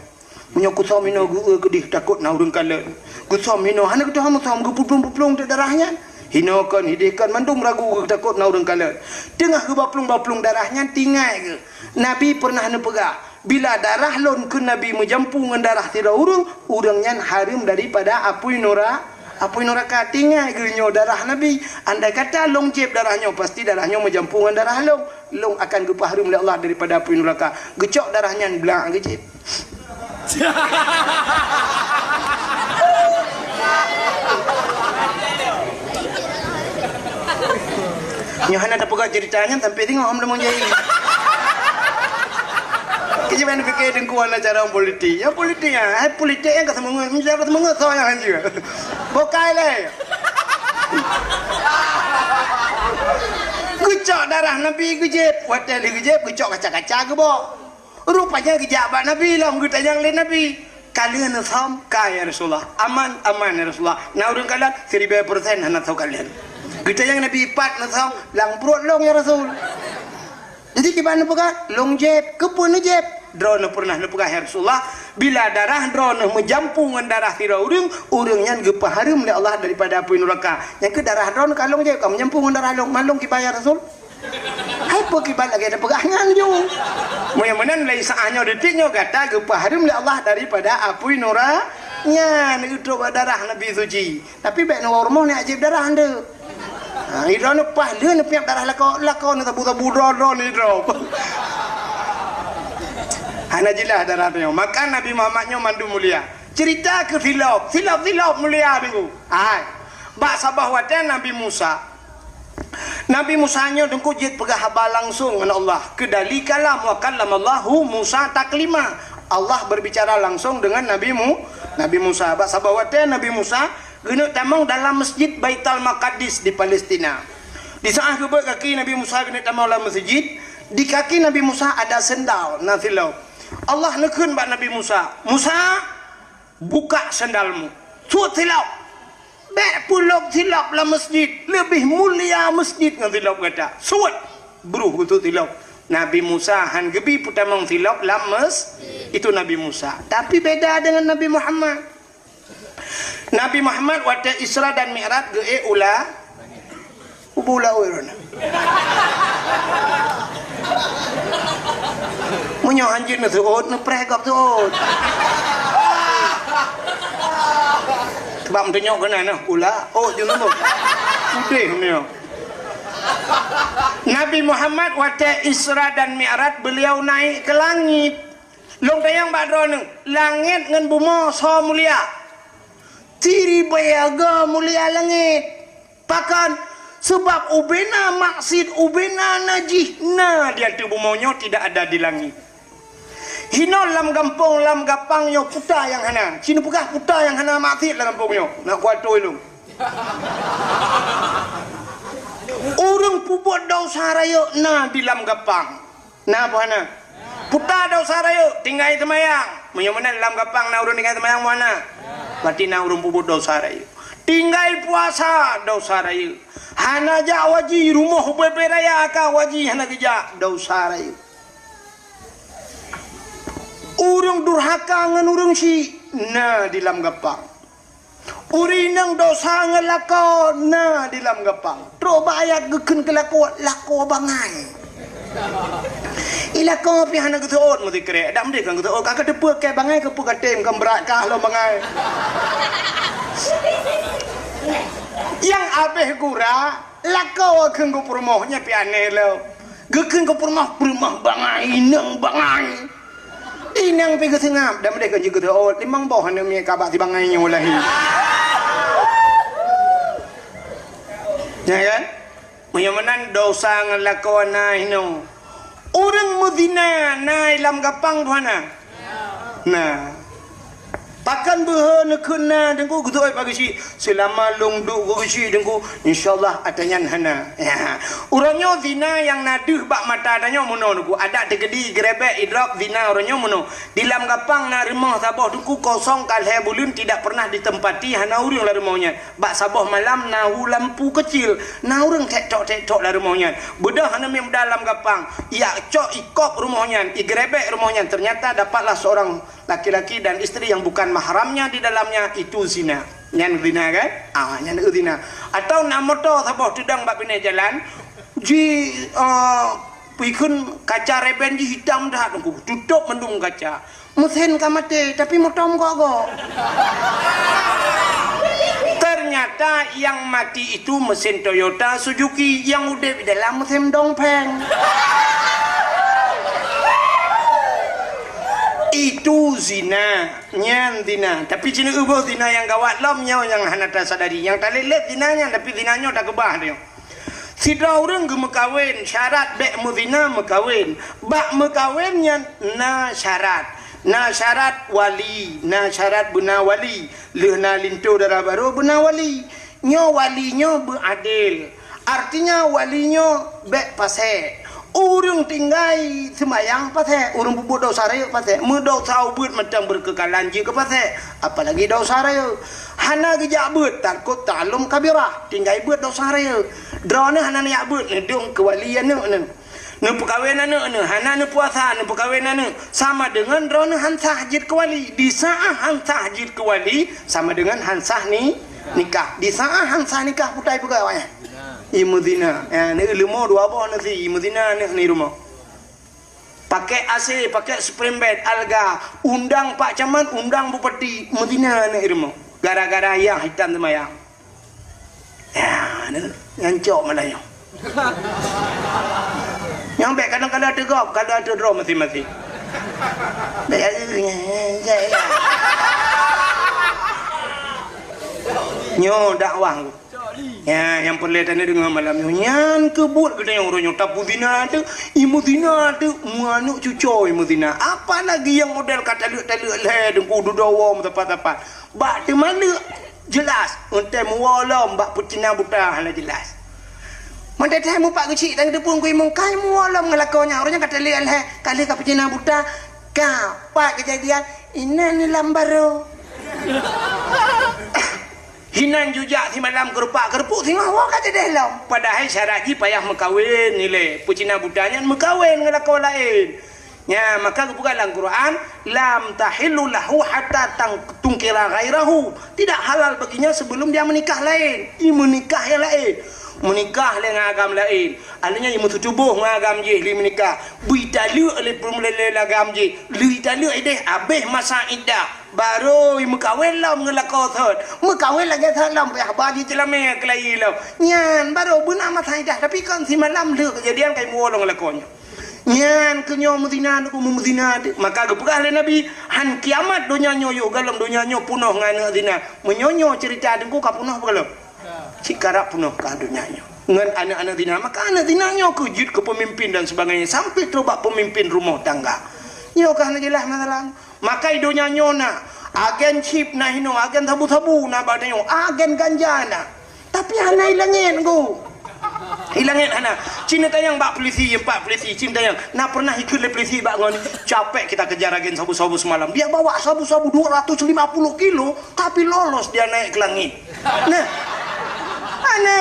Meunyoe kuthom hinoe geu-, geudeh takot na ureueng kalon. Kuthom hinoe hana geutuha muthom geupuplueng-puplueng teuk darah nyan. Hinoe kon, hideh kon, mandum ragu geutakot na ureueng kalon. Teungoh geubaplueng-baplueng darah nyan tinggai geuh. Nabi peureunah neupeugah, "Bila darah lôn," kheun Nabi, "meujampu ngon darah sidroe ureueng, ureueng nyan hareuem daripada apui nura-, apui nuraka." Tinggai geuh nyoe darah Nabi. Andai kata lôn jieb darah nyoe, pasti darah nyoe meujampu ngon darah lôn. Lôn akan geupeuhareuem lé Allah daripada apui nuraka. Geucok darah nyan, blang geujieb. Nyoe hana tapeugah cerita nyan sampai singoh hom lamong jai. Keujiban pikir Teungku hana cara politik. Ya politik ya, hai politik nyang ka seumeungeut, meunyoe ka seumeungeut soe nyang hanjeuet. Bokai lé. Geucok darah Nabi geujieb, watèe lheueh geujieb geucok kaca-kaca geubok. Rupanya geujak bak Nabi lom, geutanyong lé Nabi, "Ka lheueh neusöm?" "Ka, ya Rasulullah." "Aman?" "Aman, ya Rasulullah." "Na ureuëng kalon?" "Siribèe persen hana soe kalon." Geutanyong Nabi, "Pat neusöm?" "Lam pruet lôn, ya Rasul." Jadi, kiban neupeugah, "Lôn jieb." "Keupeue neujieb?" "Droeneuh peureunah neupeugah, ya Rasulullah, bila darah droeneuh meujampu ngon darah sidroe ureuëng, ureuëng nyan geupeuhareuem lé Allah daripada apui nuraka. Nyang keuh darah droeneuh ka lôn jieb, ka meujampu ngon darah lôn. Man lôn kiban, ya Rasul?" Hai peue kiban lagèe tapeugah nyan ju. Meunyoe meunan lé saát nyoe detik nyoe gata geupeuhareuem lé Allah daripada apui nura nyan, neutrok bak darah Nabi suci. Tapi bèk neuwoe rumoh neujieb darah nyan. Ha, idroe neupaih lheueh neupiep darah lakoe, lakoe neusabu-sabu droe-droe neudroe. Hana jeulaih darah nyoe. Maka Nabi Muhammad nyoe mandum mulia. Cerita keu silop, silop-silop mulia Teungku. Hai. Bak saboh watèe Nabi Musa, Nabi Musa nyoe Teungku jeuet peugah haba langsong ngon Allah. Keudali kalam, wa kallamallahu Musa taklima. Allah berbicara langsung dengan Nabi Mu-, Nabi Musa. Bak saboh watèe Nabi Musa geuneuk tamong dalam Masjid Baitul Maqdis di Palestina. Di saát geubeuet kaki Nabi Musa geuneuk tamong lam masjid, di kaki Nabi Musa ada sendal, na silop. Allah neukheun bak Nabi Musa, "Musa, buka sendalmu." Suet silop. Bèk peulop silop lam masjid. Leubeh mulia masjid ngon silop gata. Suet. Bruh geusuet silop. Nabi Musa han geubi peutamong silop lam masjid. Itu Nabi Musa. Tapi beda dengan Nabi Muhammad. Nabi Muhammad watèe Isra dan Mi'raj geuék ula Ubula ureuëng. Meunyoe hanjeuet neuseuôt, neupreh gob seuôt. Sebab meutunyok keunan, nah, ula, ôt jeuet neuseuôt. Udeh meunyoe. Nabi Muhammad watèe Isra dan Mi'raj, beliau naik ke langit. Lôn tanyong bak droeneuh, langét ngon bumoe soe mulia? Siribèe mulia langét. Pakon? Sabab ubena maksiet, ubena najih na di ateueh bumoe nyoe, tidak ada di langét. Hinoe lam gampông, lam gapang nyoe puta nyang hana. Ci neupeugah puta nyang hana maksiet lam gampông nyoe. Na kuat lôn. Ureuëng peubuet desya rayeuk na di lam gapang. Na peue hana? Puta desya rayeuk, tinggai seumayang. Meunyoe meunan lam gapang na ureuëng tinggai seumayang, peue hana? Berarti na ureuëng peubuet desya rayeuk. Tinggai puasa, desya rayeuk. Hana jak haji, rumoh ubé-bé raya ka haji hana geujak, desya rayeuk. Ureuëng durhaka ngon ureuëng syik na di lam gapang. Ureuëng inong desya ngon lakoe na di lam gapang. Trok bak ayat geukheun keu lakoe, lakoe bangai. I lakoe pih hana geuseuôt meusikrek. Dak meudeh kan geuseuôt, ka kateupeue keu bangai keupeue katem kan brat kah lom bangai. Nyang abéh gura, lakoe kheun geupeurumoh nyan pih aneh lom. Geukheun geupeurumoh, peurumoh bangai, inong bangai. Inong pih geuseungab, dan meudeh kon jeuet geuteuôt, limong boh aneuk miet ka bak si bangai nyoe lahé. Ya kan? Meunyoe meunan desya ngon lakoe na hinoe. Ureuëng meuzina na i lam gapang tuha na? Na. Pakon beuhe neukheun na Teungku geuteuôt bak geuchik? Seulama lôn duek keu geuchik Teungku, insya Allah ata nyan hana. Ya. Uroe nyoe zina nyang na deuh bak mata tanyoe meunoe Teungku. Adak teukeudi geurebek idrop zina uroe nyoe meunoe. Di lam gapang na rumoh saboh Teungku kosong ka lhèe buleuen tidak pernah ditempati hana ureuëng lam rumoh nyan. Bak saboh malam na hu lampu keucil, na ureuëng tek-tok-tek-tok lam rumoh nyan. Beudôh aneuk miet muda lam gapang, ijak cok ikop rumoh nyan, igeurebek rumoh nyan. Ternyata dapatlah seorang laki-laki dan isteri yang bukan mahramnya di dalamnya, itu zina. Nyan zina kan? Ah, nyan zina. Atau na moto saboh teudong bak binéh jalan, ji, ah, ikheun kaca reben jih hitam that Teungku, tutôp mandum kaca. Meusén ka maté, tapi moto meugok-gok. Ternyata yang mati itu mesin Toyota Suzuki, yang udép di dalam mesin Dongfeng. Itu zina, nyan zina. Tapi ci neuboh zina nyang gawat lom nyoe nyang hana tasadari. Nyang talét-lét zina nyan, tapi zina nyoe takeubah nyoe. Sidroe ureuëng geumeukawen, syarat bék meuzina meukawen. Bak meukawen nyan na syarat. Na syarat wali, na syarat beuna wali. Lheueh na linto dara barô beuna wali. Nyoe wali nyoe beuadil. Artinya wali nyoe bék pasék. Ureuëng tinggai seumayang pasék, ureuëng peubuet desya rayeuk pasék, meudesya ubit mantong beureukeukhalan jih keu pasék, apalagi desya rayeuk. Hana geujak beuet, takot ta'allum kabirah, tinggai beuet desya rayeuk. Droeneuh hana neujak beuet, neudong keu wali aneuëk neuh. Neupeukawen aneuëk neuh, hana neupuasa, neupeukawen aneuëk, sama deungon droeneuh han sah jeuet keu wali. Di saát han sah jeuet keu wali, sama deungon han sah ni, nikah. Di saát han sah nikah, peue tapeugah awaknyan? Imeuzina. Ya, neuileumu dua boh nasi, imeuzina aneuëk ni rumoh. Pakai A C, pakai spring bed, alga, undang Pak Camat, undang Bupati, meuzina aneuëk rumoh. Gara-gara yah hitam seumayang. Ya, ni, nyan cok malah nyoe. Nyang bék kadang-kadang teugop, kadang teudroe masing-masing. Bék, nyoe dakwah. Ya, nyang peureulée tanyoe deungoe malam nyoe. Nyan keuh buet geutanyoe uroe nyoe tapuzina teuk, imeuzina teuk, meuaneuëk cucoe imeuzina. Apalagi nyang model ka taleuek-taleuek lhée, deungku dudoe meusapat-sapat. Bak teumaleuek jeulaih, eunteuk meuwoe lom bak peucina buta hana jeulaih. Meudeh-deh mupak geuchik dan geuteupeue keu imum kai meuwoe lom ngon lakoe nyan. Uroe nyan ka taleuek lhée, ka lheueh ka peucina buta, ka pat keujadian, inan lam barô. Hinan jujak simalam keurupak-keurupuek singoh woe ka jeudeh lom. Padahai syarat jih payah meukawen ilée. Peucina buta nyan meukawen ngon lakoe laén. Nya, maka geupeugah lam Quran, "Lam tahillu lahu hatta tang-, tunkira ghairahu." Tidak halal baginya sebelum dia menikah laén. Imeunikah nyang laén. Meunikah lé ngon agam laén. Artinya imeuseutubôh ngon agam jih lé meunikah. Beu italeuek lé peureumeulée lé agam jih. Lé italeuek ideh abéh masa iddah. Barô imeukawen lom ngon lakoe thon. Meukawen lagée thon lom, payah ba jiceulamé keulayi lom. Nyan barô beuna masa iddah, tapi kon simalam lheueh keujadian ka imuwoe lom ngon lakoe nyoe. Nyan keuh nyoe meuzina, teungku, meuzina teuk. Maka geupeugah lé Nabi, "Han kiamat donya nyoe yoh, golom donya nyoe peunoh ngon aneuëk zina." Meunyoe nyoe ceurita teungku ka peunoh peugolom. Cit karab peunoh ka donya nyoe ngon aneuëk-aneuëk zina. Maka aneuëk zina nyoe keuh jeuet keu peumimpin dan sebagainya, sampai trok bak peumimpin rumoh tangga. Nyoe ka hana jeulaih masalah. Maka i donya nyoe na agen chip na hinoe, agen sabu-sabu na bak tanyoe, agen ganja na. Tapi hana i langét, teungku. I langét hana. Cit neutanyong bak polisi, empat polisi, cit neutanyong. Na pernah ikheun lé polisi bak ngon, "Capek kita kejar agen sabu-sabu semalam. Dia bawa sabu-sabu dua ratus lima puluh kilo, tapi lolos dia naik ke langit." Nah. Hana.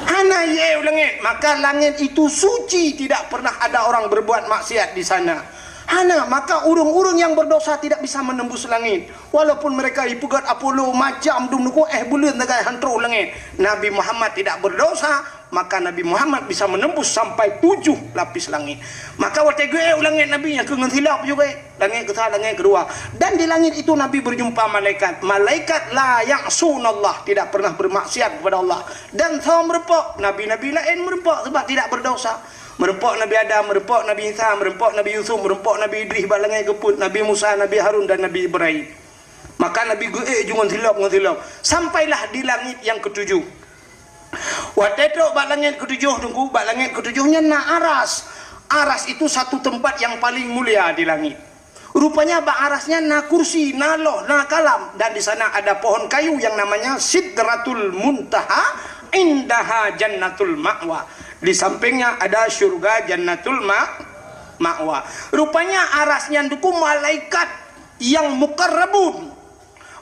Hana, ye, u langét. Maka langét itu suci, tidak pernah ada orang berbuat maksiat di sana. Hana, maka ureuëng-ureuëng nyang berdosa tidak bisa menembus langit. Walaupun mereka ipeugét Apollo macam dum nuku eh buleuen sagai han trok u langét. Nabi Muhammad tidak berdosa, maka Nabi Muhammad bisa menembus sampai tujuh lapis langit. Maka watée geuék u langét Nabi nyang keu ngon silop juga. Langét keusa, langét keudua. Dan di langit itu Nabi berjumpa malaikat. Malaikat la ya'sunallah, tidak pernah bermaksiat kepada Allah. Dan soe meureumpok, nabi-nabi laén meureumpok sebab tidak berdosa. Meureumpok Nabi Adam, meureumpok Nabi Isa, meureumpok Nabi Yusuf, meureumpok Nabi Idris bak langét geupeuet, Nabi Musa, Nabi Harun dan Nabi Ibrahim. Maka Nabi geuék ju ngon silop, ngon silop. Sampailah di langit yang ketujuh. Watée trok bak langét ketujoh, teungku, bak langét ketujoh nyan na aras. Aras itu satu tempat yang paling mulia di langit. Rupanya bak aras nyan na kursi, na loh, na kalam, dan di sana ada pohon kayu yang namanya Sidratul Muntaha, indaha Jannatul Ma'wa. Di sampingnya ada syurga Jannatul Ma-, Ma'wa. Rupanya aras nyan, teungku, malaikat yang muqarrabun.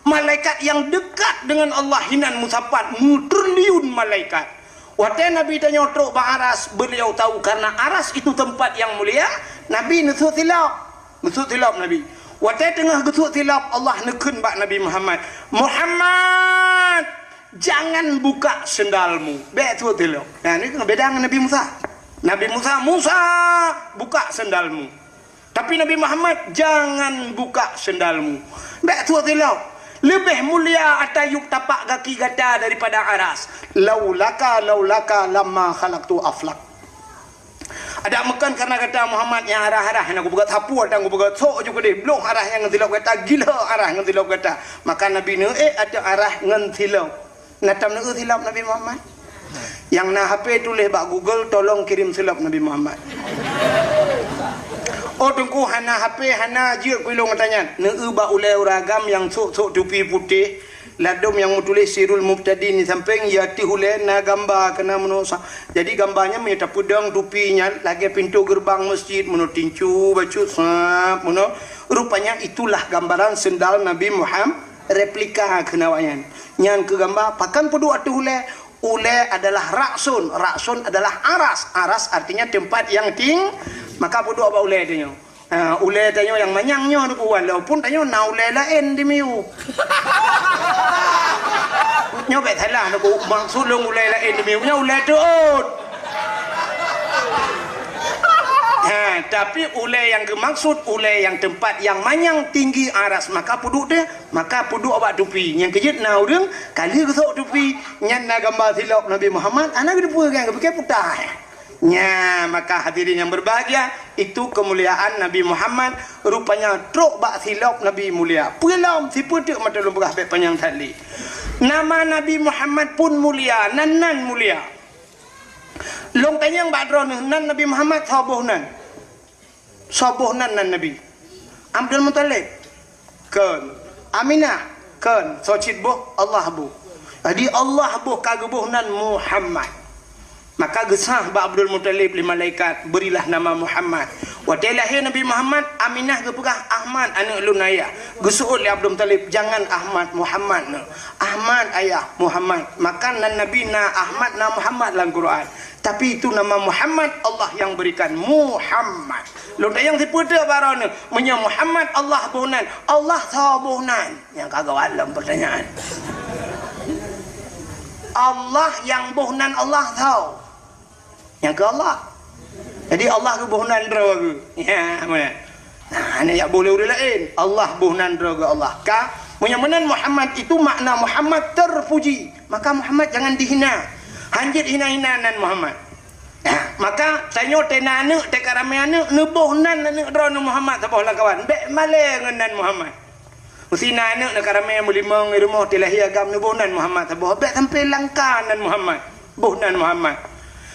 Malaikat nyang dekat dengan Allah hinan meusapat, meutriliun malaikat. Watée Nabi tanyoe trok bak aras, beliau tahu karena aras itu tempat yang mulia, Nabi neusut silop. Neusut silop Nabi. Watée teungoh geusut silop, Allah neukheun bak Nabi Muhammad, "Muhammad, jangan buka sendalmu." Bék sut silop. Nah, ni beda ngon Nabi Musa. Nabi Musa, "Musa, buka sendalmu." Tapi Nabi Muhammad, "Jangan buka sendalmu." Bék sut silop. Leubeh mulia ata yup tapak gaki gata daripada aras. "Laulaka, laulaka lamma khalaqtu aflak." Adak meukan karena gata Muhammad nyang arah-arah nyang kupeugah sapu dan kupeugah sok ju keudeh. Bloh arah nyang ngon silop gata, gila arah ngon silop gata. Maka Nabi neuék ateueh arah ngon silop. Na tam neueu silop Nabi Muhammad? Nyang na H P tuléh bak Google, "Tolong kirim silop Nabi Muhammad." Oh, teungku, hana H P, hana jeuet ku ilong gata nyan. Neueu bak ulée ureuëng agam nyang sok-sok tupi putéh, Ladôm nyang meutuléh Sirul Mubtadin di sampéng, ya teuh ulée na gamba keunan meunoe sa-, jadi gamba nyan meunyoe tapeudong tupi nyan lagée pintoe geureubang meuseujid meunoe tincu bacut sab meunoe. Rupanya itulah gambaran seundal Nabi Muhammad, replika keunan awaknyan. Nyan keuh gamba, pakon peuduek ateueh ulée? Ulée adalah ra'sun. Ra'sun adalah aras. Aras artinya tempat yang ting-, maka peuduek bak ulée tanyoe. Ah, ulée tanyoe nyang manyang nyoe, walaupun tanyoe na ulée laén di miyueb. Nyoe bék salah, maksud lôn ulée laén di miyueb nyoe ulée teuôt. Ha, tapi ulée nyang geumaksud ulée nyang teumpat nyang manyang tinggi aras, maka peuduek teuh, maka peuduek bak tupi. Nyang keujeuet na ureuëng ka lheueh geusok tupi, nyan na gamba silop Nabi Muhammad, hana geuteupeue kan, geupike putai. Nya, maka hadirin yang berbahagia, itu kemuliaan Nabi Muhammad, rupanya trok bak silop Nabi mulia. Peue lom, sipeue teuk mata lôn peugah bék panyang that lé. Nama Nabi Muhammad pun mulia, nan nan mulia. Lôn tanyong bak droeneuh, nan Nabi Muhammad soe boh nan? Soe boh nan nan Nabi? Abdul Muthalib? Kon. Aminah? Kon. Soe cit boh? Allah boh. Jadi Allah boh ka geuboh nan Muhammad. Maka geusah bak Abdul Muthalib lé malaikat, "Berilah nama Muhammad." Watée lahé Nabi Muhammad, Aminah geupeugah, "Ahmad, aneuëk lôn ayah." Geuseuôt lé Abdul Muthalib, "Jangan Ahmad, Muhammad neuh." "Ahmad ayah, Muhammad." Maka nan Nabi na Ahmad, na Muhammad lam Quran. Tapi itu nama Muhammad, Allah yang berikan. Muhammad. Lôn tanyong sipeue teuk bak droeneuh, meunyoe Muhammad Allah boh nan, Allah soe boh nan? Nyang ka geualom pertanyaan. Allah nyang boh nan Allah soe? Nyang keu Allah. Jadi Allah geuboh nan droe geuh. Ya, mana? Nah, hana jak boh lé ureuëng laén. Allah boh nan droe geuh Allah. Ka, meunyoe meunan Muhammad itu makna Muhammad terpuji. Maka Muhammad jangan dihina. Hanjeuet hina-hina nan Muhammad. Nah, maka tanyoe teuh na aneuëk, teuh ka ramé aneuëk, neuboh nan aneuëk droeneuh Muhammad saboh lam kawan. Bék malée ngon nan Muhammad. Meusi na aneuëk na ka ramé meulimong di rumoh, teuh lahé agam neuboh nan Muhammad saboh. Bék sampoe langka nan Muhammad. Boh nan Muhammad.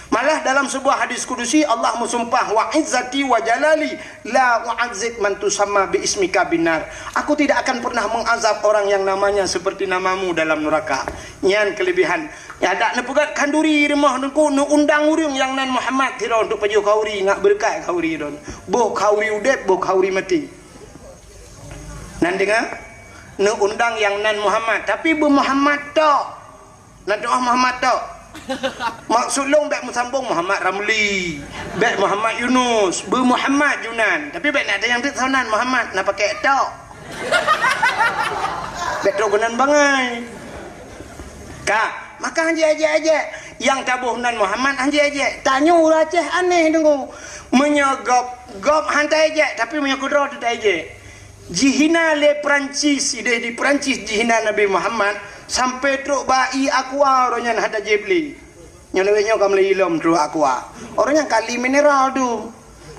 Malah dalam sebuah hadis kudusi Allah meusumpah, "Wa izzati wa jalali la u'adzib man tusamma bi ismika binar." Aku tidak akan pernah mengazab orang yang namanya seperti namamu dalam neraka. Nyan kelebihan. Ya, dak neupeugét khanduri di rumoh Teungku, neuundang ureuëng nyang nan Muhammad sidroe untuk pajoh khanduri, ngat beureukat khanduri droe. Boh khanduri udeb, boh khanduri maté. Nan deungoe, neuundang nyang nan Muhammad, tapi beu Muhammad tok. Nan doh Muhammad tok. Maksud lôn bék meusambong Muhammad Ramli, bék Muhammad Yunus, beu Muhammad Junan. Tapi bék na tanyong teuk soe nan Muhammad, na pakai tok. Bék trok keunan bangai. Ka, maka hanjeuet ajek-ajek. Nyang taboh nan Muhammad hanjeuet ajek. Tanyoe ureuëng Aceh aneh Teungku. Meunyoe gob, gob han taejek, tapi meunyoe keudroe teuh taejek. Jihina lé Perancis, ideh di Perancis jihina Nabi Muhammad, sampai trok bak ié Aqua uroe nyan hana jieb lé. Nyoe lawét nyoe ka meulai lom trok Aqua. Uroe nyan kali mineral tu.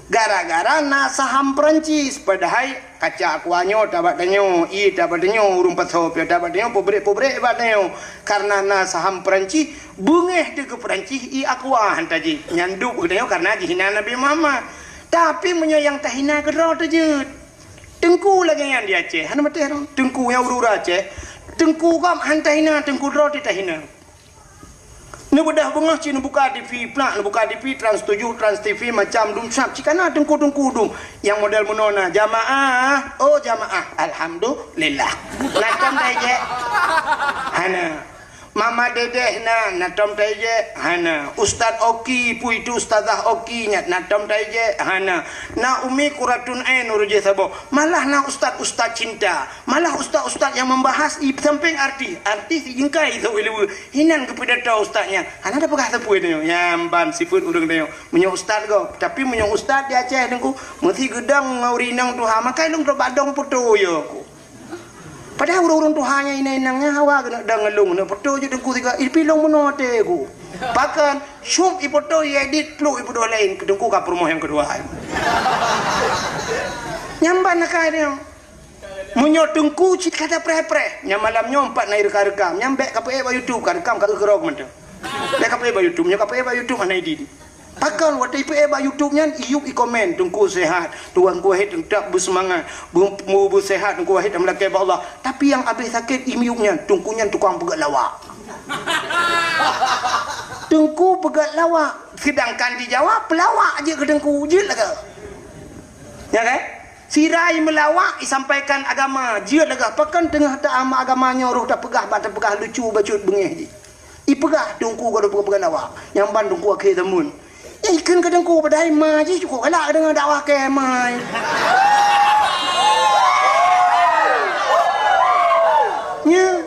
Gara-gara na saham Perancis, padahai kaca Aqua nyoe tabak tanyoe, ié tabak tanyoe, ureuëng pasoe piôh tabak tanyoe, peubrek-peubrek bak tanyoe. Karena na saham Perancis, beungéh teuh keu Perancis ié Aqua han tajieb. Nyan duek keu tanyoe karena jihina Nabi Muhammad. Tapi meunyoe nyang tahina keudroe teuh jeuet. Teungku lagée nyan di Aceh, hana maté roh. Teungku nyang ureuëng Aceh, teungku gob han tahina, teungku droe teuh tahina. Neubeudôh beungoh cit neubuka T V, plak neubuka T V, Trans tujuh, Trans T V, macam dum sab cit kana teungku-teungku dum. Nyang model meunoe na, jamaah, oh jamaah, alhamdulillah. Na tom taejek? Hana. Mama Dedeh na, na tom taejek? Hana. Ustaz Oki, peue itu Ustazah Oki nyan, na tom taejek? Hana. Na Umi Quratun Ain ureuëng jih saboh. Malah na ustaz-ustaz cinta. Malah ustaz-ustaz nyang membahas i sampéng artis. Artis jingkai sôk i luweue. Hinan geupidato ustaz nyan. Hana tapeugah sapeue tanyoe. Nyan ban sifeuet ureuëng tanyoe. Meunyoe ustaz gob. Tapi meunyoe ustaz di Aceh Teungku, meusi geudong ngon ureuëng inong tuha. Makai lôn trok bak dong poto yo ku. Padahai ureuëng-ureuëng tuha nyang inong-inong nyan hawa keuneuk dong ngon lôn, keuneuk poto jeuet Teungku sigoe. Ipi lôn meunoe até ku. Pakon, syueb ipoto iedit, pluk ipeudôh laén, Teungku ka peurumoh nyang keudua. Nyan ban akai tanyoe. Meunyoe Teungku cit ka tapreh-preh, nyan malam nyoe empat na irekam-rekam, nyan bék kapeuék bak YouTube, ka rekam ka geukeurok mantong. Bék kapeuék bak YouTube, nyoe kapeuék bak YouTube hana idin. Pakon watèe ipeuék bak YouTube nyan, iyup ikomen, "Teungku sehat, Tuan Ku Wahid teutap beuseumangat, beu-, beu-, beuseuhat Teungku Wahid dan meulakèe bak Allah." Tapi nyang abéh sakét iyup nyan, Teungku nyan tukang peugöt lawak. Teungku peugöt lawak, seudangkan di Jawa peulawak jeuet keu Teungku, jeuet lagèe. Ya kan? Sira imeulawak, isampaikan agama, jeuet lagèe. Pakon teungoh ta-, agama nyoe roh tapeugah, ban tapeugah lucu bacut beungéh jih. Ipeugah Teungku ka peugah lawak. Nyang ban Teungku akhé zaman. Eh, ikheun keu Teungku padahai ma jih cukôp galak deungon dakwah keu ma. Nyoe.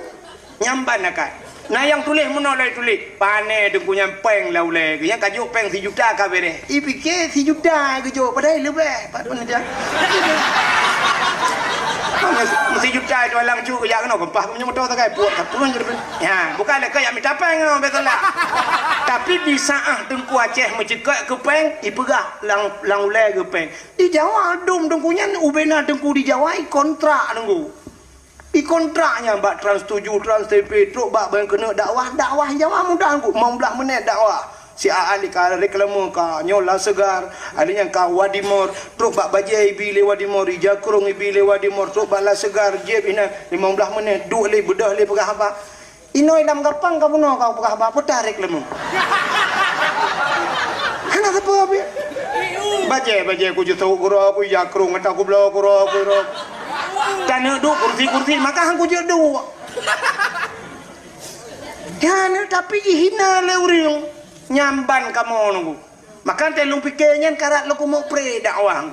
Nyang ban akai. Na nyang tuléh meunoe lé tuléh, "Pané Teungku nyan péng lam ulèe geuh, nyang ka jok péng sijuta ka bèrèh." Ipike sijuta geujok, padahai leubeh. Pat pun dah. Meusijuta itu alang cuk jak keunoe, geumpah meunyoe moto sagai, puak ka pun. Ya, bukan lé keu jak mita péng keunoe, biasalah. Tapi di saat Teungku Aceh meuceukeuk keu péng, ipeugah lam, lam ulèe geuh péng. Di Jawa dum Teungku nyan, ubena Teungku di Jawa, ikontrak Teungku. Ikontrak nyan bak Trans tujuh, Trans T V, trok bak ban keuneuk dakwah, dakwah Jawa mudah Teungku, limong blah menit dakwah. Si A Ali ka reklame ka nyoe Laseugar, Ali nyan ka Wadimor, trok bak bajèe ibi lé Wadimor, ija krông ibi lé Wadimor, trok bak Laseugar, jieb inan limong blah menit, duek lé, beudôh lé peugah haba. Inoe lam gampang ka bunoe ka peugah haba, peue tarek leumo. Hana sapeue pih. Bajèe, bajèe ku jitôk keudroe, ku ija krông ata ku bloe keudroe, ku droe. Taneuk duek kursi-kursi, maka han ku jeuet duek. Taneuk tapi jihina lé ureueng. Nyan ban kamoe Teungku. Maka teuh lôn pike nyan karab lôn keumeuk pré dakwah.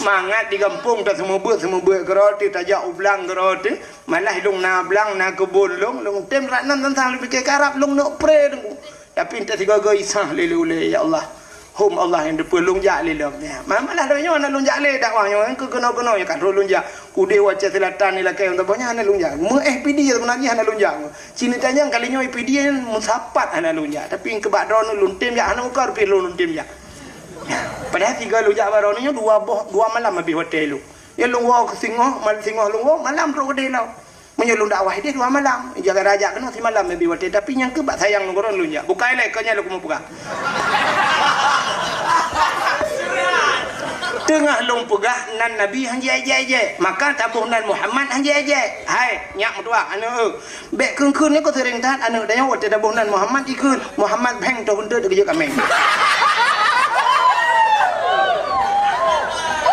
Mangat di gampông taseumeubeuet-seumeubeuet keudroe teuh, tajak u blang keudroe teuh, malah lôn na blang, na keubon lôn, lôn tem rot nan teuntang lôn pike karab lôn neuk pré Teungku. Tapi entah sigoe-goe isah lé lôn ulèe, ya Allah. Hom Allah nyang teupeue lôn jak lé lom. Ya, ma-, malah lôn nyoe hana lôn jak lé dakwah nyoe, keu keunoe-keunoe nyoe ka troh lôn jak. Udeh u Aceh Selatan nilakèe, untuk boh nyan hana lôn jak. Meu-éh P D sebenarnya hana lôn jak. Cit neutanyong kali nyoe P D nyan meusapat hana lôn jak, tapi keu bak droeneuh lôn tem jak, hana muka rupie lôn, lôn tem jak. Padahai sigoe lôn jak bak droeneuh nyoe dua boh, dua malam habéh watèe lôn. Nyoe lôn woe keu singoh, mal-, singoh lôn woe, malam trok keudéh lom. Meunyoe lôn dakwah idéh dua malam, jaga raja keunoe simalam habéh watèe, tapi nyang keu bak sayang lôn keu droeneuh lôn jak. Bukai lé keu nyan lôn keumeung peugah. Teungoh lôn peugah nan Nabi han jiék-ék, maka taboh nan Muhammad han jiék-ék. Hai, nyak meutuah, aneuk eu. Bèk kheun-kheun nyoe keu seuréng that aneuk tanyoe watèe taboh nan Muhammad jikheun, Muhammad bheng toh keuneuk geujok kaméng.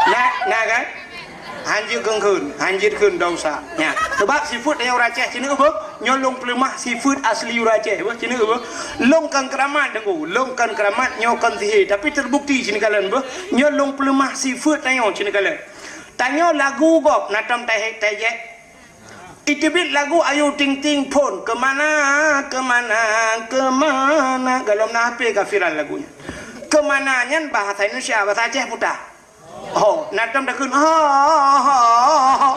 Na, na kan? Han jeuet kheun-kheun, han jeuet kheun dosa. Nya, sabab sifeuet tanyoe ureueng Aceh, ci neuk beuh, nyoe lôn peuleumah sifeuet asli ureueng Aceh, beuh, ci neuk beuh. Lôn kon keuramat Teungku, lôn kon keuramat, nyoe kon sihé, tapi teubukti ci neukalon beuh, nyoe lôn peuleumah sifeuet tanyoe ci neukalon. Tanyoe lagu gob na tom tahe-, tajek. Iteubiet lagu Ayu Ting Ting phôn, "Keumana, keumana, keumana." Golom na H P ka viral lagu nyan. "Keumana" nyan bahasa Indonesia, bahasa Aceh puta. Ho, na tom takheun, ho, ho, ho, ho.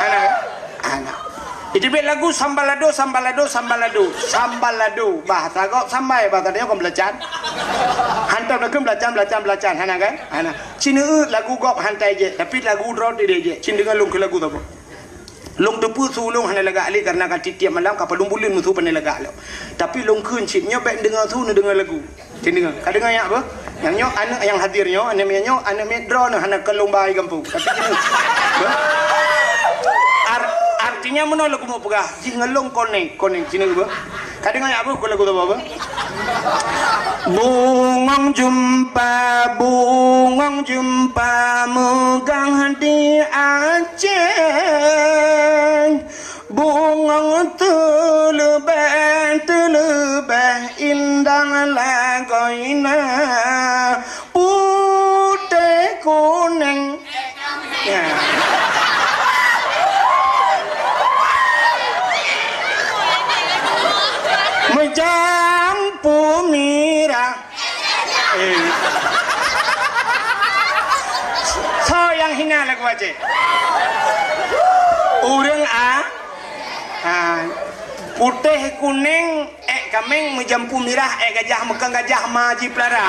Ana, ana. Iteubiet lagu Sambalado, Sambalado, Sambalado. Sambalado, bahasa gob sambai, bahasa dia kon beulacan. Hantom takheun beulacan, beulacan, beulacan. Hana kan? Hana. Ci neuk lagu gob han tajek, tapi lagu droe teuh jek. Ci deungoe lôn keu lagu saboh. Lôn teupeue su lôn hana lagak lé, kareuna ka tiep-tiep malam ka padum buleuen meusu pandai lagak lom. Tapi lôn kheun cit, nyoe bèk neudeungoe su, neudeungoe lagu. Ci neudeungoe. Ka deungoe nyak beuh? Nyang nyoe aneuk nyang hadir nyoe, aneuk miet nyoe, aneuk miet droeneuh hana keu lôn ba i gampông. Tapi ci neudeungoe. Beuh? Ar-, artinya meunoe lôn keumeung peugah, jih ngon lôn konek, konek ci neudeungoe beuh. Ka deungoe nyak beuh, keu lagu saboh beuh? Bungong jeumpa, bungong jeumpa meugang di Aceh. Bungong teuleubeh, teuleubeh indah lagoina. Putéh kunéng. Ya. Meujampu mirah. Eh. Soe nyang hina lagu Aceh? Ureueng a-, a, putéh kunéng, ék kaméng, meujampu mirah, ék gajah, meukheun gajah ma jipeulara.